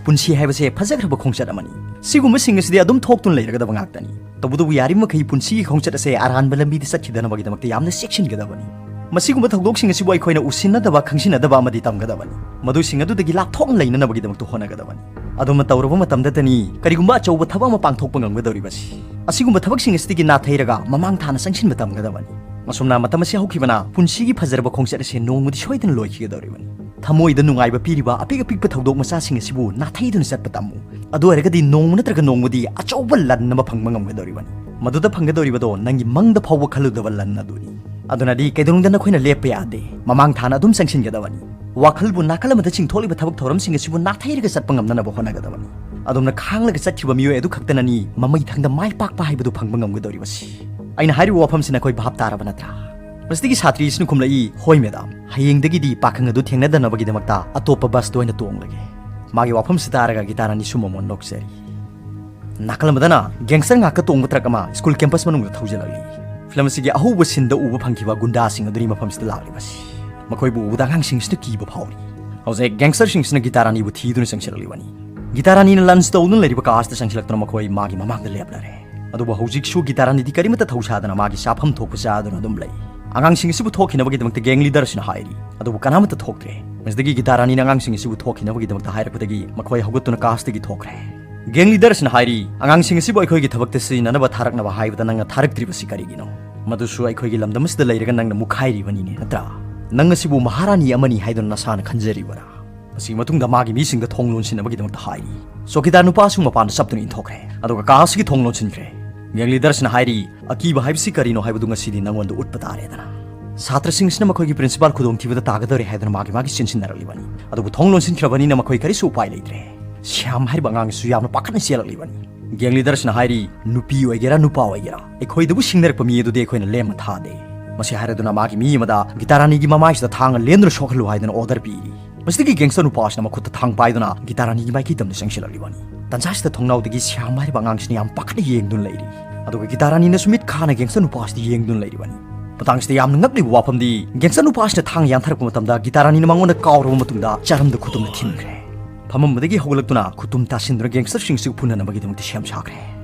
ꯄꯨꯟꯁꯤ ꯍꯥꯏꯕꯁꯦ ꯐꯖꯈ꯭ꯔꯕ ꯈꯣꯡꯆꯠ ꯑꯃꯅꯤ꯫ ꯁꯤꯒꯨꯝꯕꯁꯤꯡ ꯑꯁꯤꯗꯤ ꯑꯗꯨꯝ ꯊꯣꯛꯇꯨꯅ ꯂꯩꯔꯒꯗꯕ ꯉꯥꯛꯇꯅꯤ꯫ ꯇꯧꯕꯇꯕꯨ ꯌꯥꯔꯤꯕ ꯃꯈꯩ ꯄꯨꯟꯁꯤꯒꯤ ꯈꯣꯡꯆꯠ ꯑꯁꯦ ꯑꯔꯥꯟꯕ ꯂꯝꯕꯤꯗ ꯆꯠꯈꯤꯗꯅꯕꯒꯤꯗꯃꯛꯇ ꯌꯥꯝꯅ ꯆꯦꯛꯁꯤꯟꯒꯗꯕꯅꯤ꯫ ꯃꯁꯤꯒꯨꯝꯕ ꯊꯧꯗꯣꯛꯁꯤꯡ ꯑꯁꯤꯕꯨ ꯑꯩꯈꯣꯏꯅ ꯎꯁꯤꯟꯅꯗꯕ, ꯈꯪꯁꯤꯟꯅꯗꯕ ꯑꯃꯗꯤ ꯇꯝꯒꯗꯕꯅꯤ꯫ ꯃꯗꯨꯁꯤꯡ ꯑꯗꯨꯗꯒꯤ ꯂꯥꯞꯊꯣꯛꯅ ꯂꯩꯅꯅꯕꯒꯤꯗꯃꯛꯇ ꯍꯣꯠꯅꯒꯗꯕꯅꯤ꯫ ꯑꯗꯨꯝꯅ ꯇꯧꯔꯕ ꯃꯇꯝꯗꯇꯅꯤ ꯀꯔꯤꯒꯨꯝꯕ ꯑꯆꯧꯕ ꯊꯕꯛ ꯑꯃ ꯄꯥꯡꯊꯣꯛꯄ ꯉꯝꯒꯗꯧꯔꯤꯕꯁꯤ꯫ ꯑꯁꯤꯒꯨꯝꯕ ꯊꯕꯛꯁꯤꯡ ꯑꯁꯤꯗꯒꯤ ꯅꯥꯊꯩꯔꯒ ꯃꯃꯥꯡ ꯊꯥꯅ ꯆꯪꯁꯤꯟꯕ ꯇꯝꯒꯗꯕꯅꯤ꯫ ꯑꯁꯨꯝꯅ ꯃꯇꯝ ꯑꯁꯤ ꯍꯧꯈꯤꯕꯅ ꯄꯨꯟꯁꯤꯒꯤ ꯐꯖꯔꯕ ꯈꯣꯡꯆꯠ ꯑꯁꯦ ꯅꯣꯡꯃꯗꯤ ꯁꯣꯏꯗꯅ ꯂꯣꯏꯈꯤꯒꯗꯧꯔꯤꯕꯅꯤ꯫ ꯊꯃꯣꯏꯗ ꯅꯨꯡꯉꯥꯏꯕ ꯄꯤꯔꯤꯕ ꯑꯄꯤꯛ ꯑꯄꯤꯛꯄ ꯊꯧꯗꯣꯛ ꯃꯆꯥꯁꯤꯡ ꯑꯁꯤꯕꯨ ꯅꯥꯊꯩꯗꯨꯅ ꯆꯠꯄ ꯇꯝꯃꯨ꯫ ꯑꯗꯨ ꯑꯣꯏꯔꯒꯗꯤ ꯅꯣꯡꯃ ꯅꯠꯇ꯭ꯔꯒ ꯅꯣꯡꯃꯗꯤ ꯑꯆꯧꯕ ꯂꯟ ꯑꯃ ꯐꯪꯕ ꯉꯝꯒꯗꯧꯔꯤꯕꯅꯤ꯫ ꯃꯗꯨꯗ ꯐꯪꯒꯗꯧꯔꯤꯕꯗꯣ ꯅꯪꯒꯤ ꯃꯪꯗ ꯐꯥꯎꯕ ꯈꯜꯂꯨꯗꯕ ꯂꯟ ꯑꯗꯨꯅꯤ꯫ ꯑꯗꯨꯅꯗꯤ ꯀꯩꯗꯧꯅꯨꯡꯗ ꯅꯈꯣꯏꯅ ꯂꯦꯞꯄ ꯌꯥꯗꯦ꯫ ꯃꯃꯥꯡ ꯊꯥꯅ ꯑꯗꯨꯝ ꯆꯪꯁꯤꯟꯒꯗꯕꯅꯤ꯫ ꯋꯥꯈꯜꯕꯨ ꯅꯥꯀꯜ ꯑꯃꯗ ꯆꯤꯡꯊꯣꯛꯂꯤꯕ ꯊꯕꯛ ꯊꯧꯔꯝꯁꯤꯡ ꯑꯁꯤꯕꯨ ꯅꯥꯊꯩꯔꯒ ꯆꯠꯄ ꯉꯝꯅꯅꯕ ꯍꯣꯠꯅꯒꯗꯕꯅꯤ꯫ ꯑꯗꯣꯝꯅ ꯈꯥꯡꯂꯒ ꯆꯠꯈꯤꯕ ꯃꯤꯑꯣꯏ ꯑꯗꯨ ꯈꯛꯇꯅꯅꯤ ꯃꯃꯩꯊꯪꯗ ꯃꯥꯏ ꯄꯥꯛꯄ ꯍꯥꯏꯕꯗꯨ ꯐꯪꯕ ꯉꯝꯒꯗꯧꯔꯤꯕꯁꯤ꯫ ꯑꯩꯅ ꯍꯥꯏꯔꯤꯕ ꯋꯥꯐꯝꯁꯤ ꯅꯈꯣꯏ ꯚꯥꯞ ꯇꯥꯔꯕ ꯅꯠꯇ꯭ꯔꯥ? ꯃꯁꯤꯗꯒꯤ ꯁꯥꯇ꯭ꯔꯤ ꯑꯁꯤꯅ ꯈꯨꯝꯂꯛꯏ, "ꯍꯣꯏ ꯃꯦꯗꯥꯝ, ꯍꯌꯦꯡꯗꯒꯤꯗꯤ ꯄꯥꯈꯪ ꯑꯗꯨ ꯊꯦꯡꯅꯗꯅꯕꯒꯤꯗꯃꯛꯇ ꯑꯇꯣꯞꯄ ꯕꯁꯇ ꯑꯣꯏꯅ ꯇꯣꯡꯂꯒꯦ"꯫ ꯃꯥꯒꯤ ꯋꯥꯐꯝꯁꯤ ꯇꯥꯔꯒ ꯒꯤꯇꯥꯔꯥꯅꯤꯁꯨ ꯃꯃꯣꯟ ꯅꯣꯛꯆꯔꯤ꯫ ꯅꯥꯀꯜ ꯑꯃꯗꯅ ꯒꯦꯡꯁꯇꯔ ꯉꯥꯛꯇ ꯇꯣꯡꯕ ꯇ꯭ꯔꯛ ꯑꯃ ꯁ꯭ꯀꯨꯜ ꯀꯦꯝꯄꯁ ꯃꯅꯨꯡꯗ ꯊꯧꯖꯤꯜꯂꯛꯂꯤ꯫ ꯐꯤꯂꯝ ꯑꯁꯤꯒꯤ ꯑꯍꯧꯕ ꯁꯤꯟꯗ ꯎꯕ ꯐꯪꯈꯤꯕ ꯒꯨꯟꯗꯥꯁꯤꯡ ꯑꯗꯨꯅꯤ ꯃꯐꯝꯁꯤꯗ ꯂꯥꯛꯂꯤꯕꯁꯤ꯫ ꯃꯈꯣꯏꯕꯨ ꯎꯕꯗ ꯑꯉꯥꯡꯁꯤꯡꯁꯤꯅ ꯀꯤꯕ ꯐꯥꯎꯔꯤ꯫ ꯍꯧꯖꯤꯛ ꯒꯦꯡꯁꯇꯔꯁꯤꯡꯁꯤꯅ ꯒꯤꯇꯥꯔꯥꯅꯤꯕꯨ ꯊꯤꯗꯨꯅ ꯆꯪꯁꯤꯜꯂꯛꯂꯤꯕꯅꯤ꯫ ꯒꯤꯇꯥꯔꯥꯅꯤꯅ ꯂꯟꯆ ꯇꯧꯗꯨꯅ ꯂꯩꯔꯤꯕ ꯀꯥ ꯑꯁꯤꯗ ꯆꯪꯁꯤꯜꯂꯛꯇꯨꯅ ꯃꯈꯣꯏ ꯃꯥꯒꯤ ꯃꯃꯥꯡꯗ ꯂꯦꯞꯂꯔꯦ꯫ ꯑꯗꯨꯕꯨ ꯍꯧꯖꯤꯛꯁꯨ ꯒꯤꯇꯥꯔꯥꯅꯤꯗꯤ ꯀꯔꯤꯃꯠꯇ ꯊꯧꯁꯥꯗꯅ ꯃꯥꯒꯤ ꯆꯥꯐꯝ ꯊꯣꯛꯄ ꯆꯥꯗꯨꯅ ꯑꯗꯨꯝ ꯂꯩ꯫ ꯑꯉꯥꯡꯁꯤꯡ ꯑꯁꯤꯕꯨ ꯊꯣꯛꯈꯤꯅꯕꯒꯤꯗꯃꯛꯇ ꯒꯦꯡ ꯂꯤꯗꯔ ꯑꯁꯤꯅ ꯍꯥꯏꯔꯤ, ꯑꯗꯨꯕꯨ ꯀꯅꯥꯃꯠꯇ ꯊꯣꯛꯇ꯭ꯔꯦ꯫ ꯃꯁꯤꯗꯒꯤ ꯒꯤꯇꯥꯔꯥꯅꯤꯅ ꯑꯉꯥꯡꯁꯤꯡ ꯑꯁꯤꯕꯨ ꯊꯣꯛꯈꯤꯅꯕꯒꯤꯗꯃꯛꯇ ꯍꯥꯏꯔꯛꯄꯗꯒꯤ ꯃꯈꯣꯏ ꯍꯧꯒꯠꯇꯨꯅ ꯀꯥ ꯑꯁꯤꯗꯒꯤ ꯊꯣꯛꯈ꯭ꯔꯦ꯫ ꯒꯦꯡ ꯂꯤꯗꯔ ꯑꯁꯤꯅ ꯍꯥꯏꯔꯤ, "ꯑꯉꯥꯡꯁꯤꯡ ꯑꯁꯤꯕꯨ ꯑꯩꯈꯣꯏꯒꯤ ꯊꯕꯛꯇ ꯁꯤꯖꯤꯟꯅꯅꯕ ꯊꯥꯔꯛꯅꯕ ꯍꯥꯏꯕꯗ ꯅꯪꯅ ꯊꯥꯔꯛꯇ꯭ꯔꯤꯕꯁꯤ ꯀꯔꯤꯒꯤꯅꯣ? ꯃꯗꯨꯁꯨ ꯑꯩꯈꯣꯏꯒꯤ ꯂꯝꯗꯝ ꯑꯁꯤꯗ ꯂꯩꯔꯒ ꯅꯪꯅ ꯃꯨꯛꯈꯥꯏꯔꯤꯕꯅꯤꯅꯦ, ꯅꯠꯇ꯭ꯔꯥ? ꯅꯪ ꯑꯁꯤꯕꯨ ꯃꯍꯥꯔꯥꯅꯤ ꯑꯃꯅꯤ ꯍꯥꯏꯗꯨꯅ ꯅꯁꯥꯅ ꯈꯟꯖꯔꯤꯕꯔꯥ?" ꯃꯁꯤꯒꯤ ꯃꯇꯨꯡꯗ ꯃꯥꯒꯤ ꯃꯤꯁꯤꯡꯗ ꯊꯣꯡ ꯂꯣꯟꯁꯤꯟꯅꯕꯒꯤꯗꯃꯛꯇ ꯍꯥꯏꯔꯤ꯫ ꯆꯧꯀꯤꯗꯥꯔ ꯅꯨꯄꯥꯁꯨ ꯃꯄꯥꯟꯗ ꯆꯞꯇꯨꯅ ꯏꯟꯊꯣꯛꯈ꯭ꯔꯦ, ꯑꯗꯨꯒ ꯀꯥ ꯑꯁꯤꯒꯤ ꯊꯣꯡ ꯂꯣꯟꯁꯤꯟꯈ꯭ꯔꯦ꯫ ꯒꯦꯡ ꯂꯤꯗꯔꯁꯤꯅ ꯍꯥꯏꯔꯤ, "ꯑꯀꯤꯕ ꯍꯥꯏꯕꯁꯤ ꯀꯔꯤꯅꯣ ꯍꯥꯏꯕꯗꯨ ꯉꯁꯤꯗꯤ ꯅꯪꯉꯣꯟꯗ ꯎꯠꯄ ꯇꯥꯔꯦꯗꯅ"꯫ ꯁꯥꯇ꯭ꯔꯁꯤꯡꯁꯤꯅ ꯃꯈꯣꯏꯒꯤ ꯄ꯭ꯔꯤꯟꯁꯤꯄꯥꯜ ꯈꯨꯗꯣꯡꯊꯤꯕꯗ ꯇꯥꯒꯗꯧꯔꯦ ꯍꯥꯏꯗꯨꯅ ꯃꯥꯒꯤ ꯃꯥꯒꯤ ꯆꯦꯟꯁꯤꯟꯅꯔꯛꯂꯤꯕꯅꯤ꯫ ꯑꯗꯨꯕꯨ ꯊꯣꯡ ꯂꯣꯟꯁꯤꯟꯈ꯭ꯔꯕꯅꯤꯅ ꯃꯈꯣꯏ ꯀꯔꯤꯁꯨ ꯎꯄꯥꯏ ꯂꯩꯇ꯭ꯔꯦ꯫ ꯁ꯭ꯌꯥꯝ ꯍꯥꯏꯔꯤꯕ ꯑꯉꯥꯡꯁꯤꯁꯨ ꯌꯥꯝꯅ ꯄꯥꯈꯠꯅ ꯆꯦꯜꯂꯛꯂꯤꯕꯅꯤ꯫ ꯒꯦꯡ ꯂꯤꯗꯔꯁꯤꯅ ꯍꯥꯏꯔꯤ, "ꯅꯨꯄꯤ ꯑꯣꯏꯒꯦꯔꯥ ꯅꯨꯄꯥ ꯑꯣꯏꯒꯦꯔꯥ, ꯑꯩꯈꯣꯏꯗꯕꯨ ꯁꯤꯡꯅꯔꯛꯄ ꯃꯤ ꯑꯗꯨꯗꯤ ꯑꯩꯈꯣꯏꯅ ꯂꯦꯝꯅ ꯊꯥꯗꯦ"꯫ ꯃꯁꯤ ꯍꯥꯏꯔꯗꯨꯅ ꯃꯥꯒꯤ ꯃꯤ ꯑꯃꯗ ꯒꯤꯇꯥꯔꯥꯅꯤꯒꯤ ꯃꯃꯥꯏꯁꯤꯗ ꯊꯥꯡꯅ ꯂꯦꯟꯗꯨꯅ ꯁꯣꯛꯍꯜꯂꯨ ꯍꯥꯏꯗꯨꯅ ꯑꯣꯔꯗꯔ ꯄꯤꯔꯤ꯫ ꯃꯁꯤꯗꯒꯤ ꯒꯦꯡꯁꯇꯔ ꯅꯨꯄꯥ ꯑꯁꯤꯅ ꯃꯈꯨꯠꯇ ꯊꯥꯡ ꯄꯥꯏꯗꯨꯅ ꯒꯤꯇꯥꯔꯥꯅꯤꯒꯤ ꯃꯥꯏꯀꯩ ꯇꯝꯅ ꯆꯪꯁꯤꯜꯂꯛꯂꯤꯕꯅꯤ꯫ ꯇꯟꯖꯥꯁꯤꯗ ꯊꯣꯡꯅꯥꯎꯗꯒꯤ ꯁ꯭ꯌꯥꯝ ꯍꯥꯏꯔꯤꯕ ꯑꯉꯥꯡꯁꯤꯅ ꯌꯥꯝ ꯄꯥꯈꯠꯅ ꯌꯦꯡꯗꯨꯅ ꯂꯩꯔꯤ꯫ ꯑꯗꯨꯒ ꯒꯤꯇꯥꯔꯥꯅꯤꯅꯁꯨ ꯃꯤꯠ ꯈꯥꯅ ꯒꯦꯡꯁꯇꯔ ꯅꯨꯄꯥ ꯑꯁꯤꯗ ꯌꯦꯡꯗꯨꯅ ꯂꯩꯔꯤꯕꯅꯤ꯫ ꯃꯇꯥꯡꯁꯤꯗ ꯌꯥꯝꯅ ꯉꯛꯂꯤꯕ ꯋꯥꯐꯝꯗꯤ, ꯒꯦꯡꯁꯇꯔ ꯅꯨꯄꯥ ꯑꯁꯤꯅ ꯊꯥꯡ ꯌꯥꯟꯊꯔꯛꯄ ꯃꯇꯝꯗ ꯒꯤꯇꯥꯔꯥꯅꯤꯅ ꯃꯉꯣꯟꯗ ꯀꯥꯎꯔꯕ ꯃꯇꯨꯡꯗ ꯆꯔꯝꯗ ꯈꯨꯇꯨꯝꯅ ꯊꯤꯟꯈ꯭ꯔꯦ꯫ ꯐꯝꯃꯝꯕꯗꯒꯤ ꯍꯧꯒꯠꯂꯛꯇꯨꯅ ꯈꯨꯇꯨꯝ ꯇꯥꯁꯤꯟꯗꯨꯅ ꯒꯦꯡꯁꯇꯔꯁꯤꯡꯁꯤꯕꯨ ꯐꯨꯅꯅꯕꯒꯤꯗꯃꯛꯇ ꯁꯦꯝ ꯁꯥꯈ꯭ꯔꯦ꯫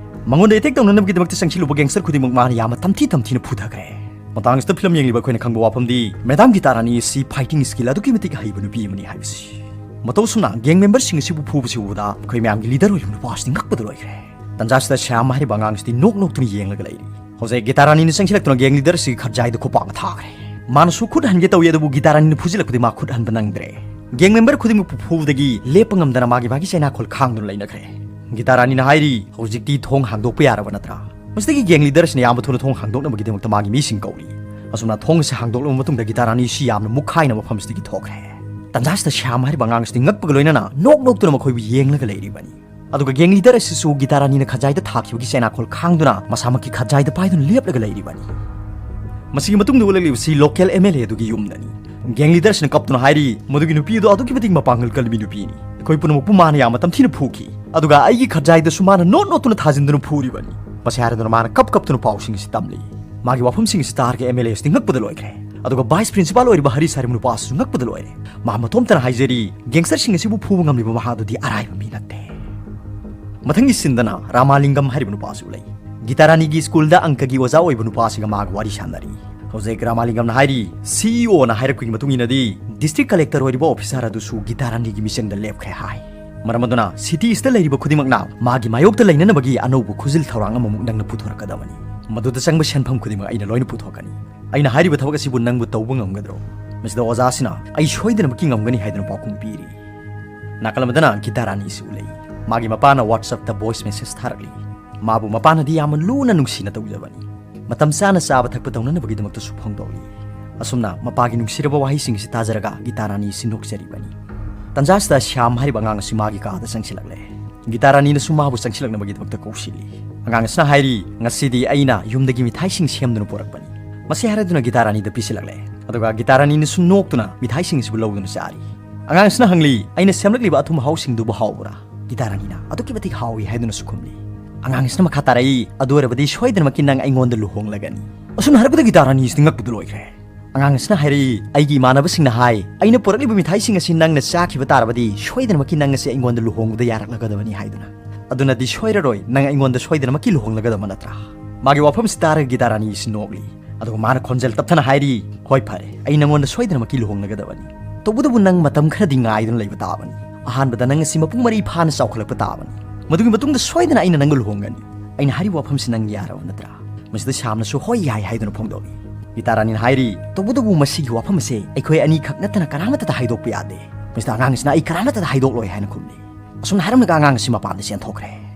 ꯃꯉꯣꯟꯗ ꯑꯦꯇꯦꯛ ꯇꯧꯅꯅꯕꯒꯤꯗꯃꯛꯇ ꯆꯪꯁꯤꯜꯂꯨꯕ ꯒꯦꯡꯁꯇꯔ ꯈꯨꯗꯤꯡꯃꯛ ꯃꯥꯅ ꯌꯥꯝꯅ ꯇꯝꯊꯤ ꯇꯝꯊꯤꯅ ꯐꯨꯊꯈ꯭ꯔꯦ꯫ ꯃꯇꯥꯡꯁꯤꯗ ꯐꯤꯂꯝ ꯌꯦꯡꯂꯤꯕ ꯑꯩꯈꯣꯏꯅ ꯈꯪꯕ ꯋꯥꯐꯝꯗꯤ, ꯃꯦꯗꯥꯝ ꯒꯤꯇꯥꯔꯥꯅꯤ ꯑꯁꯤ ꯐꯥꯏꯇꯤꯡ ꯁ꯭ꯀꯤꯜ ꯑꯗꯨꯛꯀꯤ ꯃꯇꯤꯛ ꯍꯩꯕ ꯅꯨꯄꯤ ꯑꯃꯅꯤ ꯍꯥꯏꯕꯁꯤ꯫ ꯃꯇꯧ ꯑꯁꯨꯝꯅ ꯒꯦꯡ ꯃꯦꯝꯕꯔꯁꯤꯡ ꯑꯁꯤꯕꯨ ꯐꯨꯕꯁꯤ ꯎꯕꯗ ꯑꯩꯈꯣꯏ ꯃꯌꯥꯝꯒꯤ ꯂꯤꯗꯔ ꯑꯣꯏꯔꯤꯕ ꯅꯨꯄꯥ ꯑꯁꯤꯗꯤ ꯉꯛꯄꯗ ꯂꯣꯏꯈ꯭ꯔꯦ꯫ ꯇꯟꯖꯥꯁꯤꯗ ꯁ꯭ꯌꯥꯝ ꯍꯥꯏꯔꯤꯕ ꯑꯉꯥꯡꯁꯤꯗꯤ ꯅꯣꯛ ꯅꯣꯛꯇꯨꯅ ꯌꯦꯡꯂꯒ ꯂꯩꯔꯤ꯫ ꯍꯧꯖꯤꯛ ꯒꯤꯇꯥꯔꯥꯅꯤꯅ ꯆꯪꯁꯤꯜꯂꯛꯇꯨꯅ ꯒꯦꯡ ꯂꯤꯗꯔꯁꯤꯒꯤ ꯈꯠꯖꯥꯏꯗ ꯈꯨꯄꯥꯛꯅ ꯊꯥꯈ꯭ꯔꯦ꯫ ꯃꯥꯅꯁꯨ ꯈꯨꯠ ꯍꯟꯒꯦ ꯇꯧꯏ, ꯑꯗꯨꯕꯨ ꯒꯤꯇꯥꯔꯥꯅꯤꯅ ꯐꯨꯖꯤꯜꯂꯛꯄꯗꯤ ꯃꯥ ꯈꯨꯠ ꯍꯟꯕ ꯅꯪꯗ꯭ꯔꯦ꯫ ꯒꯦꯡ ꯃꯦꯝꯕꯔ ꯈꯨꯗꯤꯡꯃꯛꯄꯨ ꯐꯨꯕꯗꯒꯤ ꯂꯦꯞꯄ ꯉꯝꯗꯅ ꯃꯥꯒꯤ ꯃꯥꯒꯤ ꯆꯩꯅꯥꯈꯣꯜ ꯈꯥꯡꯗꯨꯅ ꯂꯩꯅꯈ꯭ꯔꯦ꯫ ꯒꯤꯇꯥꯔꯥꯅꯤꯅ ꯍꯥꯏꯔꯤ, "ꯍꯧꯖꯤꯛꯇꯤ ꯊꯣꯡ ꯍꯥꯡꯗꯣꯛꯄ ꯌꯥꯔꯕ ꯅꯠꯇ꯭ꯔꯥ?" ꯃꯁꯤꯗꯒꯤ ꯒꯦꯡ ꯂꯤꯗꯔꯁꯤꯅ ꯌꯥꯝꯕ ꯊꯨꯅ ꯊꯣꯡ ꯍꯥꯡꯗꯣꯛꯅꯕꯒꯤꯗꯃꯛꯇ ꯃꯥꯒꯤ ꯃꯤꯁꯤꯡ ꯀꯧꯔꯤ꯫ ꯑꯁꯨꯝꯅ ꯊꯣꯡ ꯑꯁꯤ ꯍꯥꯡꯗꯣꯛꯂꯕ ꯃꯇꯨꯡꯗ ꯒꯤꯇꯥ ꯔꯥꯅꯤ ꯑꯁꯤ ꯌꯥꯝꯅ ꯃꯨꯛꯈꯥꯏꯅ ꯃꯐꯝꯁꯤꯗꯒꯤ ꯊꯣꯛꯈ꯭ꯔꯦ꯫ ꯇꯟꯖꯥ ꯑꯁꯤꯗ ꯁ꯭ꯌꯥꯝ ꯍꯥꯏꯔꯤꯕ ꯑꯉꯥꯡ ꯑꯁꯤꯗꯤ ꯉꯛꯄꯒ ꯂꯣꯏꯅꯅ ꯅꯣꯛ ꯅꯣꯛꯇꯨꯅ ꯃꯈꯣꯏꯕꯨ ꯌꯦꯡꯂꯒ ꯂꯩꯔꯤꯕꯅꯤ꯫ ꯑꯗꯨꯒ ꯒꯦꯡ ꯂꯤꯗꯔ ꯑꯁꯤꯁꯨ ꯒꯤꯇꯥ ꯔꯥꯅꯤꯅ ꯈꯖꯥꯏꯗ ꯊꯥꯈꯤꯕꯒꯤ ꯆꯩꯅꯥꯈꯣꯜ ꯈꯥꯡꯗꯨꯅ ꯃꯁꯥꯃꯛꯀꯤ ꯈꯖꯥꯏꯗ ꯄꯥꯏꯗꯨꯅ ꯂꯦꯞꯂꯒ ꯂꯩꯔꯤꯕꯅꯤ꯫ ꯃꯁꯤꯒꯤ ꯃꯇꯨꯡꯗ ꯎꯠꯂꯛꯂꯤꯕꯁꯤ ꯂꯣꯀꯦꯜ ꯑꯦꯝ ꯑꯦꯜ ꯑꯦ ꯑꯗꯨꯒꯤ ꯌꯨꯝꯗꯅꯤ꯫ ꯒꯦꯡ ꯂꯤꯗꯔꯁꯤꯅ ꯀꯞꯇꯨꯅ ꯍꯥꯏꯔꯤ, ꯃꯗꯨꯒꯤ ꯅꯨꯄꯤ ꯑꯗꯨ ꯑꯗꯨꯛꯀꯤ ꯃꯇꯤꯛ ꯃꯄꯥꯡꯒꯜ ꯀꯟꯕꯤ ꯅꯨꯄꯤꯅꯤ꯫ ꯑꯩꯈꯣꯏ ꯄꯨꯝꯅꯃꯛꯄꯨ ꯃꯥꯅ ꯌꯥꯝꯅ ꯇꯝꯊꯤꯅ ꯐꯨꯈꯤ꯫ ꯑꯗꯨꯒ ꯑꯩꯒꯤ ꯈꯖꯥꯏꯗꯁꯨ ꯃꯥꯅ ꯅꯣꯠ ꯅꯣꯠꯇꯨꯅ ꯊꯥꯖꯤꯟꯗꯨꯅ ꯐꯨꯔꯤꯕꯅꯤ꯫ ꯃꯁꯤ ꯍꯥꯏꯔꯗꯨꯅ ꯃꯥꯅ ꯀꯞ ꯀꯞꯇꯨꯅ ꯄꯥꯎꯁꯤꯡ ꯑꯁꯤ ꯇꯝꯂꯤ꯫ ꯃꯥꯒꯤ ꯋꯥꯐꯝꯁꯤꯡ ꯑꯁꯤ ꯇꯥꯔꯒ ꯑꯦꯝ ꯑꯦꯜ ꯑꯦ ꯑꯁꯤ ꯉꯛꯄꯗ ꯂꯣꯏꯈ꯭ꯦ꯫ ꯑꯗꯨꯒ ꯚꯥꯏꯁ ꯄ꯭ꯔꯤꯟꯁꯤꯄꯥꯜ ꯑꯣꯏꯔꯤꯕ ꯍꯔꯤꯁ ꯍꯥꯏꯔꯤꯕ ꯅꯨꯄꯥ ꯑꯁꯤꯁꯨ ꯉꯛꯄꯗ ꯂꯣꯏꯔꯦ꯫ ꯃꯥ ꯃꯇꯣꯝꯇꯅ ꯍꯥꯏꯖꯔꯤ, ꯒꯦꯡꯁꯇꯔꯁꯤꯡ ꯑꯁꯤꯕꯨ ꯐꯨꯕ ꯉꯝꯂꯤꯕ ꯃꯍꯥꯛ ꯑꯗꯨꯗꯤ ꯑꯔꯥꯏꯕ ꯃꯤ ꯅꯠꯇꯦ꯫ ꯃꯊꯪꯒꯤ ꯁꯤꯟꯗꯅ ꯔꯥꯃꯥꯂꯤꯡꯒꯝ ꯍꯥꯏꯔꯤꯕ ꯅꯨꯄꯥ ꯑꯁꯤ ꯎꯠꯂꯛꯏ꯫ ꯒꯤꯇꯥ ꯔꯥꯅꯤꯒꯤ ꯁ꯭ꯀꯨꯜꯗ ꯑꯪꯀꯒꯤ ꯑꯣꯖꯥ ꯑꯣꯏꯕ ꯅꯨꯄꯥ ꯑꯁꯤꯒ ꯃꯥꯒ ꯋꯥꯔꯤ ꯁꯥꯟꯅꯔꯤ꯫ ꯍꯧꯖꯤꯛ ꯔꯥꯃꯥꯂꯤꯡꯒꯝꯅ ꯍꯥꯏꯔꯤ, ꯁꯤ ꯏ ꯑꯣꯅ ꯍꯥꯏꯔꯛꯄꯒꯤ ꯃꯇꯨꯡ ꯏꯟꯅꯗꯤ ꯗꯤꯁꯇ꯭ꯔꯤꯛ ꯀꯂꯦꯛꯇꯔ ꯑꯣꯏꯔꯤꯕ ꯑꯣꯐꯤꯁꯥꯔ ꯑꯗꯨꯁꯨ ꯒꯤꯇꯥ ꯔꯥꯅꯤꯒꯤ ꯃꯤꯆꯪꯗ ꯂꯦꯞꯈ꯭ꯔꯦ ꯍꯥꯏ꯫ ꯃꯔꯝ ꯑꯗꯨꯅ ꯁꯤꯇꯤ ꯑꯁꯤꯗ ꯂꯩꯔꯤꯕ ꯈꯨꯗꯤꯡꯃꯛꯅ ꯃꯥꯒꯤ ꯃꯥꯌꯣꯛꯇ ꯂꯩꯅꯅꯕꯒꯤ ꯑꯅꯧꯕ ꯈꯨꯖꯤꯜ ꯊꯧꯔꯥꯡ ꯑꯃꯃꯨꯛ ꯅꯪꯅ ꯄꯨꯊꯣꯔꯛꯀꯗꯕꯅꯤ꯫ ꯃꯗꯨꯗ ꯆꯪꯕ ꯁꯦꯟꯐꯝ ꯈꯨꯗꯤꯡꯃꯛ ꯑꯩꯅ ꯂꯣꯏꯅ ꯄꯨꯊꯣꯛꯀꯅꯤ꯫ ꯑꯩꯅ ꯍꯥꯏꯔꯤꯕ ꯊꯕꯛ ꯑꯁꯤꯕꯨ ꯅꯪꯕꯨ ꯇꯧꯕ ꯉꯝꯒꯗ꯭ꯔꯣ? ꯃꯁꯤꯗ ꯑꯣꯖꯥꯁꯤꯅ ꯑꯩ ꯁꯣꯏꯗꯅꯃꯛꯀꯤ ꯉꯝꯒꯅꯤ ꯍꯥꯏꯗꯨꯅ ꯄꯥꯎꯈꯨꯝ ꯄꯤꯔꯤ꯫ ꯅꯥꯀꯜ ꯑꯃꯗꯅ ꯒꯤꯇꯥ ꯔꯥꯅꯤ ꯑꯁꯤ ꯎꯠꯂꯛꯏ꯫ ꯃꯥꯒꯤ ꯃꯄꯥꯅ WhatsApp-ꯇ voice message ꯊꯥꯔꯛꯂꯤ꯫ ꯃꯥꯕꯨ ꯃꯄꯥꯅꯗꯤ ꯌꯥꯝꯅ ꯂꯨꯅ ꯅꯨꯡꯁꯤꯅ ꯇꯧꯖꯕꯅꯤ꯫ ꯃꯇꯝ ꯆꯥꯅ ꯆꯥꯕ ꯊꯛꯄ ꯇꯧꯅꯅꯕꯒꯤꯗꯃꯛꯇꯁꯨ ꯐꯣꯡꯗꯣꯛꯂꯤ꯫ ꯑꯁꯨꯝꯅ ꯃꯄꯥꯒꯤ ꯅꯨꯡꯁꯤꯔꯕ ꯋꯥꯍꯩꯁꯤꯡ ꯑꯁꯤ ꯇꯥꯖꯔꯒ ꯒꯤꯇꯥ ꯔꯥꯅꯤ ꯑꯁꯤ ꯅꯣꯛꯆꯔꯤꯕꯅꯤ꯫ ꯇꯟꯖꯥꯁꯤꯗ ꯁ꯭ꯌꯥꯝ ꯍꯥꯏꯔꯤꯕ ꯑꯉꯥꯡ ꯑꯁꯤ ꯃꯥꯒꯤ ꯀꯥꯗ ꯆꯪꯁꯤꯜꯂꯛꯂꯦ꯫ ꯒꯤꯇꯥ ꯔꯥꯅꯤꯅꯁꯨ ꯃꯥꯕꯨ ꯆꯪꯁꯤꯜꯂꯛꯅꯕꯒꯤꯗꯃꯛꯇ ꯀꯧꯁꯤꯜꯂꯤ꯫ ꯑꯉꯥꯡ ꯑꯁꯤꯅ ꯍꯥꯏꯔꯤ, "ꯉꯁꯤꯗꯤ ꯑꯩꯅ ꯌꯨꯝꯗꯒꯤ ꯃꯤꯊꯥꯏꯁꯤꯡ ꯁꯦꯝꯗꯨꯅ ꯄꯨꯔꯛꯄꯅꯤ꯫" ꯃꯁꯤ ꯍꯥꯏꯔꯗꯨꯅ ꯒꯤꯇꯥ ꯔꯥꯅꯤꯗ ꯄꯤꯁꯤꯜꯂꯛꯂꯦ꯫ ꯑꯗꯨꯒ ꯒꯤꯇꯥ ꯔꯥꯅꯤꯅꯁꯨ ꯅꯣꯛꯇꯨꯅ ꯃꯤꯊꯥꯏꯁꯤꯡ ꯑꯁꯤꯕꯨ ꯂꯧꯗꯨꯅ ꯆꯥꯔꯤ꯫ ꯑꯉꯥꯡ ꯑꯁꯤꯅ ꯍꯪꯂꯤ, "ꯑꯩꯅ ꯁꯦꯝꯂꯛꯂꯤꯕ ꯑꯊꯨꯝ ꯑꯍꯥꯎꯁꯤꯡꯗꯨꯕꯨ ꯍꯥꯎꯕ꯭ꯔꯥ?" ꯒꯤꯇꯥ ꯔꯥꯅꯤꯅ, "ꯑꯗꯨꯛꯀꯤ ꯃꯇꯤꯛ ꯍꯥꯎꯏ" ꯍꯥꯏꯗꯨꯅꯁꯨ ꯈꯨꯝꯂꯤ꯫ ꯑꯉꯥꯡ ꯑꯁꯤꯅ ꯃꯈꯥ ꯇꯥꯔꯛꯏ, "ꯑꯗꯨ ꯑꯣꯏꯔꯕꯗꯤ ꯁꯣꯏꯗꯅꯃꯛꯀꯤ ꯅꯪ ꯑꯩꯉꯣꯟꯗ ꯂꯨꯍꯣꯡꯂꯒꯅꯤ꯫" ꯑꯁꯨꯝꯅ ꯍꯥꯏꯔꯛꯄꯗ ꯒꯤꯇꯥ ꯔꯥꯅꯤ ꯑꯁꯤꯗꯤ ꯉꯛꯄꯗ ꯂꯣꯏꯈ꯭ꯔꯦ꯫ ꯑꯉꯥꯡ ꯑꯁꯤꯅ ꯍꯥꯏꯔꯛꯏ, "ꯑꯩꯒꯤ ꯏꯃꯥꯟꯅꯕꯁꯤꯡꯅ ꯍꯥꯏ, ꯑꯩꯅ ꯄꯨꯔꯛꯂꯤꯕ ꯃꯤꯊꯥꯏꯁꯤꯡ ꯑꯁꯤ ꯅꯪꯅ ꯆꯥꯈꯤꯕ ꯇꯥꯔꯕꯗꯤ ꯁꯣꯏꯗꯅꯃꯛꯀꯤ ꯅꯪ ꯑꯁꯤ ꯑꯩꯉꯣꯟꯗ ꯂꯨꯍꯣꯡꯕꯗ ꯌꯥꯔꯛꯂꯒꯗꯕꯅꯤ" ꯍꯥꯏꯗꯨꯅ꯫ "ꯑꯗꯨꯅꯗꯤ ꯁꯣꯏꯔꯔꯣꯏ, ꯅꯪ ꯑꯩꯉꯣꯟꯗ ꯁꯣꯏꯗꯅꯃꯛꯀꯤ ꯂꯨꯍꯣꯡꯂꯒꯗꯕ ꯅꯠꯇ꯭ꯔꯥ?" ꯃꯥꯒꯤ ꯋꯥꯐꯝꯁꯤ ꯇꯥꯔꯒ ꯒꯤꯇꯥ ꯔꯥꯅꯤ ꯑꯁꯤ ꯅꯣꯛꯂꯤ꯫ ꯑꯗꯨꯒ ꯃꯥꯅ ꯈꯣꯟꯖꯦꯜ ꯇꯞꯊꯅ ꯍꯥꯏꯔꯤ, "ꯍꯣꯏ, ꯐꯔꯦ, ꯑꯩ ꯅꯪꯉꯣꯟꯗ ꯁꯣꯏꯗꯅꯃꯛꯀꯤ ꯂꯨꯍꯣꯡꯂꯒꯗꯕꯅꯤ꯫ ꯇꯧꯕꯇꯕꯨ ꯅꯪ ꯃꯇꯝ ꯈꯔꯗꯤ ꯉꯥꯏꯗꯨꯅ ꯂꯩꯕ ꯇꯥꯕꯅꯤ꯫ ꯑꯍꯥꯟꯕꯗ ꯅꯪ ꯑꯁꯤ ꯃꯄꯨꯡ ꯃꯔꯩ ꯐꯥꯅ ꯆꯥꯎꯈꯠꯂꯛꯄ ꯇꯥꯕꯅꯤ꯫ ꯃꯗꯨꯒꯤ ꯃꯇꯨꯡꯗ ꯁꯣꯏꯗꯅ ꯑꯩꯅ ꯅꯪꯒ ꯂꯨꯍꯣꯡꯒꯅꯤ꯫ ꯑꯩꯅ ꯍꯥꯏꯔꯤꯕ ꯋꯥꯐꯝꯁꯤ ꯅꯪ ꯌꯥꯔꯕ ꯅꯠꯇ꯭ꯔꯥ?" ꯃꯁꯤꯗ ꯁ꯭ꯌꯥꯝꯅꯁꯨ ꯍꯣꯏ ꯌꯥꯏ ꯍꯥꯏꯗꯨꯅ ꯐꯣꯡꯗꯣꯛꯏ꯫ ꯒꯤꯇꯥ ꯔꯥꯅꯤꯅ ꯍꯥꯏꯔꯤ, "ꯇꯧꯕꯇꯕꯨ ꯃꯁꯤꯒꯤ ꯋꯥꯐꯝ ꯑꯁꯦ ꯑꯩꯈꯣꯏ ꯑꯅꯤꯈꯛ ꯅꯠꯇꯅ ꯀꯅꯥꯃꯠꯇꯗ ꯍꯥꯏꯗꯣꯛꯄ ꯌꯥꯗꯦ꯫" ꯃꯁꯤꯗ ꯑꯉꯥꯡ ꯑꯁꯤꯅ, "ꯑꯩ ꯀꯅꯥꯃꯠꯇꯗ ꯍꯥꯏꯗꯣꯛꯂꯣꯏ" ꯍꯥꯏꯅ ꯈꯨꯝꯂꯤ꯫ ꯑꯁꯨꯝꯅ ꯍꯥꯏꯔꯝꯂꯒ ꯑꯉꯥꯡ ꯑꯁꯤ ꯃꯄꯥꯟꯗ ꯆꯦꯟꯊꯣꯛꯈ꯭ꯔꯦ꯫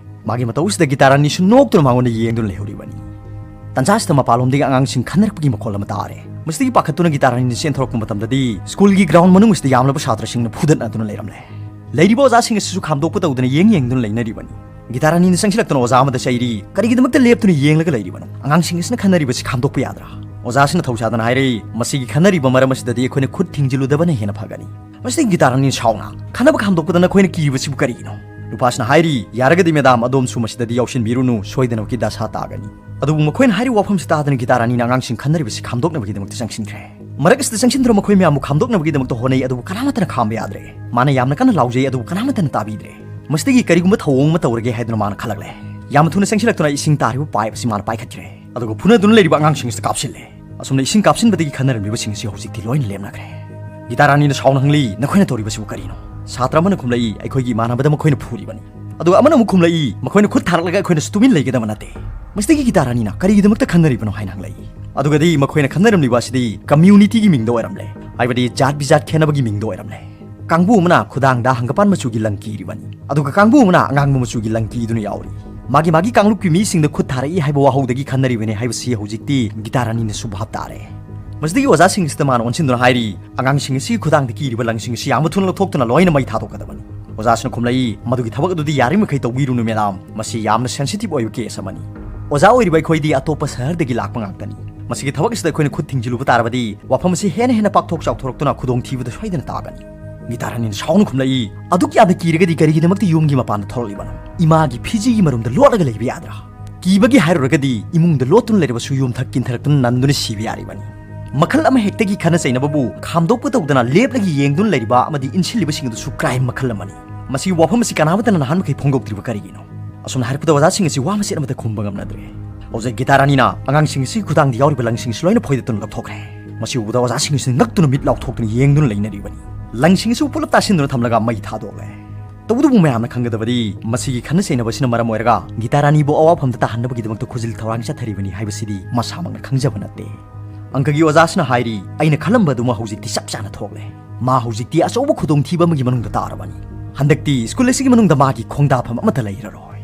ꯃꯥꯒꯤ ꯃꯇꯧ ꯑꯁꯤꯗ ꯒꯤꯇꯥ ꯔꯥꯅꯤꯁꯨ ꯅꯣꯛꯇꯨꯅ ꯃꯉꯣꯟꯗ ꯌꯦꯡꯗꯨꯅ ꯂꯩꯍꯧꯔꯤꯕꯅꯤ꯫ ꯇꯟꯖꯥꯁꯤꯗ ꯃꯄꯥꯟꯂꯣꯝꯗꯒꯤ ꯑꯉꯥꯡꯁꯤꯡ ꯈꯟꯅꯔꯛꯄꯒꯤ ꯃꯈꯣꯜ ꯑꯃ ꯇꯥꯔꯦ꯫ ꯃꯁꯤꯗꯒꯤ ꯄꯥꯈꯠꯇꯨꯅ ꯒꯤꯇꯥꯔꯥꯅꯤꯅ ꯆꯦꯟꯊꯣꯔꯛꯄ ꯃꯇꯝꯗꯗꯤ ꯁ꯭ꯀꯨꯜꯒꯤ ꯒ꯭ꯔꯥꯎꯟ ꯃꯅꯨꯡ ꯑꯁꯤꯗ ꯌꯥꯝꯂꯕ ꯁꯥꯇ꯭ꯔꯁꯤꯡꯅ ꯐꯨꯗꯠꯅꯗꯨꯅ ꯂꯩꯔꯝꯂꯦ꯫ ꯂꯩꯔꯤꯕ ꯑꯣꯖꯥꯁꯤꯡ ꯑꯁꯤꯁꯨ ꯈꯥꯝꯗꯣꯛꯄ ꯇꯧꯗꯅ ꯌꯦꯡ ꯌꯦꯡꯗꯨꯅ ꯂꯩꯅꯔꯤꯕꯅꯤ꯫ ꯒꯤꯇꯥꯔꯥꯅꯤꯅ ꯆꯪꯁꯤꯜꯂꯛꯇꯨꯅ ꯑꯣꯖꯥ ꯑꯃꯗ ꯆꯩꯔꯤ, "ꯀꯔꯤꯒꯤꯗꯃꯛꯇ ꯂꯦꯞꯇꯨꯅ ꯌꯦꯡꯂꯒ ꯂꯩꯔꯤꯕꯅꯣ? ꯑꯉꯥꯡꯁꯤꯡ ꯑꯁꯤꯅ ꯈꯟꯅꯔꯤꯕꯁꯤ ꯈꯥꯝꯗꯣꯛꯄ ꯌꯥꯗ꯭ꯔꯥ?" ꯑꯣꯖꯥꯁꯤꯅ ꯊꯧꯁꯥꯗꯅ ꯍꯥꯏꯔꯛꯏ, "ꯃꯁꯤꯒꯤ ꯈꯟꯅꯔꯤꯕ ꯃꯔꯝ ꯑꯁꯤꯗꯗꯤ ꯑꯩꯈꯣꯏꯅ ꯈꯨꯠ ꯊꯤꯡꯖꯤꯜꯂꯨꯗꯕꯅ ꯍꯦꯟꯅ ꯐꯒꯅꯤ꯫" ꯃꯁꯤꯗꯒꯤ ꯒꯤꯇꯥꯔꯥꯅꯤꯅ ꯁꯥꯎꯅ, "ꯈꯟꯅꯕ ꯈꯥꯝꯗꯣꯛꯄꯗ ꯅꯈꯣꯏꯅ ꯀꯤꯔꯤꯕꯁꯤꯕꯨ ꯀꯔꯤꯒꯤꯅꯣ?" ꯅꯨꯄꯥꯁꯤꯅ ꯍꯥꯏꯔꯤ, "ꯌꯥꯔꯒꯗꯤ ꯃꯦꯗꯥꯝ, ꯑꯗꯣꯝꯁꯨ ꯃꯁꯤꯗꯗꯤ ꯌꯥꯎꯁꯤꯟꯕꯤꯔꯨꯅꯨ, ꯁꯣꯏꯗꯅꯃꯛꯀꯤ ꯗꯁꯥ ꯇꯥꯒꯅꯤ꯫" ꯑꯗꯨꯕꯨ ꯃꯈꯣꯏꯅ ꯍꯥꯏꯔꯤꯕ ꯋꯥꯐꯝꯁꯤ ꯇꯥꯗꯅ ꯒꯤꯇꯥꯔꯥꯅꯤꯅ ꯑꯉꯥꯡꯁꯤꯡ ꯈꯟꯅꯔꯤꯕꯁꯤ ꯈꯥꯝꯗꯣꯛꯅꯕꯒꯤꯗꯃꯛꯇ ꯆꯪꯁꯤꯟꯈ꯭ꯔꯦ꯫ ꯃꯔꯛ ꯑꯁꯤꯗ ꯆꯪꯁꯤꯟꯗꯨꯅ ꯃꯈꯣꯏ ꯃꯌꯥꯝꯕꯨ ꯈꯥꯝꯗꯣꯛꯅꯕꯒꯤꯗꯃꯛꯇ ꯍꯣꯠꯅꯩ, ꯑꯗꯨꯕꯨ ꯀꯅꯥꯃꯠꯇꯅ ꯈꯥꯝꯕ ꯌꯥꯗ꯭ꯔꯦ꯫ ꯃꯥꯅ ꯌꯥꯝꯅ ꯀꯟꯅ ꯂꯥꯎꯖꯩ, ꯑꯗꯨꯕꯨ ꯀꯅꯥꯃꯠꯇꯅ ꯇꯥꯕꯤꯗ꯭ꯔꯦ꯫ ꯃꯁꯤꯗꯒꯤ ꯀꯔꯤꯒꯨꯝꯕ ꯊꯧꯑꯣꯡ ꯑꯃ ꯇꯧꯔꯒꯦ ꯍꯥꯏꯗꯨꯅ ꯃꯥꯅ ꯈꯜꯂꯛꯂꯦ꯫ ꯌꯥꯝꯅ ꯊꯨꯅ ꯆꯪꯁꯤꯜꯂꯛꯇꯨꯅ ꯏꯁꯤꯡ ꯇꯥꯔꯤꯕ ꯄꯥꯏꯞ ꯑꯁꯤ ꯃꯥꯅ ꯄꯥꯏꯈꯠꯈ꯭ꯔꯦ꯫ ꯑꯗꯨꯒ ꯐꯨꯅꯗꯨꯅ ꯂꯩꯔꯤꯕ ꯑꯉꯥꯡꯁꯤꯡ ꯑꯁꯤꯗ ꯀꯥꯞꯁꯤꯜꯂꯦ꯫ ꯑꯁꯨꯝꯅ ꯏꯁꯤꯡ ꯀꯥꯞꯁꯤꯟꯕꯗꯒꯤ ꯈꯟꯅꯔꯝꯂꯤꯕꯁꯤꯡ ꯑꯁꯤ ꯍꯧꯖꯤꯛꯇꯤ ꯂꯣꯏꯅ ꯂꯦꯞꯅꯈ꯭ꯔꯦ꯫ ꯒꯤꯇꯥꯔꯥꯅꯤꯅ ꯁꯥꯎꯅ ꯍꯪꯂꯤ, "ꯅꯈꯣꯏꯅ ꯇꯧꯔꯤꯕꯁꯤꯕꯨ ꯀꯔꯤꯅꯣ?" ꯁꯥꯇ꯭ꯔ ꯑꯃꯅ ꯈꯨꯝꯂꯛꯏ, "ꯑꯩꯈꯣꯏꯒꯤ ꯏꯃꯥꯟꯅꯕꯗ ꯃꯈꯣꯏꯅ ꯐꯨꯔꯤꯕꯅꯤ꯫" ꯑꯗꯨꯒ ꯑꯃꯅ ꯑꯃꯨꯛ ꯈꯨꯝꯂꯛꯏ, "ꯃꯈꯣꯏꯅ ꯈꯨꯠ ꯊꯥꯔꯛꯂꯒ ꯑꯩꯈꯣꯏꯅꯁꯨ ꯇꯨꯃꯤꯟ ꯂꯩꯒꯗꯕ ꯅꯠꯇꯦ꯫" ꯃꯁꯤꯗꯒꯤ ꯒꯤꯇꯥꯔꯥꯅꯤꯅ "ꯀꯔꯤꯒꯤꯗꯃꯛꯇ ꯈꯟꯅꯔꯤꯕꯅꯣ?" ꯍꯥꯏꯅ ꯍꯪꯂꯛꯏ꯫ ꯑꯗꯨꯒꯗꯤ ꯃꯈꯣꯏꯅ ꯈꯟꯅꯔꯝꯂꯤꯕ ꯑꯁꯤꯗꯤ ꯀꯝꯃ꯭ꯌꯨꯅꯤꯇꯤꯒꯤ ꯃꯤꯡꯗ ꯑꯣꯏꯔꯝꯂꯦ, ꯍꯥꯏꯕꯗꯤ ꯖꯥꯠ ꯕꯤꯖꯥꯠ ꯈꯦꯠꯅꯕꯒꯤ ꯃꯤꯡꯗ ꯑꯣꯏꯔꯝꯂꯦ꯫ ꯀꯥꯡꯕꯨ ꯑꯃꯅ ꯈꯨꯗꯥꯡꯗ ꯍꯪꯒꯄꯥꯟ ꯃꯆꯨꯒꯤ ꯂꯪ ꯀꯤꯔꯤꯕꯅꯤ, ꯑꯗꯨꯒ ꯀꯥꯡꯕꯨ ꯑꯃꯅ ꯑꯉꯥꯡꯕ ꯃꯆꯨꯒꯤ ꯂꯪ ꯀꯤꯗꯨꯅ ꯌꯥꯎꯔꯤ꯫ ꯃꯥꯒꯤ ꯃꯥꯒꯤ ꯀꯥꯡꯂꯨꯞꯀꯤ ꯃꯤꯁꯤꯡꯗ ꯈꯨꯠ ꯊꯥꯔꯛꯏ ꯍꯥꯏꯕ ꯋꯥꯍꯧꯗꯒꯤ ꯈꯟꯅꯔꯤꯕꯅꯤ ꯍꯥꯏꯕꯁꯤ ꯍꯧꯖꯤꯛꯇꯤ ꯒꯤꯇꯥꯔꯥꯅꯤꯅꯁꯨ ꯚꯥꯞ ꯇꯥꯔꯦ꯫ ꯃꯁꯤꯗꯒꯤ ꯑꯣꯖꯥꯁꯤꯡ ꯑꯁꯤꯗ ꯃꯥꯅ ꯑꯣꯟꯁꯤꯟꯗꯨꯅ ꯍꯥꯏꯔꯤ, "ꯑꯉꯥꯡꯁꯤꯡ ꯑꯁꯤꯒꯤ ꯈꯨꯗꯥꯡꯗ ꯀꯤꯔꯤꯕ ꯂꯪꯁꯤꯡ ꯑꯁꯤ ꯌꯥꯝꯅ ꯊꯨꯅ ꯂꯧꯊꯣꯛꯇꯨꯅ ꯂꯣꯏꯅ ꯃꯩ ꯊꯥꯗꯣꯛꯀꯗꯕꯅꯤ꯫" ꯑꯣꯖꯥꯁꯤꯅ ꯈꯨꯝꯂꯛꯏ, "ꯃꯗꯨꯒꯤ ꯊꯕꯛ ꯑꯗꯨꯗꯤ ꯌꯥꯔꯤꯃꯈꯩ ꯇꯧꯕꯤꯔꯨꯅꯨ ꯃꯦꯗꯥꯝ, ꯃꯁꯤ ꯌꯥꯝꯅ ꯁꯦꯟꯁꯤꯇꯤꯚ ꯑꯣꯏꯕ ꯀꯦꯁ ꯑꯃꯅꯤ꯫ ꯑꯣꯖꯥ ꯑꯣꯏꯔꯤꯕ ꯑꯩꯈꯣꯏꯗꯤ ꯑꯇꯣꯞꯄ ꯁꯍꯔꯗꯒꯤ ꯂꯥꯛꯄ ꯉꯥꯛꯇꯅꯤ꯫ ꯃꯁꯤꯒꯤ ꯊꯕꯛ ꯑꯁꯤꯗ ꯑꯩꯈꯣꯏꯅ ꯈꯨꯠ ꯊꯤꯡꯖꯤꯜꯂꯨꯕ ꯇꯥꯔꯕꯗꯤ ꯋꯥꯐꯝ ꯑꯁꯤ ꯍꯦꯟꯅ ꯍꯦꯟꯅ ꯄꯥꯛꯊꯣꯛ ꯆꯥꯎꯊꯣꯔꯛꯇꯨꯅ ꯈꯨꯗꯣꯡꯊꯤꯕꯗ ꯁꯣꯏꯗꯅ ꯇꯥꯒꯅꯤ꯫" ꯒꯤꯇꯥꯔꯥꯅꯤꯅ ꯁꯥꯎꯅ ꯈꯨꯝꯂꯛꯏ, "ꯑꯗꯨꯛ ꯌꯥꯝꯅ ꯀꯤꯔꯒꯗꯤ ꯀꯔꯤꯒꯤꯗꯃꯛꯇ ꯌꯨꯝꯒꯤ ꯃꯄꯥꯟꯗ ꯊꯣꯛꯂꯛꯂꯤꯕꯅꯣ? ꯏꯃꯥꯒꯤ ꯐꯤꯖꯤꯒꯤ ꯃꯔꯨꯝꯗ ꯂꯣꯠꯂꯒ ꯂꯩꯕ ꯌꯥꯗ꯭ꯔꯥ? ꯀꯤꯕꯒꯤ ꯍꯥꯏꯔꯨꯔꯒꯗꯤ ꯏꯃꯨꯡꯗ ꯂꯣꯠꯇꯨꯅ ꯂꯩꯔꯕꯁꯨ ꯌꯨꯝꯊꯛ ꯀꯤꯟꯊꯔꯛꯇꯨꯅ ꯅꯟꯗꯨꯅ ꯁꯤꯕ ꯌꯥꯔꯤꯕꯅꯤ꯫ ꯃꯈꯜ ꯑꯃ ꯍꯦꯛꯇꯒꯤ ꯈꯠꯅ ꯆꯩꯅꯕꯕꯨ ꯈꯥꯝꯗꯣꯛꯄ ꯇꯧꯗꯅ ꯂꯦꯞꯂꯒ ꯌꯦꯡꯗꯨꯅ ꯂꯩꯔꯤꯕ ꯑꯃꯗꯤ ꯏꯟꯁꯤꯜꯂꯤꯕꯁꯤꯡ ꯑꯗꯨꯁꯨ ꯀ꯭ꯔꯥꯏꯝ ꯃꯈꯜ ꯑꯃꯅꯤ꯫ ꯃꯁꯤꯒꯤ ꯋꯥꯐꯝ ꯑꯁꯤ ꯀꯅꯥꯃꯠꯇꯅ ꯅꯍꯥꯟ ꯃꯈꯩ ꯐꯣꯡꯗꯣꯛꯇ꯭ꯔꯤꯕ ꯀꯔꯤꯒꯤꯅꯣ?" ꯑꯁꯨꯝꯅ ꯍꯥꯏꯔꯛꯄꯗ ꯑꯣꯖꯥꯁꯤꯡ ꯑꯁꯤ ꯋꯥ ꯃꯆꯦꯠ ꯑꯃꯠꯇ ꯈꯨꯝꯕ ꯉꯝꯅꯗ꯭ꯔꯦ꯫ ꯍꯧꯖꯤꯛ ꯒꯤꯇꯥꯔꯥꯅꯤꯅ ꯑꯉꯥꯡꯁꯤꯡ ꯑꯁꯤꯒꯤ ꯈꯨꯗꯥꯡꯗ ꯌꯥꯎꯔꯤꯕ ꯂꯪꯁꯤꯡ ꯑꯁꯤ ꯂꯣꯏꯅ ꯐꯣꯏꯗꯠꯇꯨꯅ ꯂꯧꯊꯣꯛꯈ꯭ꯔꯦ꯫ ꯃꯁꯤ ꯎꯕꯗ ꯑꯣꯖꯥꯁꯤꯡ ꯑꯁꯤ ꯉꯛꯇꯨꯅ ꯃꯤꯠ ꯂꯥꯎꯊꯣꯛꯇꯨꯅ ꯌꯦꯡꯗꯨꯅ ꯂꯩꯅꯔꯤꯕꯅꯤ꯫ ꯂꯪꯁꯤꯡ ꯑꯁꯤ ꯄꯨꯂꯞ ꯇꯥꯁꯤꯟꯗꯨꯅ ꯊꯝꯂꯒ ꯃꯩ ꯊꯥꯗꯣꯛꯂꯦ꯫ ꯇꯧꯕꯇꯕꯨ ꯃꯌꯥꯝꯅ ꯈꯪꯒꯗꯕꯗꯤ ꯃꯁꯤꯒꯤ ꯈꯠꯅ ꯆꯩꯅꯕꯁꯤꯅ ꯃꯔꯝ ꯑꯣꯏꯔꯒ ꯒꯤꯇꯥꯔꯥꯅꯤꯕꯨ ꯑꯋꯥꯐꯝꯗ ꯇꯥꯍꯟꯅꯕꯒꯤꯗꯃꯛꯇ ꯈꯨꯖꯤꯜ ꯊꯧꯔꯥꯡ ꯆꯠꯊꯔꯤꯕꯅꯤ ꯍꯥꯏꯕꯁꯤꯗꯤ ꯃꯁꯥꯃꯛꯅ ꯈꯪꯖꯕ ꯅꯠꯇꯦ꯫ ꯑꯪꯀꯒꯤ ꯑꯣꯖꯥꯁꯤꯅ ꯍꯥꯏꯔꯤ, "ꯑꯩꯅ ꯈꯜꯂꯝꯕ ꯑꯗꯨꯃꯛ ꯍꯧꯖꯤꯛꯇꯤ ꯆꯞ ꯆꯥꯅ ꯊꯣꯛꯂꯦ꯫ ꯃꯥ ꯍꯧꯖꯤꯛꯇꯤ ꯑꯆꯧꯕ ꯈꯨꯗꯣꯡꯊꯤꯕ ꯑꯃꯒꯤ ꯃꯅꯨꯡꯗ ꯇꯥꯔꯕꯅꯤ꯫ ꯍꯟꯗꯛꯇꯤ ꯁ꯭ꯀꯨꯜ ꯑꯁꯤꯒꯤ ꯃꯅꯨꯡꯗ ꯃꯥꯒꯤ ꯈꯣꯡꯗꯥꯐꯝ ꯑꯃꯠꯇ ꯂꯩꯔꯔꯣꯏ꯫"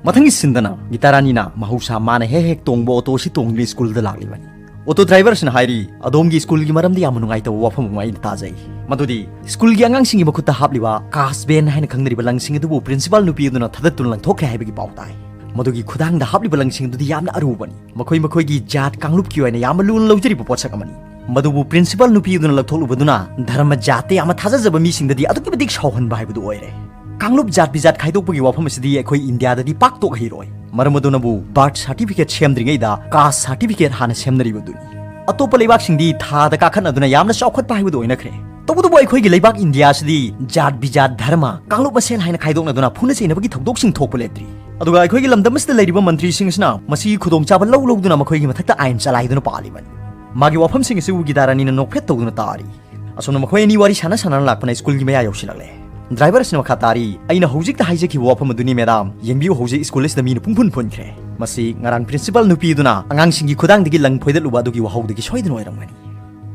ꯃꯊꯪꯒꯤ ꯁꯤꯟꯗꯅ ꯒꯤꯇꯥ ꯔꯥꯅꯤꯅ ꯃꯍꯧꯁꯥ ꯃꯥꯅ ꯍꯦꯛ ꯍꯦꯛ ꯇꯣꯡꯕ ꯑꯣꯇꯣꯁꯤ ꯇꯣꯡꯗꯨꯅ ꯁ꯭ꯀꯨꯜꯗ ꯂꯥꯛꯂꯤꯕꯅꯤ꯫ ꯑꯣꯇꯣ ꯗ꯭ꯔꯥꯏꯚꯔꯁꯤꯅ ꯍꯥꯏꯔꯤ, "ꯑꯗꯣꯝꯒꯤ ꯁ꯭ꯀꯨꯜꯒꯤ ꯃꯔꯝꯗ ꯌꯥꯝꯅ ꯅꯨꯡꯉꯥꯏꯇꯕ ꯋꯥꯐꯝ ꯑꯃ ꯑꯩꯅ ꯇꯥꯖꯩ꯫ ꯃꯗꯨꯗꯤ ꯁ꯭ꯀꯨꯜꯒꯤ ꯑꯉꯥꯡꯁꯤꯡꯒꯤ ꯃꯈꯨꯠꯇ ꯍꯥꯞꯂꯤꯕ ꯀꯥꯁ ꯕꯦꯟ ꯍꯥꯏꯅ ꯈꯪꯅꯔꯤꯕ ꯂꯪꯁꯤꯡ ꯑꯗꯨꯕꯨ ꯄ꯭ꯔꯤꯟꯁꯤꯄꯥꯜ ꯅꯨꯄꯤ ꯑꯗꯨꯅ ꯊꯥꯗꯠꯇꯨꯅ ꯂꯪꯊꯣꯛꯈ꯭ꯔꯦ ꯍꯥꯏꯕꯒꯤ ꯄꯥꯎ ꯇꯥꯏ꯫ ꯃꯗꯨꯒꯤ ꯈꯨꯗꯥꯡꯗ ꯍꯥꯞꯂꯤꯕ ꯂꯪꯁꯤꯡ ꯑꯗꯨꯗꯤ ꯌꯥꯝꯅ ꯑꯔꯨꯕꯅꯤ꯫ ꯃꯈꯣꯏ ꯃꯈꯣꯏꯒꯤ ꯖꯥꯠ ꯀꯥꯡꯂꯨꯞꯀꯤ ꯑꯣꯏꯅ ꯌꯥꯝꯅ ꯂꯨꯅ ꯂꯧꯖꯔꯤꯕ ꯄꯣꯠꯁꯛ ꯑꯃꯅꯤ꯫ ꯃꯗꯨꯕꯨ ꯄ꯭ꯔꯤꯟꯁꯤꯄꯥꯜ ꯅꯨꯄꯤ ꯑꯗꯨꯅ ꯂꯧꯊꯣꯛꯂꯨꯕꯗꯨꯅ ꯙꯔꯃ ꯖꯥꯠꯇ ꯌꯥꯝꯅ ꯊꯥꯖꯖꯕ ꯃꯤꯁꯤꯡꯗꯗꯤ ꯑꯗꯨꯛꯀꯤ ꯃꯇꯤꯛ ꯁꯥꯎꯍꯟꯕ ꯍꯥꯏꯕꯗꯨ ꯑꯣꯏꯔꯦ꯫ ꯀꯥꯡꯂꯨꯞ ꯖꯥꯠ ꯕꯤꯖꯥꯠ ꯈꯥꯏꯗꯣꯛꯄꯒꯤ ꯋꯥꯐꯝ ꯑꯁꯤꯗꯤ ꯑꯩꯈꯣꯏ ꯏꯟꯗꯤꯌꯥꯗꯗꯤ ꯄꯥꯛ ꯊꯣꯛꯍꯩꯔꯣꯏ꯫ ꯃꯔꯝ ꯑꯗꯨꯅꯕꯨ ꯕꯥꯔꯊ ꯁꯥꯔꯇꯤꯐꯤꯀꯦꯠ ꯁꯦꯝꯗ꯭ꯔꯤꯉꯩꯗ ꯀꯥꯁ ꯁꯥꯔꯇꯤꯐꯤꯀꯦꯠ ꯍꯥꯟꯅ ꯁꯦꯝꯅꯔꯤꯕꯗꯨꯅꯤ꯫ ꯑꯇꯣꯞꯄ ꯂꯩꯕꯥꯛꯁꯤꯡꯗꯤ ꯊꯥꯗ ꯀꯥꯈꯠꯅꯗꯨꯅ ꯌꯥꯝꯅ ꯆꯥꯎꯈꯠꯄ ꯍꯥꯏꯕꯗꯨ ꯑꯣꯏꯅꯈ꯭ꯔꯦ꯫ ꯇꯧꯕꯇꯕꯨ ꯑꯩꯈꯣꯏꯒꯤ ꯂꯩꯕꯥꯛ ꯏꯟꯗꯤꯌꯥ ꯑꯁꯤꯗꯤ ꯖꯥꯠ ꯕꯤꯖꯥꯠ ꯙꯔꯃ ꯀꯥꯡꯂꯨꯞ ꯃꯁꯦꯜ ꯍꯥꯏꯅ ꯈꯥꯏꯗꯣꯛꯅꯗꯨꯅ ꯐꯨꯅ ꯆꯩꯅꯕꯒꯤ ꯊꯧꯗꯣꯛꯁꯤꯡ ꯊꯣꯛꯄ ꯂꯦꯞꯇ꯭ꯔꯤ꯫ ꯑꯗꯨꯒ ꯑꯩꯈꯣꯏꯒꯤ ꯂꯝꯗꯝ ꯑꯁꯤꯗ ꯂꯩꯔꯤꯕ ꯃꯟꯇ꯭ꯔꯤꯁꯤꯡ ꯑꯁꯤꯅ ꯃꯁꯤꯒꯤ ꯈꯨꯗꯣꯡꯆꯥꯕ ꯂꯧ ꯂꯧꯗꯨꯅ ꯃꯈꯣꯏꯒꯤ ꯃꯊꯛꯇ ꯑꯥꯏꯟ ꯆꯂꯥꯏꯗꯨꯅ ꯄꯥꯜꯂꯤꯕꯅꯤ꯫ ꯃꯥꯒꯤ ꯋꯥꯐꯝꯁꯤꯡ ꯑꯁꯤꯕꯨ ꯒꯤꯇꯥ ꯔꯥꯅꯤꯅ ꯅꯣꯛꯐꯦꯠ ꯇꯧꯗꯨꯅ ꯇꯥꯔꯤ꯫ ꯑꯁꯨꯝꯅ ꯃꯈꯣꯏ ꯑꯅꯤ ꯋꯥꯔꯤ ꯁꯥꯟꯅ ꯁꯥꯟꯅꯅ ꯂꯥꯛꯄꯅ ꯁ꯭ꯀꯨꯜꯒꯤ ꯃꯌꯥ ꯌꯧꯁꯤꯜꯂꯛꯂꯦ꯫ ꯗ꯭ꯔꯥꯏꯚꯔ ꯑꯁꯤꯅ ꯃꯈꯥ ꯇꯥꯔꯤ, "ꯑꯩꯅ ꯍꯧꯖꯤꯛꯇ ꯍꯥꯏꯖꯈꯤꯕ ꯋꯥꯐꯝ ꯑꯗꯨꯅꯤ, ꯃꯦꯗꯥꯝ꯫ ꯌꯦꯡꯕꯤꯌꯨ, ꯍꯧꯖꯤꯛ ꯁ꯭ꯀꯨꯜ ꯑꯁꯤꯗ ꯃꯤꯅ ꯄꯨꯡꯐꯨꯟ ꯐꯨꯟꯈ꯭ꯔꯦ꯫ ꯃꯁꯤ ꯉꯔꯥꯡ ꯄ꯭ꯔꯤꯟꯁꯤꯄꯥꯜ ꯅꯨꯄꯤ ꯑꯗꯨꯅ ꯑꯉꯥꯡꯁꯤꯡꯒꯤ ꯈꯨꯗꯥꯡꯗꯒꯤ ꯂꯪ ꯐꯣꯏꯗꯠꯂꯨꯕ ꯑꯗꯨꯒꯤ ꯋꯥꯍꯧꯗꯒꯤ ꯁꯣꯏꯗꯅ ꯑꯣꯏꯔꯝꯒꯅꯤ꯫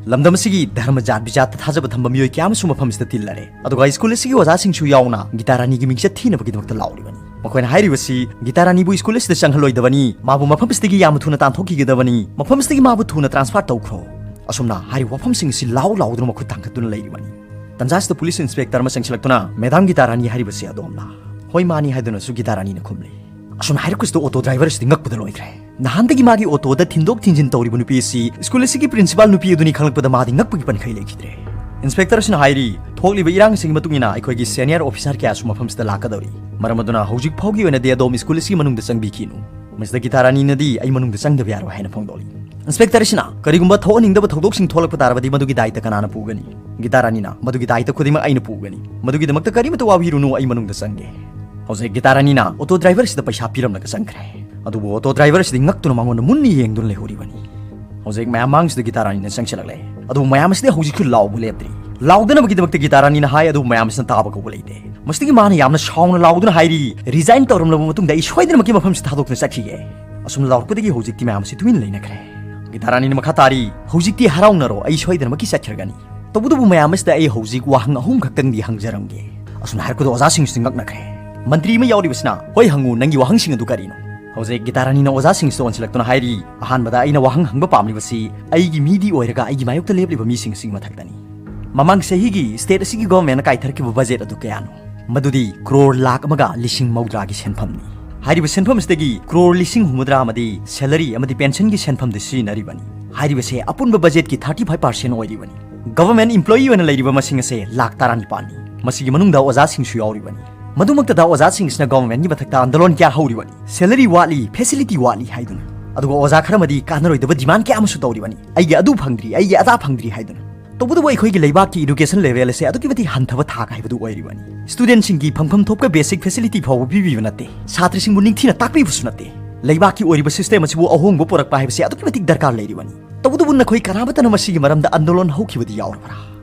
ꯂꯝꯗꯝ ꯑꯁꯤꯒꯤ ꯙꯔꯃ ꯖꯥꯠ ꯕꯤꯖꯥꯠꯇ ꯊꯥꯖꯕ ꯊꯝꯕ ꯃꯤꯑꯣꯏ ꯀꯌꯥ ꯑꯃꯁꯨ ꯃꯐꯝ ꯑꯁꯤꯗ ꯇꯤꯜꯂꯔꯦ꯫ ꯑꯗꯨꯒ ꯁ꯭ꯀꯨꯜ ꯑꯁꯤꯒꯤ ꯑꯣꯖꯥꯁꯤꯡꯁꯨ ꯌꯥꯎꯅ ꯒꯤꯇꯥ ꯔꯥꯅꯤꯒꯤ ꯃꯤꯡꯆꯠ ꯊꯤꯅꯕꯒꯤꯗꯃꯛꯇ ꯂꯥꯎꯔꯤꯕꯅꯤ꯫ ꯃꯈꯣꯏꯅ ꯍꯥꯏꯔꯤꯕꯁꯤ ꯒꯤꯇꯥ ꯔꯥꯅꯤꯕꯨ ꯁ꯭ꯀꯨꯜ ꯑꯁꯤꯗ ꯆꯪꯍꯜꯂꯣꯏꯗꯕꯅꯤ, ꯃꯥꯕꯨ ꯃꯐꯝ ꯑꯁꯤꯗꯒꯤ ꯌꯥꯝꯅ ꯊꯨꯅ ꯇꯥꯟꯊꯣꯛꯈꯤꯒꯗꯕꯅꯤ, ꯃꯐꯝ ꯑꯁꯤꯗꯒꯤ ꯃꯥꯕꯨ ꯊꯨꯅ ꯇ꯭ꯔꯥꯟꯁꯐꯔ ꯇꯧꯈ꯭ꯔꯣ꯫" ꯑꯁꯨꯝꯅ ꯍꯥꯏꯔꯤꯕ ꯋꯥꯐꯝꯁꯤꯡ ꯑꯁꯤ ꯂꯥꯎ ꯂꯥꯎꯗꯨꯅ ꯃꯈꯨꯠ ꯊꯥꯡꯒꯠꯇꯨꯅ ꯂꯩꯔꯤꯕꯅꯤ꯫ ꯇꯟꯖꯥ ꯑꯁꯤꯗ ꯄꯨꯂꯤꯁ ꯏꯟꯁꯄꯦꯛꯇꯔ ꯑꯃ ꯆꯪꯁꯤꯜꯂꯛꯇꯨꯅ, "ꯃꯦꯗꯥꯝ ꯒꯤꯇꯥ ꯔꯥꯅꯤ ꯍꯥꯏꯔꯤꯕꯁꯤ ꯑꯗꯣꯝꯂꯥ?" "ꯍꯣꯏ, ꯃꯥꯅꯤ" ꯍꯥꯏꯗꯨꯅꯁꯨ ꯒꯤꯇꯥ ꯔꯥꯅꯤꯅ ꯈꯨꯝꯂꯤ꯫ ꯑꯁꯨꯝꯅ ꯍꯥꯏꯔꯛꯄꯁꯤꯗ ꯑꯣꯇꯣ ꯗ꯭ꯔꯥꯏꯚꯔ ꯑꯁꯤꯗꯤ ꯉꯛꯄꯗ ꯂꯣꯏꯈ꯭ꯔꯦ꯫ ꯅꯍꯥꯟꯗꯒꯤ ꯃꯥꯒꯤ ꯑꯣꯇꯣꯗ ꯊꯤꯟꯗꯣꯛ ꯊꯤꯟꯖꯤꯟ ꯇꯧꯔꯤꯕ ꯅꯨꯄꯤ ꯑꯁꯤ ꯁ꯭ꯀꯨꯜ ꯑꯁꯤꯒꯤ ꯄ꯭ꯔꯤꯟꯁꯤꯄꯥꯜ ꯅꯨꯄꯤ ꯑꯗꯨꯅꯤ ꯈꯪꯂꯛꯄꯗ ꯃꯥꯗꯤ ꯉꯛꯄꯒꯤ ꯄꯟꯈꯩ ꯂꯩꯈꯤꯗ꯭ꯔꯦ꯫ ꯏꯟꯁꯄꯦꯛꯇꯔ ꯑꯁꯤꯅ ꯍꯥꯏꯔꯤ, "ꯊꯣꯛꯂꯤꯕ ꯏꯔꯥꯡꯁꯤꯒꯤ ꯃꯇꯨꯡ ꯏꯟꯅ ꯑꯩꯈꯣꯏꯒꯤ ꯁꯦꯅꯤꯌꯔ ꯑꯣꯐꯤꯁꯥꯔ ꯀꯌꯥꯁꯨ ꯃꯐꯝꯁꯤꯗ ꯂꯥꯛꯀꯗꯧꯔꯤ꯫ ꯃꯔꯝ ꯑꯗꯨꯅ ꯍꯧꯖꯤꯛ ꯐꯥꯎꯒꯤ ꯑꯣꯏꯅꯗꯤ ꯑꯗꯣꯝ ꯁ꯭ꯀꯨꯜ ꯑꯁꯤꯒꯤ ꯃꯅꯨꯡꯗ ꯆꯪꯕꯤꯈꯤꯅꯨ꯫" ꯃꯁꯤꯗ ꯒꯤꯇꯥ ꯔꯥꯅꯤꯅꯗꯤ ꯑꯩ ꯃꯅꯨꯡꯗ ꯆꯪꯗꯕ ꯌꯥꯔꯣꯏ ꯍꯥꯏꯅ ꯐꯣꯡꯗꯣꯛꯂꯤ꯫ ꯏꯟꯁꯄꯦꯛꯇꯔ ꯑꯁꯤꯅ, "ꯀꯔꯤꯒꯨꯝꯕ ꯊꯣꯛꯍꯟꯅꯤꯡꯗꯕ ꯊꯧꯗꯣꯛꯁꯤꯡ ꯊꯣꯛꯂꯛꯄ ꯇꯥꯔꯕꯗꯤ ꯃꯗꯨꯒꯤ ꯗꯥꯏꯇ ꯀꯅꯥꯅ ꯄꯨꯒꯅꯤ?" ꯒꯤꯇꯥ ꯔꯥꯅꯤꯅ, "ꯃꯗꯨꯒꯤ ꯗꯥꯏꯇ ꯈꯨꯗꯤꯡꯃꯛ ꯑꯩꯅ ꯄꯨꯒꯅꯤ꯫ ꯃꯗꯨꯒꯤꯗꯃꯛꯇ ꯀꯔꯤꯃꯠꯇ ꯋꯥꯕꯤꯔꯨꯅꯨ, ꯑꯩ ꯃꯅꯨꯡꯗ ꯆꯪꯒꯦ꯫" ꯍꯧꯖꯤꯛ ꯒꯤꯇꯥ ꯔꯥꯅꯤꯅ ꯑꯣꯇꯣ ꯗ꯭ꯔꯥꯏꯚꯔ ꯑꯁꯤꯗ ꯄꯩꯁꯥ ꯄꯤꯔꯝꯂꯒ ꯆꯪꯈ꯭ꯔꯦ꯫ ꯑꯗꯨꯕꯨ ꯑꯣꯇꯣ ꯗ꯭ꯔꯥꯏꯚꯔ ꯑꯁꯤꯗꯤ ꯉꯛꯇꯨꯅ ꯃꯉꯣꯟꯗ ꯃꯨꯟꯅ ꯌꯦꯡꯗꯨꯅ ꯂꯩꯍꯧꯔꯤꯕꯅꯤ꯫ ꯍꯧꯖꯤꯛ ꯃꯌꯥꯝ ꯃꯥꯡꯁꯤꯗ ꯒꯤꯇꯥ ꯔꯥꯅꯤꯅ ꯆꯪꯁꯤꯜꯂꯛꯂꯦ꯫ ꯑꯗꯨꯕꯨ ꯃꯌꯥꯝ ꯑꯁꯤꯗꯤ ꯍꯧꯖꯤꯛꯁꯨ ꯂꯥꯎꯕ ꯂꯦꯞꯇ꯭ꯔꯤ꯫ ꯂꯥꯎꯗꯅꯕꯒꯤꯗꯃꯛꯇ ꯒꯤꯇꯥ ꯔꯥꯅꯤꯅ ꯍꯥꯏ, ꯑꯗꯨꯕꯨ ꯃꯌꯥꯝ ꯑꯁꯤꯅ ꯇꯥꯕ ꯀꯧꯕ ꯂꯩꯇꯦ꯫ ꯃꯁꯤꯗꯒꯤ ꯃꯥꯅ ꯌꯥꯝꯅ ꯁꯥꯎꯅ ꯂꯥꯎꯗꯨꯅ ꯍꯥꯏꯔꯤ, "ꯔꯤꯖꯥꯏꯟ ꯇꯧꯔꯝꯂꯕ ꯃꯇꯨꯡꯗ ꯑꯩ ꯁꯣꯏꯗꯅꯃꯛꯀꯤ ꯃꯐꯝꯁꯤ ꯊꯥꯗꯣꯛꯇꯨꯅ ꯆꯠꯈꯤꯒꯦ꯫" ꯑꯁꯨꯝꯅ ꯂꯥꯎꯔꯛꯄꯗꯒꯤ ꯍꯧꯖꯤꯛꯇꯤ ꯃꯌꯥꯝ ꯑꯁꯤ ꯇꯨꯃꯤꯟꯅ ꯂꯩꯅꯈ꯭ꯔꯦ꯫ ꯒꯤꯇꯥ ꯔꯥꯅꯤꯅ ꯃꯈꯥ ꯇꯥꯔꯤ, "ꯍꯧꯖꯤꯛꯇꯤ ꯍꯔꯥꯎꯅꯔꯣ, ꯑꯩ ꯁꯣꯏꯗꯅꯃꯛꯀꯤ ꯆꯠꯈ꯭ꯔꯒꯅꯤ꯫ ꯇꯧꯕꯇꯕꯨ ꯃꯌꯥꯝ ꯑꯁꯤꯗ ꯑꯩ ꯍꯧꯖꯤꯛ ꯋꯥꯍꯪ ꯑꯍꯨꯝ ꯈꯛꯇꯪꯗꯤ ꯍꯪꯖꯔꯝꯒꯦ꯫" ꯑꯁꯨꯝꯅ ꯍꯥꯏꯔꯛꯄꯗ ꯑꯣꯖꯥꯁꯤꯡꯁꯤ ꯉꯛꯅꯈ꯭ꯔꯦ꯫ ꯃꯟꯇ꯭ꯔꯤ ꯑꯃ ꯌꯥꯎꯔꯤꯕꯁꯤꯅ, "ꯍꯣꯏ, ꯍꯪꯉꯨ, ꯅꯪꯒꯤ ꯋꯥꯍꯪꯁꯤꯡ ꯑꯗꯨ ꯀꯔꯤꯅꯣ?" ꯍꯧꯖꯤꯛ ꯒꯤꯇꯥ ꯔꯥꯅꯤꯅ ꯑꯣꯖꯥꯁꯤꯡꯁꯤꯗ ꯑꯣꯟꯁꯤꯜꯂꯛꯇꯨꯅ ꯍꯥꯏꯔꯤ, "ꯑꯍꯥꯟꯕꯗ ꯑꯩꯅ ꯋꯥꯍꯪ ꯍꯪꯕ ꯄꯥꯝꯂꯤꯕꯁꯤ ꯑꯩꯒꯤ ꯃꯤꯗꯤ ꯑꯣꯏꯔꯒ ꯑꯩꯒꯤ ꯃꯥꯌꯣꯛꯇ ꯂꯦꯞꯂꯤꯕ ꯃꯤꯁꯤꯡꯁꯤꯒꯤ ꯃꯊꯛꯇꯅꯤ꯫ ꯃꯃꯥꯡ ꯆꯍꯤꯒꯤ state ꯑꯁꯤꯒꯤ governmentꯅ ꯀꯥꯏꯊꯔꯛꯈꯤꯕ budget ꯑꯗꯨ ꯀꯌꯥꯅꯣ? ꯃꯗꯨꯗꯤ ꯀ꯭ꯔꯣꯔ ꯂꯥꯈ ꯑꯃꯒ ꯂꯤꯁꯤꯡ ꯃꯧꯗ꯭ꯔꯥꯒꯤ ꯁꯦꯟꯐꯝꯅꯤ꯫ ꯍꯥꯏꯔꯤꯕ ꯁꯦꯟꯐꯝ ꯑꯁꯤꯗꯒꯤ ꯀ꯭ꯔꯣꯔ ꯂꯤꯁꯤꯡ ꯍꯨꯝꯐꯨꯇꯔꯥ ꯑꯃꯗꯤ salary ꯑꯃꯗꯤ pensionꯒꯤ ꯁꯦꯟꯐꯝꯗ ꯁꯤꯖꯤꯟꯅꯔꯤꯕꯅꯤ꯫ ꯍꯥꯏꯔꯤꯕꯁꯦ ꯑꯄꯨꯟꯕ budgetꯀꯤ thirty five percent ꯑꯣꯏꯔꯤꯕꯅꯤ꯫ Government employee ꯑꯣꯏꯅ ꯂꯩꯔꯤꯕ ꯃꯁꯤꯡ ꯑꯁꯦ ꯂꯥꯈ ꯇꯔꯥꯅꯤꯄꯥꯟꯅꯤ꯫ ꯃꯁꯤꯒꯤ ꯃꯅꯨꯡꯗ ꯑꯣꯖꯥꯁꯤꯡꯁꯨ ꯌꯥꯎꯔꯤꯕꯅꯤ꯫ ꯃꯗꯨꯃꯛꯇꯗ ꯑꯣꯖꯥꯁꯤꯡꯁꯤꯅ governmentꯒꯤ ꯃꯊꯛꯇ ꯑꯟꯗꯣꯂꯟ ꯀꯌꯥ ꯍꯧꯔꯤꯕꯅꯤ, salary ꯋꯥꯠꯂꯤ, facility ꯋꯥꯠꯂꯤ ꯍꯥꯏꯗꯨꯅ꯫ ꯑꯗꯨꯒ ꯑꯣꯖꯥ ꯈꯔꯃꯗꯤ ꯀꯥꯟꯅꯔꯣꯏꯗꯕ demand ꯀꯌꯥ ꯑꯃꯁꯨ ꯇꯧꯔꯤꯕꯅꯤ, "ꯑꯩꯒꯤ ꯑꯗꯨ ꯐꯪꯗ꯭ꯔꯤ, ꯑꯩꯒꯤ ꯑꯗꯥ ꯐꯪꯗ꯭ꯔꯤ" ꯍꯥꯏꯗꯨꯅ꯫ ꯇꯧꯕꯇꯕꯨ ꯑꯩꯈꯣꯏꯒꯤ ꯂꯩꯕꯥꯛꯀꯤ education level ꯑꯁꯦ ꯑꯗꯨꯛꯀꯤ ꯃꯇꯤꯛ ꯍꯟꯊꯕ ꯊꯥꯛ ꯍꯥꯏꯕꯗꯨ ꯑꯣꯏꯔꯤꯕꯅꯤ꯫ Studentꯁꯤꯡꯒꯤ ꯐꯪꯐꯝ ꯊꯣꯛꯄ basic facility ꯐꯥꯎꯕ ꯄꯤꯕꯤꯕ ꯅꯠꯇꯦ꯫ ꯁꯥꯇ꯭ꯔꯁꯤꯡꯕꯨ ꯅꯤꯡꯊꯤꯅ ꯇꯥꯛꯄꯤꯕꯁꯨ ꯅꯠꯇꯦ꯫ ꯂꯩꯕꯥꯛꯀꯤ ꯑꯣꯏꯔꯤꯕ system ꯑꯁꯤꯕꯨ ꯑꯍꯣꯡꯕ ꯄꯨꯔꯛꯄ ꯍꯥꯏꯕꯁꯤ ꯑꯗꯨꯛꯀꯤ ꯃꯇꯤꯛ ꯗꯔꯀꯥꯔ ꯂꯩꯔꯤꯕꯅꯤ꯫ ꯇꯧꯕꯇꯕꯨ ꯅꯈꯣꯏ ꯀꯅꯥꯃꯠꯇꯅ ꯃꯁꯤꯒꯤ ꯃꯔꯝꯗ ꯑꯟꯗꯣꯂꯟ ꯍꯧꯈꯤꯕꯗꯤ ꯌꯥꯎꯔꯕ꯭ꯔꯥ?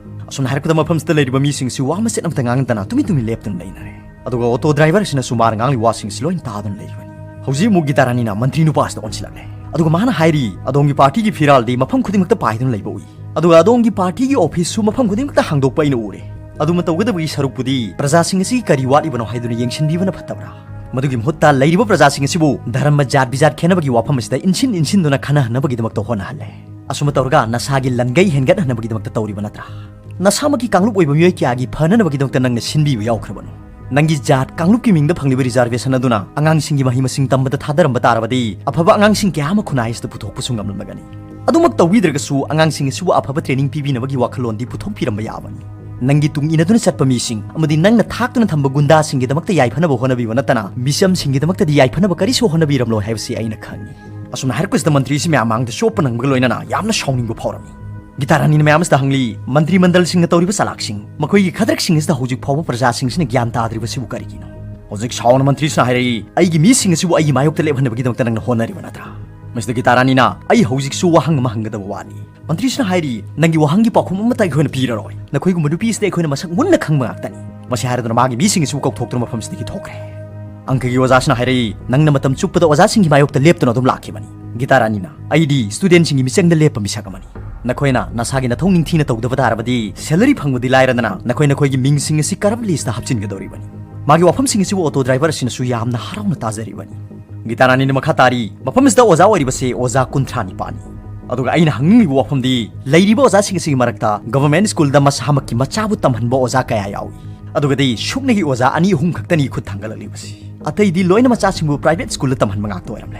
ꯑꯁꯨꯝꯅ ꯍꯥꯏꯔꯛꯄꯗ ꯃꯐꯝꯁꯤꯗ ꯂꯩꯔꯤꯕ ꯃꯤꯁꯤꯡꯁꯤ ꯋꯥ ꯃꯆꯦꯠ ꯑꯃꯠꯇ ꯉꯥꯡꯗꯅ ꯇꯨꯃꯤꯟ ꯇꯨꯃꯤꯟ ꯂꯦꯞꯇꯨꯅ ꯂꯩꯅꯔꯦ꯫ ꯑꯗꯨꯒ auto driverꯁꯤꯅꯁꯨ ꯃꯥꯅ ꯉꯥꯡꯂꯤꯕ ꯋꯥꯁꯤꯡꯁꯤ ꯂꯣꯏꯅ ꯇꯥꯗꯨꯅ ꯂꯩꯔꯤꯕꯅꯤ꯫ ꯍꯧꯖꯤꯛ ꯑꯃꯨꯛ ꯒꯤꯇꯥ ꯔꯥꯅꯤꯅ ꯃꯟꯇ꯭ꯔꯤ ꯅꯨꯄꯥꯁꯤꯗ ꯑꯣꯟꯁꯤꯜꯂꯛꯂꯦ꯫ ꯑꯗꯨꯒ ꯃꯥꯅ ꯍꯥꯏꯔꯤ, "ꯑꯗꯣꯝꯒꯤ partyꯒꯤ ꯐꯤꯔꯥꯜꯗꯤ ꯃꯐꯝ ꯈꯨꯗꯤꯡꯃꯛꯇ ꯄꯥꯏꯗꯨꯅ ꯂꯩꯕ ꯎꯏ꯫ ꯑꯗꯨꯒ ꯑꯗꯣꯝꯒꯤ partyꯒꯤ officeꯁꯨ ꯃꯐꯝ ꯈꯨꯗꯤꯡꯃꯛꯇ ꯍꯥꯡꯗꯣꯛꯄ ꯑꯩꯅ ꯎꯔꯦ꯫ ꯑꯗꯨꯃ ꯇꯧꯒꯗꯕꯒꯤ ꯁꯔꯨꯛꯄꯨꯗꯤ ꯄ꯭ꯔꯖꯥꯁꯤꯡ ꯑꯁꯤꯒꯤ ꯀꯔꯤ ꯋꯥꯠꯂꯤꯕꯅꯣ ꯍꯥꯏꯗꯨꯅ ꯌꯦꯡꯁꯤꯟꯕꯤꯕꯅ ꯐꯠꯇꯕ꯭ꯔꯥ? ꯃꯗꯨꯒꯤ ꯃꯍꯨꯠꯇ ꯂꯩꯔꯤꯕ ꯄ꯭ꯔꯖꯥꯁꯤꯡ ꯑꯁꯤꯕꯨ ꯙꯔꯃ, ꯖꯥꯠ ꯕꯤꯖꯥꯠ ꯈꯦꯠꯅꯕꯒꯤ ꯋꯥꯐꯝ ꯑꯁꯤꯗ ꯏꯟꯁꯤꯟ ꯏꯟꯁꯤꯟꯗꯨꯅ ꯈꯟꯅꯍꯟꯅꯕꯒꯤꯗꯃꯛꯇ ꯍꯣꯠꯅꯍꯜꯂꯦ꯫ ꯑꯁꯨꯝꯅ ꯇꯧꯔꯒ ꯅꯁꯥꯒꯤ ꯂꯟꯒꯩ ꯍꯦꯟꯒꯠꯍꯟꯅꯕꯒꯤꯗꯃꯛꯇ ꯇꯧꯔꯤꯕ ꯅꯠꯇ꯭ꯔꯥ? ꯅꯁꯥꯃꯛꯀꯤ ꯀꯥꯡꯂꯨꯞ ꯑꯣꯏꯕ ꯃꯤꯑꯣꯏ ꯀꯌꯥꯒꯤ ꯐꯅꯅꯕꯒꯤꯗꯃꯛꯇ ꯅꯪꯅ ꯁꯤꯟꯕꯤꯕ ꯌꯥꯎꯈ꯭ꯔꯕꯅꯣ? ꯅꯪꯒꯤ ꯖꯥꯠ ꯀꯥꯡꯂꯨꯞꯀꯤ ꯃꯤꯡꯗ ꯐꯪꯂꯤꯕ reservation ꯑꯗꯨꯅ ꯑꯉꯥꯡꯁꯤꯡꯒꯤ ꯃꯍꯩ ꯃꯁꯤꯡ ꯇꯝꯕꯗ ꯊꯥꯗꯔꯝꯕ ꯇꯥꯔꯕꯗꯤ ꯑꯐꯕ ꯑꯉꯥꯡꯁꯤꯡ ꯀꯌꯥ ꯑꯃ ꯈꯨꯟꯅꯥꯏ ꯑꯁꯤꯗ ꯄꯨꯊꯣꯛꯄꯁꯨ ꯉꯝꯂꯝꯂꯒꯅꯤ꯫ ꯑꯗꯨꯃꯛ ꯇꯧꯕꯤꯗ꯭ꯔꯒꯁꯨ ꯑꯉꯥꯡꯁꯤꯡ ꯑꯁꯤꯕꯨ ꯑꯐꯕ training ꯄꯤꯕꯤꯅꯕꯒꯤ ꯋꯥꯈꯜꯂꯣꯟꯗꯤ ꯄꯨꯊꯣꯛꯄꯤꯔꯝꯕ ꯌꯥꯕꯅꯤ꯫ ꯅꯪꯒꯤ ꯇꯨꯡ ꯏꯟꯅꯗꯨꯅ ꯆꯠꯄ ꯃꯤꯁꯤꯡ ꯑꯃꯗꯤ ꯅꯪꯅ ꯊꯥꯛꯇꯨꯅ ꯊꯝꯕ ꯒꯨꯟꯗꯥꯁꯤꯡꯒꯤꯗꯃꯛꯇ ꯌꯥꯏꯐꯅꯕ ꯍꯣꯠꯅꯕꯤꯕ ꯅꯠꯇꯅ ꯃꯤꯆꯝꯁꯤꯡꯒꯤꯗꯃꯛꯇꯗꯤ ꯌꯥꯏꯐꯅꯕ ꯀꯔꯤꯁꯨ ꯍꯣꯠꯅꯕꯤꯔꯝꯂꯣꯏ ꯍꯥꯏꯕꯁꯤ ꯑꯩꯅ ꯈꯪꯏ꯫ ꯑꯁꯨꯝꯅ ꯍꯥꯏꯔꯛꯄꯁꯤꯗ ꯃꯟꯇ꯭ꯔꯤꯁꯤ ꯃꯌꯥꯝ ꯃꯥꯡꯗ ꯆꯣꯞꯄ ꯅꯪꯕꯒ ꯂꯣꯏꯅꯅ ꯌꯥꯝꯅ ꯁꯥꯎꯅꯤꯡꯕ ꯐꯥꯎꯔꯝꯃꯤ꯫ ꯒꯤꯇꯥ ꯔꯥꯅꯤꯅ ꯃꯌꯥꯝ ꯑꯁꯤꯗ ꯍꯪꯂꯤ, "ꯃꯟꯇ꯭ꯔꯤ ꯃꯟꯗꯜꯁꯤꯡꯅ ꯇꯧꯔꯤꯕ ꯆꯂꯥꯛꯁꯤꯡ, ꯃꯈꯣꯏꯒꯤ ꯈꯗ꯭ꯔꯛꯁꯤꯡ ꯑꯁꯤꯗ ꯍꯧꯖꯤꯛ ꯐꯥꯎꯕ ꯄ꯭ꯔꯖꯥꯁꯤꯡꯁꯤꯅ ꯒ꯭ꯌꯥꯟ ꯇꯥꯗ꯭ꯔꯤꯕꯁꯤꯕꯨ ꯀꯔꯤꯒꯤꯅꯣ?" ꯍꯧꯖꯤꯛ ꯁꯥꯎꯅ ꯃꯟꯇ꯭ꯔꯤꯁꯤꯅ ꯍꯥꯏꯔꯛꯏ, "ꯑꯩꯒꯤ ꯃꯤꯁꯤꯡ ꯑꯁꯤꯕꯨ ꯑꯩꯒꯤ ꯃꯥꯌꯣꯛꯇ ꯂꯦꯞꯍꯟꯅꯕꯒꯤꯗꯃꯛꯇ ꯅꯪꯅ ꯍꯣꯠꯅꯔꯤꯕ ꯅꯠꯇ꯭ꯔꯥ?" ꯃꯁꯤꯗ ꯒꯤꯇꯥ ꯔꯥꯅꯤꯅ, "ꯑꯩ ꯍꯧꯖꯤꯛꯁꯨ ꯋꯥꯍꯪ ꯑꯃ ꯍꯪꯒꯗꯕ ꯋꯥꯠꯂꯤ꯫" ꯃꯟꯇ꯭ꯔꯤꯁꯤꯅ ꯍꯥꯏꯔꯤ, "ꯅꯪꯒꯤ ꯋꯥꯍꯪꯒꯤ ꯄꯥꯎꯈꯨꯝ ꯑꯃꯠꯇ ꯑꯩꯈꯣꯏꯅ ꯄꯤꯔꯔꯣꯏ꯫ ꯅꯈꯣꯏꯒꯨꯝꯕ ꯅꯨꯄꯤ ꯑꯁꯤꯗꯤ ꯑꯩꯈꯣꯏꯅ ꯃꯁꯛ ꯃꯨꯟꯅ ꯈꯪꯕ ꯉꯥꯛꯇꯅꯤ꯫" ꯃꯁꯤ ꯍꯥꯏꯔꯗꯨꯅ ꯃꯥꯒꯤ ꯃꯤꯁꯤꯡ ꯑꯁꯤꯕꯨ ꯀꯧꯊꯣꯛꯇꯨꯅ ꯃꯐꯝꯁꯤꯗꯒꯤ ꯊꯣꯛꯈ꯭ꯔꯦ꯫ ꯑꯪꯀꯒꯤ ꯑꯣꯖꯥꯁꯤꯅ ꯍꯥꯏꯔꯛꯏ, "ꯅꯪꯅ ꯃꯇꯝ ꯆꯨꯞꯄꯗ ꯑꯣꯖꯥꯁꯤꯡꯒꯤ ꯃꯥꯌꯣꯛꯇ ꯂꯦꯞꯇꯨꯅ ꯑꯗꯨꯝ ꯂꯥꯛꯈꯤꯕꯅꯤ꯫ ꯒꯤꯇꯥ ꯔꯥꯅꯤꯅ, ꯑꯩꯗꯤ studentꯁꯤꯡꯒꯤ ꯃꯤꯆꯪꯗ ꯂꯦꯞꯄ ꯃꯤꯁꯛ ꯑꯃꯅꯤ꯫ ꯅꯈꯣꯏꯅ ꯅꯁꯥꯒꯤ ꯅꯊꯧ ꯅꯤꯡꯊꯤꯅ ꯇꯧꯗꯕ ꯇꯥꯔꯕꯗꯤ salary ꯐꯪꯕꯗꯤ ꯂꯥꯏꯔꯗꯅ ꯅꯈꯣꯏ ꯅꯈꯣꯏꯒꯤ ꯃꯤꯡꯁꯤꯡ ꯑꯁꯤ corrupt listꯇ ꯍꯥꯞꯆꯤꯟꯒꯗꯧꯔꯤꯕꯅꯤ꯫" ꯃꯥꯒꯤ ꯋꯥꯐꯝꯁꯤꯡ ꯑꯁꯤꯕꯨ ꯑꯣꯇꯣ ꯗ꯭ꯔꯥꯏꯚꯔ ꯑꯁꯤꯅꯁꯨ ꯌꯥꯝꯅ ꯍꯔꯥꯎꯅ ꯇꯥꯖꯔꯤꯕꯅꯤ꯫ ꯒꯤꯇꯥꯔꯥꯅꯤꯅ ꯃꯈꯥ ꯇꯥꯔꯤ, ꯃꯐꯝ ꯑꯁꯤꯗ ꯑꯣꯖꯥ ꯑꯣꯏꯔꯤꯕꯁꯦ ꯑꯣꯖꯥ ꯀꯨꯟꯊ꯭ꯔꯥ ꯅꯤꯄꯥꯟꯅꯤ꯫ ꯑꯗꯨꯒ ꯑꯩꯅ ꯍꯪꯅꯤꯡꯂꯤꯕ ꯋꯥꯐꯝꯗꯤ, ꯂꯩꯔꯤꯕ ꯑꯣꯖꯥꯁꯤꯡ ꯑꯁꯤꯒꯤ ꯃꯔꯛꯇ ꯒꯚꯔꯟꯃꯦꯟꯠ ꯁ꯭ꯀꯨꯜꯗ ꯃꯁꯥꯃꯛꯀꯤ ꯃꯆꯥꯕꯨ ꯇꯝꯍꯟꯕ ꯑꯣꯖꯥ ꯀꯌꯥ ꯌꯥꯎꯏ? ꯑꯗꯨꯒꯗꯤ ꯁꯨꯞꯅꯒꯤ ꯑꯣꯖꯥ ꯑꯅꯤ ꯑꯍꯨꯝ ꯈꯛꯇꯅꯤ ꯈꯨꯠ ꯊꯥꯡꯒꯠꯂꯛꯂꯤꯕꯁꯤ꯫ ꯑꯇꯩꯗꯤ ꯂꯣꯏꯅ ꯃꯆꯥꯁꯤꯡꯕꯨ ꯄ꯭ꯔꯥꯏꯚꯦꯠ ꯁ꯭ꯀꯨꯜꯗ ꯇꯝꯍꯟꯕ ꯉꯥꯛꯇ ꯑꯣꯏꯔꯝꯂꯦ꯫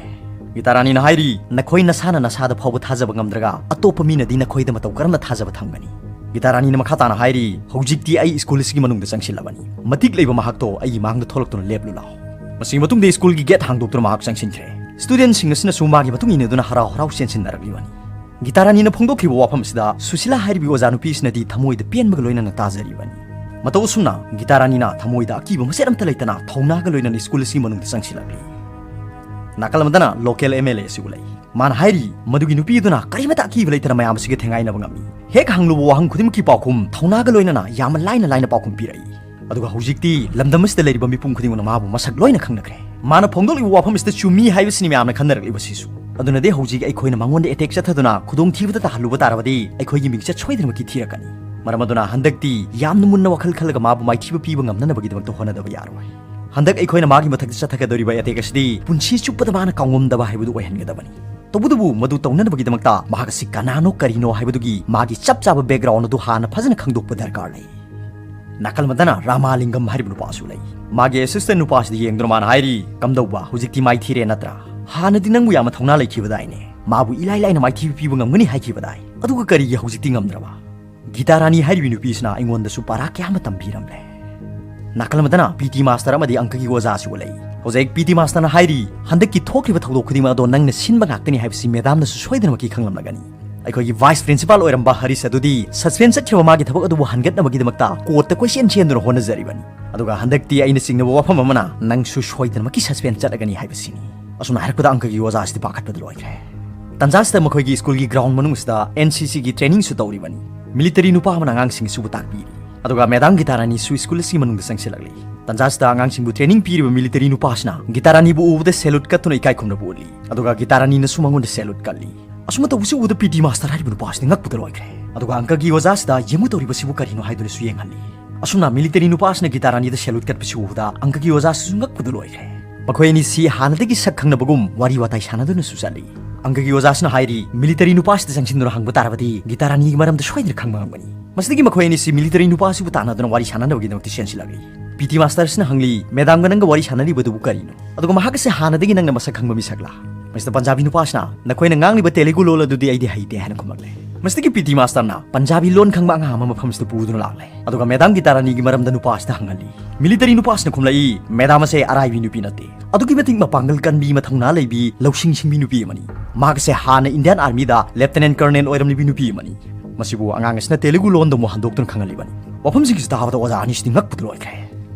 ꯒꯤꯇꯥꯔꯥꯅꯤꯅ ꯍꯥꯏꯔꯤ, ꯅꯈꯣꯏ ꯅꯁꯥꯅ ꯅꯁꯥꯗ ꯐꯥꯎꯕ ꯊꯥꯖꯕ ꯉꯝꯗ꯭ꯔꯒ ꯑꯇꯣꯞꯄ ꯃꯤꯅꯗꯤ ꯅꯈꯣꯏꯗ ꯃꯇꯧ ꯀꯔꯝꯅ ꯊꯥꯖꯕ ꯊꯝꯒꯅꯤ? ꯒꯤꯇꯥꯔꯥꯅꯤꯅ ꯃꯈꯥ ꯇꯥꯅ ꯍꯥꯏꯔꯤ, ꯍꯧꯖꯤꯛꯇꯤ ꯑꯩ ꯁ꯭ꯀꯨꯜ ꯑꯁꯤꯒꯤ ꯃꯅꯨꯡꯗ ꯆꯪꯁꯤꯜꯂꯕꯅꯤ꯫ ꯃꯇꯤꯛ ꯂꯩꯕ ꯃꯍꯥꯛꯇꯣ ꯑꯩꯒꯤ ꯃꯥꯡꯗ ꯊꯣꯛꯂꯛꯇꯨꯅ ꯂꯦꯞꯂꯨ ꯂꯥꯎ꯫ ꯃꯁꯤꯒꯤ ꯃꯇꯨꯡꯗ ꯁ꯭ꯀꯨꯜꯒꯤ ꯒꯦꯠ ꯍꯥꯡꯗꯣꯛꯇꯨꯅ ꯃꯍꯥꯛ ꯆꯪꯁꯤꯟꯈ꯭ꯔꯦ꯫ ꯁ꯭ꯇꯨꯗꯦꯟꯠꯁꯤꯡ ꯑꯁꯤꯅꯁꯨ ꯃꯥꯒꯤ ꯃꯇꯨꯡ ꯏꯟꯅꯗꯨꯅ ꯍꯔꯥꯎ ꯍꯔꯥꯎ ꯆꯦꯟꯁꯤꯟꯅꯔꯛꯂꯤꯕꯅꯤ꯫ ꯒꯤꯇꯥꯔꯥꯅꯤꯅ ꯐꯣꯡꯗꯣꯛꯈꯤꯕ ꯋꯥꯐꯝ ꯑꯁꯤꯗ ꯁꯨꯁꯤꯂꯥ ꯍꯥꯏꯔꯤꯕ ꯑꯣꯖꯥ ꯅꯨꯄꯤ ꯑꯁꯤꯅꯗꯤ ꯊꯃꯣꯏꯗ ꯄꯦꯟꯕꯒ ꯂꯣꯏꯅꯅ ꯇꯥꯖꯔꯤꯕꯅꯤ꯫ ꯃꯇꯧ ꯑꯁꯨꯝꯅ ꯒꯤꯇꯥꯔꯥꯅꯤꯅ ꯊꯃꯣꯏꯗ ꯑꯀꯤꯕ ꯃꯆꯦꯠ ꯑꯃꯠꯇ ꯂꯩꯇꯅ ꯊꯧꯅꯥꯒ ꯂꯣꯏꯅꯅ ꯁ꯭ꯀꯨꯜ ꯑꯁꯤꯒꯤ ꯃꯅꯨꯡꯗ ꯆꯪꯁꯤꯜꯂꯛꯂꯤ꯫ ꯅꯥꯀꯜ ꯑꯃꯗꯅ ꯂꯣꯀꯦꯜ ꯑꯦꯝ ꯑꯦꯜ ꯑꯦ ꯑꯁꯤ ꯎꯠꯂꯛꯏ꯫ ꯃꯥꯅ ꯍꯥꯏꯔꯤ, ꯃꯗꯨꯒꯤ ꯅꯨꯄꯤ ꯑꯗꯨꯅ ꯀꯔꯤꯃꯇ ꯑꯀꯤꯕ ꯂꯩꯇꯅ ꯃꯌꯥꯝ ꯑꯁꯤꯒ ꯊꯦꯡꯒꯥꯏꯅꯕ ꯉꯝꯃꯤ꯫ ꯍꯦꯛ ꯍꯪꯂꯨꯕ ꯋꯥꯍꯪ ꯈꯨꯗꯤꯡꯃꯛꯀꯤ ꯄꯥꯎꯈꯨꯝ ꯊꯧꯅꯥꯒ ꯂꯣꯏꯅꯅ ꯌꯥꯝꯅ ꯂꯥꯏꯅ ꯂꯥꯏꯅ ꯄꯥꯎꯈꯨꯝ ꯄꯤꯔꯛꯏ꯫ ꯑꯗꯨꯒ ꯍꯧꯖꯤꯛꯇꯤ ꯂꯝꯗꯝ ꯑꯁꯤꯗ ꯂꯩꯔꯤꯕ ꯃꯤꯄꯨꯝ ꯈꯨꯗꯤꯡꯃꯛꯅ ꯃꯥꯕꯨ ꯃꯁꯛ ꯂꯣꯏꯅ ꯈꯪꯅꯈ꯭ꯔꯦ꯫ ꯃꯥꯅ ꯐꯣꯡꯗꯣꯛꯂꯤꯕ ꯋꯥꯐꯝ ꯑꯁꯤꯗ ꯆꯨꯝꯃꯤ ꯍꯥꯏꯕꯁꯤꯅꯤ ꯃꯌꯥꯝꯅ ꯈꯟꯅꯔꯛꯂꯤꯕꯁꯤꯁꯨ꯫ ꯑꯗꯨꯅꯗꯤ ꯍꯧꯖꯤꯛ ꯑꯩꯈꯣꯏꯅ ꯃꯉꯣꯟꯗ ꯑꯦꯇꯦꯛ ꯆꯠꯊꯗꯨꯅ ꯈꯨꯗꯣꯡꯊꯤꯕꯗ ꯇꯥꯍꯜꯂꯨꯕ ꯇꯥꯔꯕꯗꯤ ꯑꯩꯈꯣꯏꯒꯤ ꯃꯤꯡꯆꯠ ꯁꯣꯏꯗꯅꯃꯛꯀꯤ ꯊꯤꯔꯛꯀꯅꯤ꯫ ꯃꯔꯝ ꯑꯗꯨꯅ ꯍꯟꯗꯛꯇꯤ ꯌꯥꯝꯅ ꯃꯨꯟꯅ ꯋꯥꯈꯜ ꯈꯜꯂꯒ ꯃꯥꯕꯨ ꯃꯥꯏꯊꯤꯕ ꯄꯤꯕ ꯉꯝꯅꯅꯕꯒꯤꯗꯃꯛꯇ ꯍꯣꯠꯅꯗꯕ ꯌꯥꯔꯣꯏ꯫ ꯍꯟꯗꯛ ꯑꯩꯈꯣꯏꯅ ꯃꯥꯒꯤ ꯃꯊꯛꯇ ꯆꯠꯊꯒꯗꯧꯔꯤꯕ ꯑꯦꯇꯦꯛ ꯑꯁꯤꯗꯤ ꯄꯨꯟꯁꯤ ꯆꯨꯞꯄꯗ ꯃꯥꯅ ꯀꯥꯎꯉꯝꯗꯕ ꯍꯥꯏꯕꯗꯨ ꯑꯣꯏꯍꯟꯒꯗꯕꯅꯤ꯫ ꯇꯧꯕꯇꯕꯨ ꯃꯗꯨ ꯇꯧꯅꯅꯕꯒꯤꯗꯃꯛꯇ ꯃꯍꯥꯛ ꯑꯁꯤ ꯀꯅꯥꯅꯣ ꯀꯔꯤꯅꯣ ꯍꯥꯏꯕꯗꯨꯒꯤ ꯃꯥꯒꯤ ꯆꯞ ꯆꯥꯕ ꯕꯦꯛꯒ꯭ꯔꯥꯎꯟ ꯑꯗꯨ ꯍꯥꯟꯅ ꯐꯖꯅ ꯈꯪꯗꯣꯛꯄ ꯗꯔꯀꯥꯔ ꯂꯩ꯫ ꯅꯥꯀꯜ ꯑꯃꯗꯅ ꯔꯥꯃꯥꯂꯤꯡꯒꯝ ꯍꯥꯏꯔꯤꯕ ꯅꯨꯄꯥꯁꯨ ꯂꯩ꯫ ꯃꯥꯒꯤ ꯑꯦꯁꯤꯁꯇꯦꯟ ꯅꯨꯄꯥꯁꯤꯗ ꯌꯦꯡꯗꯨꯅ ꯃꯥꯅ ꯍꯥꯏꯔꯤ, "ꯀꯝꯗꯧꯕ, ꯍꯧꯖꯤꯛꯇꯤ ꯃꯥꯏꯊꯤꯔꯦ ꯅꯠꯇ꯭ꯔꯥ? ꯍꯥꯟꯅꯗꯤ ꯅꯪꯕꯨ ꯌꯥꯝꯅ ꯊꯧꯅꯥ ꯂꯩꯈꯤꯕꯗꯥꯏꯅꯦ? ꯃꯥꯕꯨ ꯏꯂꯥꯏ ꯂꯥꯏꯅ ꯃꯥꯏꯊꯤꯕ ꯄꯤꯕ ꯉꯝꯒꯅꯤ ꯍꯥꯏꯈꯤꯕꯗꯥꯏ? ꯑꯗꯨꯒ ꯀꯔꯤꯒꯤ ꯍꯧꯖꯤꯛꯇꯤ ꯉꯝꯗ꯭ꯔꯕ?" ꯒꯤꯇꯥꯔꯥꯅꯤ ꯍꯥꯏꯔꯤꯕꯤ ꯅꯨꯄꯤꯁꯤꯅ ꯑꯩꯉꯣꯟꯗꯁꯨ ꯄꯥꯔꯥ ꯀꯌꯥ ꯑꯃ ꯇꯝꯕꯤꯔꯝꯂꯦ꯫ ꯅꯥꯀꯜ ꯑꯃꯗꯅ ꯄꯤ ꯇꯤ ꯃꯥꯁꯇꯔ ꯑꯃꯗꯤ ꯑꯪꯀꯒꯤ ꯑꯣꯖꯥꯁꯨ ꯂꯩ꯫ ꯍꯧꯖꯤꯛ ꯄꯤ ꯇꯤ ꯃꯥꯁꯇꯔꯅ ꯍꯥꯏꯔꯤ, "ꯍꯟꯗꯛꯀꯤ ꯊꯣꯛꯈ꯭ꯔꯤꯕ ꯊꯧꯗꯣꯛ ꯈꯨꯗꯤꯡꯃꯛ ꯑꯗꯣ ꯅꯪꯅ ꯁꯤꯟꯕ ꯉꯥꯛꯇꯅꯤ ꯍꯥꯏꯕꯁꯤ ꯃꯦꯗꯥꯝꯅꯁꯨ ꯁꯣꯏꯗꯅꯃꯛꯀꯤ ꯈꯪꯂꯝꯂꯒꯅꯤ꯫ ꯑꯩꯈꯣꯏꯒꯤ ꯚꯥꯏꯁ ꯄ꯭ꯔꯤꯟꯁꯤꯄꯥꯜ ꯑꯣꯏꯔꯝꯕ ꯍꯔꯤꯁ ꯑꯗꯨꯗꯤ ꯁꯁꯄꯦꯟ ꯆꯠꯈꯤꯕ ꯃꯥꯒꯤ ꯊꯕꯛ ꯑꯗꯨꯕꯨ ꯍꯟꯒꯠꯅꯕꯒꯤꯗꯃꯛꯇ ꯀꯣꯔꯠꯇ ꯀꯣꯏꯆꯦꯟ ꯆꯦꯟꯗꯨꯅ ꯍꯣꯠꯅꯖꯔꯤꯕꯅꯤ꯫ ꯑꯗꯨꯒ ꯍꯟꯗꯛꯇꯤ ꯑꯩꯅ ꯆꯤꯡꯅꯕ ꯋꯥꯐꯝ ꯑꯃꯅ ꯅꯪꯁꯨ ꯁꯣꯏꯗꯅꯃꯛꯀꯤ ꯁꯁꯄꯦꯟ ꯆꯠꯂꯒꯅꯤ ꯍꯥꯏꯕꯁꯤꯅꯤ꯫" ꯑꯁꯨꯝꯅ ꯍꯥꯏꯔꯛꯄꯗ ꯑꯪꯀꯒꯤ ꯑꯣꯖꯥꯁꯤꯗꯤ ꯄꯥꯈꯠꯄꯗ ꯂꯣꯏꯈ꯭ꯔꯦ꯫ ꯇꯟꯖꯥꯁꯤꯗ ꯃꯈꯣꯏꯒꯤ ꯁ꯭ꯀꯨꯜꯒꯤ ꯒ꯭ꯔꯥꯎꯟ ꯃꯅꯨꯡꯁꯤꯗ ꯑꯦꯟ ꯁꯤ ꯁꯤꯒꯤ ꯇ꯭ꯔꯦꯅꯤꯡꯁꯨ ꯇꯧꯔꯤꯕꯅꯤ꯫ ꯃꯤꯂꯤꯇꯔꯤ ꯅꯨꯄꯥ ꯑꯃꯅ ꯑꯉꯥꯡꯁꯤꯡ ꯑꯁꯤꯕꯨ ꯇꯥꯛꯄꯤꯔꯤ꯫ ꯑꯗꯨꯒ ꯃꯦꯗꯥꯝ ꯒꯤꯇꯥꯔꯥꯅꯤꯁꯨ ꯁ꯭ꯀꯨꯜ ꯑꯁꯤꯒꯤ ꯃꯅꯨꯡꯗ ꯆꯪꯁꯤꯜꯂꯛꯂꯤ꯫ ꯇꯟꯖꯥꯁꯤꯗ ꯑꯉꯥꯡꯁꯤꯡꯕꯨ ꯇ꯭ꯔꯦꯅꯤꯡ ꯄꯤꯔꯤꯕ ꯃꯤꯂꯤꯇꯔꯤ ꯅꯨꯄꯥꯁꯤꯅ ꯒꯤꯇꯥꯔꯥꯅꯤꯕꯨ ꯎꯕꯗ ꯁꯦꯂꯨꯠ ꯀꯠꯇꯨꯅ ꯏꯀꯥꯏ ꯈꯨꯝꯅꯕ ꯎꯠꯂꯤ꯫ ꯑꯗꯨꯒ ꯒꯤꯇꯥꯔꯥꯅꯤꯅꯁꯨ ꯃꯉꯣꯟꯗ ꯁꯦꯂꯨꯠ ꯀꯠꯂꯤ꯫ ꯑꯁꯨꯝꯅ ꯇꯧꯕꯁꯤ ꯎꯕꯗ ꯄꯤ ꯇꯤ ꯃꯥꯁꯇꯔ ꯍꯥꯏꯔꯤꯕ ꯅꯨꯄꯥꯁꯤꯗꯤ ꯉꯛꯄꯗ ꯂꯣꯏꯈ꯭ꯔꯦ꯫ ꯑꯗꯨꯒ ꯑꯪꯀꯒꯤ ꯑꯣꯖꯥꯁꯤꯗ ꯌꯦꯡꯉꯨ ꯇꯧꯔꯤꯕꯁꯤꯕꯨ ꯀꯔꯤꯅꯣ ꯍꯥꯏꯗꯨꯅꯁꯨ ꯌꯦꯡꯍꯜꯂꯤ꯫ ꯑꯁꯨꯝꯅ ꯃꯤꯂꯤꯇꯔꯤ ꯅꯨꯄꯥꯁꯤꯅ ꯒꯤꯇꯥ ꯔꯥꯅꯤꯗ ꯁꯦꯂꯨꯠ ꯀꯠꯄꯁꯤ ꯎꯕꯗ ꯑꯪꯀꯒꯤ ꯑꯣꯖꯥꯁꯤꯁꯨ ꯉꯛꯄꯗꯨ ꯂꯣꯏꯈ꯭ꯔꯦ꯫ ꯃꯈꯣꯏ ꯑꯅꯤꯁꯤ ꯍꯥꯟꯅꯗꯒꯤ ꯁꯛ ꯈꯪꯅꯕꯒꯨꯝ ꯋꯥꯔꯤ ꯋꯥꯇꯥꯏ ꯁꯥꯟꯅꯗꯨꯅꯁꯨ ꯆꯠꯂꯤ꯫ ꯑꯪꯀꯒꯤ ꯑꯣꯖꯥꯁꯤꯅ ꯍꯥꯏꯔꯤ, "ꯃꯤꯂꯤꯇꯔꯤ ꯅꯨꯄꯥꯁꯤꯗ ꯆꯪꯁꯤꯟꯗꯨꯅ ꯍꯪꯕ ꯇꯥꯔꯕꯗꯤ ꯒꯤꯇꯥ ꯔꯥꯅꯤꯒꯤ ꯃꯔꯝꯗ ꯁꯣꯏꯗꯅ ꯈꯪꯕ ꯉꯝꯒꯅꯤ"꯫ ꯃꯁꯤꯗꯒꯤ ꯃꯈꯣꯏ ꯑꯅꯤꯁꯤ ꯃꯤꯂꯤꯇꯔꯤ ꯅꯨꯄꯥꯁꯤꯕꯨ ꯇꯥꯟꯅꯗꯨꯅ ꯋꯥꯔꯤ ꯁꯥꯟꯅꯅꯕꯒꯤꯗꯃꯛꯇ ꯆꯦꯟꯁꯤꯜꯂꯛꯂꯤ꯫ ꯄꯤ ꯇꯤ ꯃꯥꯁꯇꯔꯁꯤꯅ ꯍꯪꯂꯤ, "ꯃꯦꯗꯥꯝꯒ ꯅꯪꯒ ꯋꯥꯔꯤ ꯁꯥꯟꯅꯔꯤꯕꯗꯨꯕꯨ ꯀꯔꯤꯅꯣ?" ꯑꯗꯨꯒ ꯃꯍꯥꯛ ꯑꯁꯤ ꯍꯥꯟꯅꯗꯒꯤ ꯅꯪꯅ ꯃꯁꯛ ꯈꯪꯕ ꯃꯤꯁꯛꯂꯥ? ꯃꯁꯤꯗ ꯄꯟꯖꯥꯕꯤ ꯅꯨꯄꯥꯁꯤꯅ, "ꯅꯈꯣꯏꯅ ꯉꯥꯡꯂꯤꯕ ꯇꯦꯂꯨꯒꯨ ꯂꯣꯜ ꯑꯗꯨꯗꯤ ꯑꯩꯗꯤ ꯍꯩꯇꯦ" ꯍꯥꯏꯅ ꯈꯨꯝꯂꯛꯂꯦ꯫ ꯃꯁꯤꯗꯒꯤ ꯄꯤ ꯇꯤ ꯃꯥꯁꯇꯔꯅ ꯄꯟꯖꯥꯕꯤ ꯂꯣꯟ ꯈꯪꯕ ꯑꯉꯥꯡ ꯑꯃ ꯃꯐꯝꯁꯤꯗ ꯄꯨꯗꯨꯅ ꯂꯥꯛꯂꯦ꯫ ꯑꯗꯨꯒ ꯃꯦꯗꯥꯝ ꯒꯤꯇꯥ ꯔꯥꯅꯤꯒꯤ ꯃꯔꯝꯗ ꯅꯨꯄꯥꯁꯤꯗ ꯍꯪꯍꯜꯂꯤ꯫ ꯃꯤꯂꯤꯇꯔꯤ ꯅꯨꯄꯥꯁꯤꯅ ꯈꯨꯝꯂꯛꯏ, "ꯃꯦꯗꯥꯝ ꯑꯁꯦ ꯑꯔꯥꯏꯕꯤ ꯅꯨꯄꯤ ꯅꯠꯇꯦ꯫ ꯑꯗꯨꯛꯀꯤ ꯃꯇꯤꯛ ꯃꯄꯥꯡꯒꯜ ꯀꯟꯕꯤ, ꯃꯊꯧꯅꯥ ꯂꯩꯕꯤ, ꯂꯧꯁꯤꯡ ꯁꯤꯡꯕꯤ ꯅꯨꯄꯤ ꯑꯃꯅꯤ꯫ ꯃꯍꯥꯛ ꯑꯁꯦ ꯍꯥꯟꯅ ꯏꯟꯗꯤꯌꯥꯟ ꯑꯥꯔꯃꯤꯗ ꯂꯦꯐꯇꯤꯅꯦꯟ ꯀꯔꯅꯦꯜ ꯑꯣꯏꯔꯝꯂꯤꯕꯤ ꯅꯨꯄꯤ ꯑꯃꯅꯤ"꯫ ꯃꯁꯤꯕꯨ ꯑꯉꯥꯡ ꯑꯁꯤꯅ ꯇꯦꯂꯨꯒꯨ ꯂꯣꯟꯗ ꯑꯃꯨꯛ ꯍꯟꯗꯣꯛꯇꯨꯅ ꯈꯪꯍꯜꯂꯤꯕꯅꯤ꯫ ꯋꯥꯐꯝꯁꯤꯡꯁꯤ ꯇꯥꯕꯗ ꯑꯣꯖꯥ ꯑꯅꯤꯁꯤꯗꯤ ꯉꯛꯄꯗ ꯂꯣꯏꯈ꯭ꯔꯦ꯫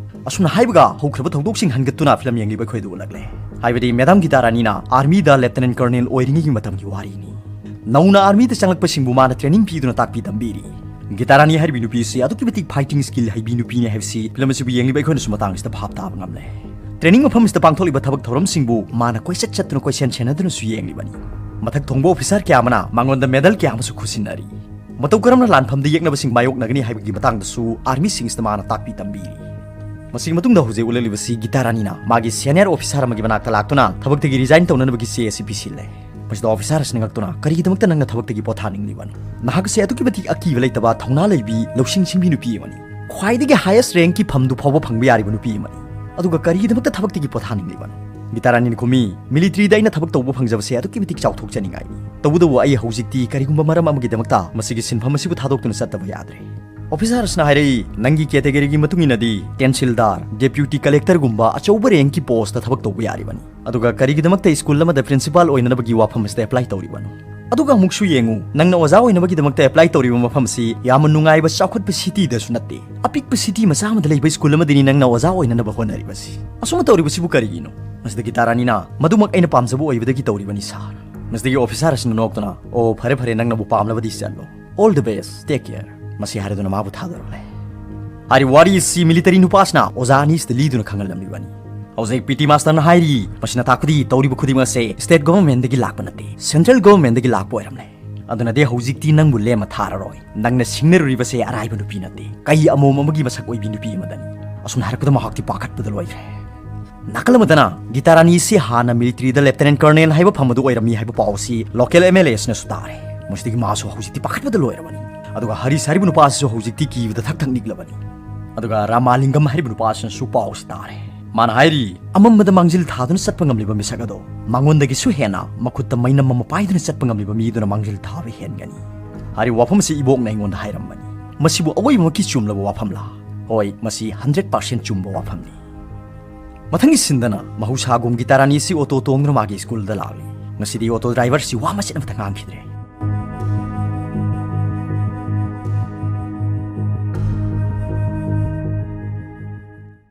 ꯑꯁꯨꯝꯅ ꯍꯥꯏꯕꯒ ꯍꯧꯈ꯭ꯔꯕ ꯊꯧꯗꯣꯛꯁꯤꯡ ꯍꯟꯒꯠꯇꯨꯅ ꯐꯤꯂꯝ ꯌꯦꯡꯂꯤꯕ ꯑꯩꯈꯣꯏꯗ ꯎꯠꯂꯛꯂꯦ꯫ ꯍꯥꯏꯕꯗꯤ ꯃꯦꯗꯥꯝ ꯒꯤꯇꯥ ꯔꯥꯅꯤꯅ ꯑꯥꯔꯃꯤꯗ ꯂꯦꯐꯇꯤꯅꯦꯟ ꯀꯔꯅꯦꯜ ꯑꯣꯏꯔꯤꯉꯩꯒꯤ ꯃꯇꯝꯒꯤ ꯋꯥꯔꯤꯅꯤ꯫ ꯅꯧꯅ ꯑꯥꯔꯃꯤꯗ ꯆꯪꯂꯛꯄꯁꯤꯡꯕꯨ ꯃꯥꯅ ꯇ꯭ꯔꯦꯅꯤꯡ ꯄꯤꯗꯨꯅ ꯇꯥꯛꯄꯤ ꯇꯝꯕꯤꯔꯤ꯫ ꯒꯤꯇꯥ ꯔꯥꯅꯤ ꯍꯥꯏꯔꯤꯕꯤ ꯅꯨꯄꯤ ꯑꯁꯤ ꯑꯗꯨꯛꯀꯤ ꯃꯇꯤꯛ ꯐꯥꯏꯇꯤꯡ ꯁ꯭ꯀꯤꯜ ꯍꯩꯕꯤ ꯅꯨꯄꯤꯅꯤ ꯍꯥꯏꯕꯁꯤ ꯐꯤꯂꯝ ꯑꯁꯤꯕꯨ ꯌꯦꯡꯂꯤꯕ ꯑꯩꯈꯣꯏꯅꯁꯨ ꯃꯇꯥꯡ ꯑꯁꯤꯗ ꯚꯥꯞ ꯇꯥꯕ ꯉꯝꯂꯦ꯫ ꯇ꯭ꯔꯦꯅꯤꯡ ꯃꯐꯝ ꯑꯁꯤꯗ ꯄꯥꯡꯊꯣꯛꯂꯤꯕ ꯊꯕꯛ ꯊꯧꯔꯝꯁꯤꯡꯕꯨ ꯃꯥꯅ ꯀꯣꯏꯆꯠ ꯆꯠꯇꯨꯅ ꯀꯣꯏꯁꯦꯟ ꯁꯦꯟꯅꯗꯨꯅꯁꯨ ꯌꯦꯡꯂꯤꯕꯅꯤ꯫ ꯃꯊꯛ ꯊꯣꯡꯕ ꯑꯣꯐꯤꯁꯥꯔ ꯀꯌꯥ ꯑꯃꯅ ꯃꯉꯣꯟꯗ ꯃꯦꯗꯜ ꯀꯌꯥ ꯑꯃꯁꯨ ꯈꯨꯠꯁꯤꯟꯅꯔꯤ꯫ ꯃꯇꯧ ꯀꯔꯝꯅ ꯂꯥꯟꯐꯝꯗ ꯌꯦꯛꯅꯕꯁꯤꯡ ꯃꯥꯌꯣꯛꯅꯒꯅꯤ ꯍꯥꯏꯕꯒꯤ ꯃꯇꯥꯡꯗꯁꯨ ꯑꯥꯔꯃꯤꯁꯤꯡꯁꯤꯗ ꯃꯥꯅ ꯇꯥꯛꯄꯤ ꯇꯝꯕꯤꯔꯤ꯫ ꯃꯁꯤꯒꯤ ꯃꯇꯨꯡꯗ ꯍꯧꯖꯤꯛ ꯎꯠꯂꯛꯂꯤꯕꯁꯤ ꯒꯤꯇꯥ ꯔꯥꯅꯤꯅ ꯃꯥꯒꯤ ꯁꯦꯅꯤꯌꯔ ꯑꯣꯐꯤꯁꯥꯔ ꯑꯃꯒꯤ ꯃꯅꯥꯛꯇ ꯂꯥꯛꯇꯨꯅ ꯊꯕꯛꯇꯒꯤ ꯔꯤꯖꯥꯏꯟ ꯇꯧꯅꯅꯕꯒꯤ ꯆꯦ ꯑꯁꯤ ꯄꯤꯁꯤꯜꯂꯦ꯫ ꯃꯁꯤꯗ ꯑꯣꯐꯤꯁꯥꯔ ꯑꯁꯤꯅ ꯉꯛꯇꯨꯅ, "ꯀꯔꯤꯒꯤꯗꯃꯛꯇ ꯅꯪꯅ ꯊꯕꯛꯇꯒꯤ ꯄꯣꯊꯥꯅꯤꯡꯂꯤꯕꯅꯣ? ꯅꯍꯥꯛ ꯑꯁꯤ ꯑꯗꯨꯛꯀꯤ ꯃꯇꯤꯛ ꯑꯀꯤꯕ ꯂꯩꯇꯕ, ꯊꯧꯅꯥ ꯂꯩꯕꯤ, ꯂꯧꯁꯤꯡ ꯁꯤꯡꯕꯤ ꯅꯨꯄꯤ ꯑꯃꯅꯤ꯫ ꯈ꯭ꯋꯥꯏꯗꯒꯤ ꯍꯥꯏꯌꯦꯁ ꯔꯦꯡꯀꯤ ꯐꯝꯗꯨ ꯐꯥꯎꯕ ꯐꯪꯕ ꯌꯥꯔꯤꯕ ꯅꯨꯄꯤ ꯑꯃꯅꯤ꯫ ꯑꯗꯨꯒ ꯀꯔꯤꯒꯤꯗꯃꯛꯇ ꯊꯕꯛꯇꯒꯤ ꯄꯣꯊꯥꯅꯤꯡꯂꯤꯕꯅꯣ?" ꯒꯤꯇꯥ ꯔꯥꯅꯤꯅ ꯈꯨꯝꯃꯤ, "ꯃꯤꯂꯤꯇꯔꯤꯗ ꯑꯩꯅ ꯊꯕꯛ ꯇꯧꯕ ꯐꯪꯖꯕꯁꯦ ꯑꯗꯨꯛꯀꯤ ꯃꯇꯤꯛ ꯆꯥꯎꯊꯣꯛꯆꯅꯤꯡꯉꯥꯏꯅꯤ꯫ ꯇꯧꯕꯇꯕꯨ ꯑꯩ ꯍꯧꯖꯤꯛꯇꯤ ꯀꯔꯤꯒꯨꯝꯕ ꯃꯔꯝ ꯑꯃꯒꯤꯗꯃꯛꯇ ꯃꯁꯤꯒꯤ ꯁꯤꯟꯐꯝ ꯑꯁꯤꯕꯨ ꯊꯥꯗꯣꯛꯇꯨꯅ ꯆꯠꯇꯕ ꯌꯥꯗ꯭ꯔꯦ"꯫ ꯑꯣꯐꯤꯁꯥꯔ ꯑꯁꯤꯅ ꯍꯥꯏꯔꯛꯏ, "ꯅꯪꯒꯤ ꯀꯦꯇꯦꯒꯣꯔꯤꯒꯤ ꯃꯇꯨꯡ ꯏꯟꯅꯗꯤ ꯇꯦꯟꯁꯤꯜꯗꯥꯔ, ꯗꯦꯄ꯭ꯌꯨꯇꯤ ꯀꯂꯦꯛꯇꯔꯒꯨꯝꯕ ꯑꯆꯧꯕ ꯔꯦꯡꯀꯤ ꯄꯣꯁꯇ ꯊꯕꯛ ꯇꯧꯕ ꯌꯥꯔꯤꯕꯅꯤ꯫ ꯑꯗꯨꯒ ꯀꯔꯤꯒꯤꯗꯃꯛꯇ ꯁ꯭ꯀꯨꯜ ꯑꯃꯗ ꯄ꯭ꯔꯤꯟꯁꯤꯄꯥꯜ ꯑꯣꯏꯅꯅꯕꯒꯤ ꯋꯥꯐꯝ ꯑꯁꯤꯗ ꯑꯦꯄ꯭ꯂꯥꯏ ꯇꯧꯔꯤꯕꯅꯣ? ꯑꯗꯨꯒ ꯑꯃꯨꯛꯁꯨ ꯌꯦꯡꯉꯨ, ꯅꯪꯅ ꯑꯣꯖꯥ ꯑꯣꯏꯅꯕꯒꯤꯗꯃꯛꯇ ꯑꯦꯄ꯭ꯂꯥꯏ ꯇꯧꯔꯤꯕ ꯃꯐꯝ ꯑꯁꯤ ꯌꯥꯝꯅ ꯅꯨꯡꯉꯥꯏꯕ ꯆꯥꯎꯈꯠꯄ ꯁꯤꯇꯤꯗꯁꯨ ꯅꯠꯇꯦ, ꯑꯄꯤꯛꯄ ꯁꯤꯇꯤ ꯃꯆꯥ ꯑꯃꯗ ꯂꯩꯕ ꯁ꯭ꯀꯨꯜ ꯑꯃꯗꯅꯤ ꯅꯪꯅ ꯑꯣꯖꯥ ꯑꯣꯏꯅꯅꯕ ꯍꯣꯠꯅꯔꯤꯕꯁꯤ꯫ ꯑꯁꯨꯝꯅ ꯇꯧꯔꯤꯕꯁꯤꯕꯨ ꯀꯔꯤꯒꯤꯅꯣ?" ꯃꯁꯤꯗꯒꯤ ꯒꯤꯇꯥ ꯔꯥꯅꯤꯅ, "ꯃꯗꯨꯃꯛ ꯑꯩꯅ ꯄꯥꯝꯖꯕ ꯑꯣꯏꯕꯗꯒꯤ ꯇꯧꯔꯤꯕꯅꯤ ꯁꯥꯔ"꯫ ꯃꯁꯤꯗꯒꯤ ꯑꯣꯐꯤꯁꯥꯔ ꯑꯁꯤꯅ ꯅꯣꯛꯇꯨꯅ, "ꯑꯣ, ꯐꯔꯦ ꯐꯔꯦ, ꯅꯪꯅꯕꯨ ꯄꯥꯝꯂꯕꯗꯤ ꯆꯠꯂꯣ꯫ All the best, take care" ꯃꯁꯤ ꯍꯥꯏꯔꯗꯨꯅ ꯃꯥꯕꯨ ꯊꯥꯗꯣꯔꯛꯂꯦ꯫ ꯍꯥꯏꯔꯤꯕ ꯋꯥꯔꯤ ꯑꯁꯤ ꯃꯤꯂꯤꯇꯔꯤ ꯅꯨꯄꯥꯁꯤꯅ ꯑꯣꯖꯥ ꯑꯅꯤꯁꯤꯗ ꯂꯤꯗꯨꯅ ꯈꯪꯍꯜꯂꯝꯂꯤꯕꯅꯤ꯫ ꯍꯧꯖꯤꯛ ꯄꯤ ꯇꯤ ꯃꯥꯁꯇꯔꯅ ꯍꯥꯏꯔꯤ, ꯃꯁꯤꯅ ꯇꯥꯛꯄꯗꯤ ꯇꯧꯔꯤꯕ ꯈꯨꯗꯤꯡꯃꯛ ꯑꯁꯦ ꯁ꯭ꯇꯦꯠ ꯒꯣꯚꯔꯟꯃꯦꯟꯠꯗꯒꯤ ꯂꯥꯛꯄ ꯅꯠꯇꯦ, ꯁꯦꯟꯇ꯭ꯔꯦꯜ ꯒꯣꯚꯔꯟꯃꯦꯟꯠꯗꯒꯤ ꯂꯥꯛꯄ ꯑꯣꯏꯔꯝꯂꯦ꯫ ꯑꯗꯨꯅꯗꯤ ꯍꯧꯖꯤꯛꯇꯤ ꯅꯪꯕꯨ ꯂꯦꯝꯃ ꯊꯥꯔꯔꯣꯏ꯫ ꯅꯪꯅ ꯁꯤꯡꯅꯔꯨꯔꯤꯕꯁꯦ ꯑꯔꯥꯏꯕ ꯅꯨꯄꯤ ꯅꯠꯇꯦ, ꯀꯩ ꯑꯃꯣꯝ ꯑꯃꯒꯤ ꯃꯁꯛ ꯑꯣꯏꯕꯤ ꯅꯨꯄꯤ ꯑꯃꯗꯅꯤ꯫ ꯑꯁꯨꯝꯅ ꯍꯥꯏꯔꯛꯄꯗ ꯃꯍꯥꯛꯇꯤ ꯄꯥꯈꯠꯄꯗ ꯂꯣꯏꯈ꯭ꯔꯦ꯫ ꯅꯥꯀꯜ ꯑꯃꯗꯅ ꯒꯤꯇꯥꯔꯥꯅꯤ ꯑꯁꯤ ꯍꯥꯟꯅ ꯃꯤꯂꯤꯇꯔꯤꯗ ꯂꯦꯐꯇꯤꯅꯦꯟ ꯀꯔꯅꯦꯜ ꯍꯥꯏꯕ ꯐꯝ ꯑꯗꯨ ꯑꯣꯏꯔꯝꯃꯤ ꯍꯥꯏꯕ ꯄꯥꯎ ꯑꯁꯤ ꯂꯣꯀꯦꯜ ꯑꯦꯝ ꯑꯦꯜ ꯑꯦꯁꯤꯅꯁꯨ ꯇꯥꯔꯦ꯫ ꯃꯁꯤꯗꯒꯤ ꯃꯥꯁꯨ ꯍꯧꯖꯤꯛꯇꯤ ꯄꯥꯈꯠꯄꯗ ꯂꯣꯏꯔꯕꯅꯤ꯫ ꯑꯗꯨꯒ ꯍꯔꯤꯁ ꯍꯥꯏꯔꯤꯕ ꯅꯨꯄꯥ ꯑꯁꯤꯁꯨ ꯍꯧꯖꯤꯛꯇꯤ ꯀꯤꯕꯗ ꯊꯛ ꯊꯛ ꯅꯤꯛꯂꯕꯅꯤ꯫ ꯑꯗꯨꯒ ꯔꯥꯃꯥꯂꯤꯡꯒꯝ ꯍꯥꯏꯔꯤꯕ ꯅꯨꯄꯥ ꯑꯁꯤꯅꯁꯨ ꯄꯥꯎ ꯑꯁꯤ ꯇꯥꯔꯦ꯫ ꯃꯥꯅ ꯍꯥꯏꯔꯤ, ꯑꯃꯝꯕꯗ ꯃꯥꯡꯖꯤꯜ ꯊꯥꯗꯨꯅ ꯆꯠꯄ ꯉꯝꯂꯤꯕ ꯃꯤꯁꯛ ꯑꯗꯣ ꯃꯉꯣꯟꯗꯒꯤꯁꯨ ꯍꯦꯟꯅ ꯃꯈꯨꯠꯇ ꯃꯩꯅꯝ ꯑꯃ ꯄꯥꯏꯗꯨꯅ ꯆꯠꯄ ꯉꯝꯂꯤꯕ ꯃꯤꯗꯨꯅ ꯃꯥꯡꯖꯤꯜ ꯊꯥꯕ ꯍꯦꯟꯒꯅꯤ꯫ ꯍꯥꯏꯔꯤꯕ ꯋꯥꯐꯝ ꯑꯁꯤ ꯏꯕꯣꯛꯅ ꯑꯩꯉꯣꯟꯗ ꯍꯥꯏꯔꯝꯕꯅꯤ꯫ ꯃꯁꯤꯕꯨ ꯑꯑꯣꯏꯕꯃꯛꯀꯤ ꯆꯨꯝꯂꯕ ꯋꯥꯐꯝꯂꯥ? ꯍꯣꯏ, ꯃꯁꯤ ꯍꯟꯗ꯭ꯔꯦꯠ ꯄꯥꯔꯁꯦꯟ ꯆꯨꯝꯕ ꯋꯥꯐꯝꯅꯤ꯫ ꯃꯊꯪꯒꯤ ꯁꯤꯟꯗꯅ ꯃꯍꯧꯁꯥꯒꯨꯝ ꯒꯤꯇꯥꯔꯥꯅꯤ ꯑꯁꯤ ꯑꯣꯇꯣ ꯇꯣꯡꯗꯨꯅ ꯃꯥꯒꯤ ꯁ꯭ꯀꯨꯜꯗ ꯂꯥꯛꯂꯤ꯫ ꯉꯁꯤꯗꯤ ꯑꯣꯇꯣ ꯗ꯭ꯔꯥꯏꯚꯔꯁꯤ ꯋꯥ ꯃꯆꯦꯠ ꯑꯃꯠꯇ ꯉꯥꯡꯈꯤꯗ꯭ꯔꯦ꯫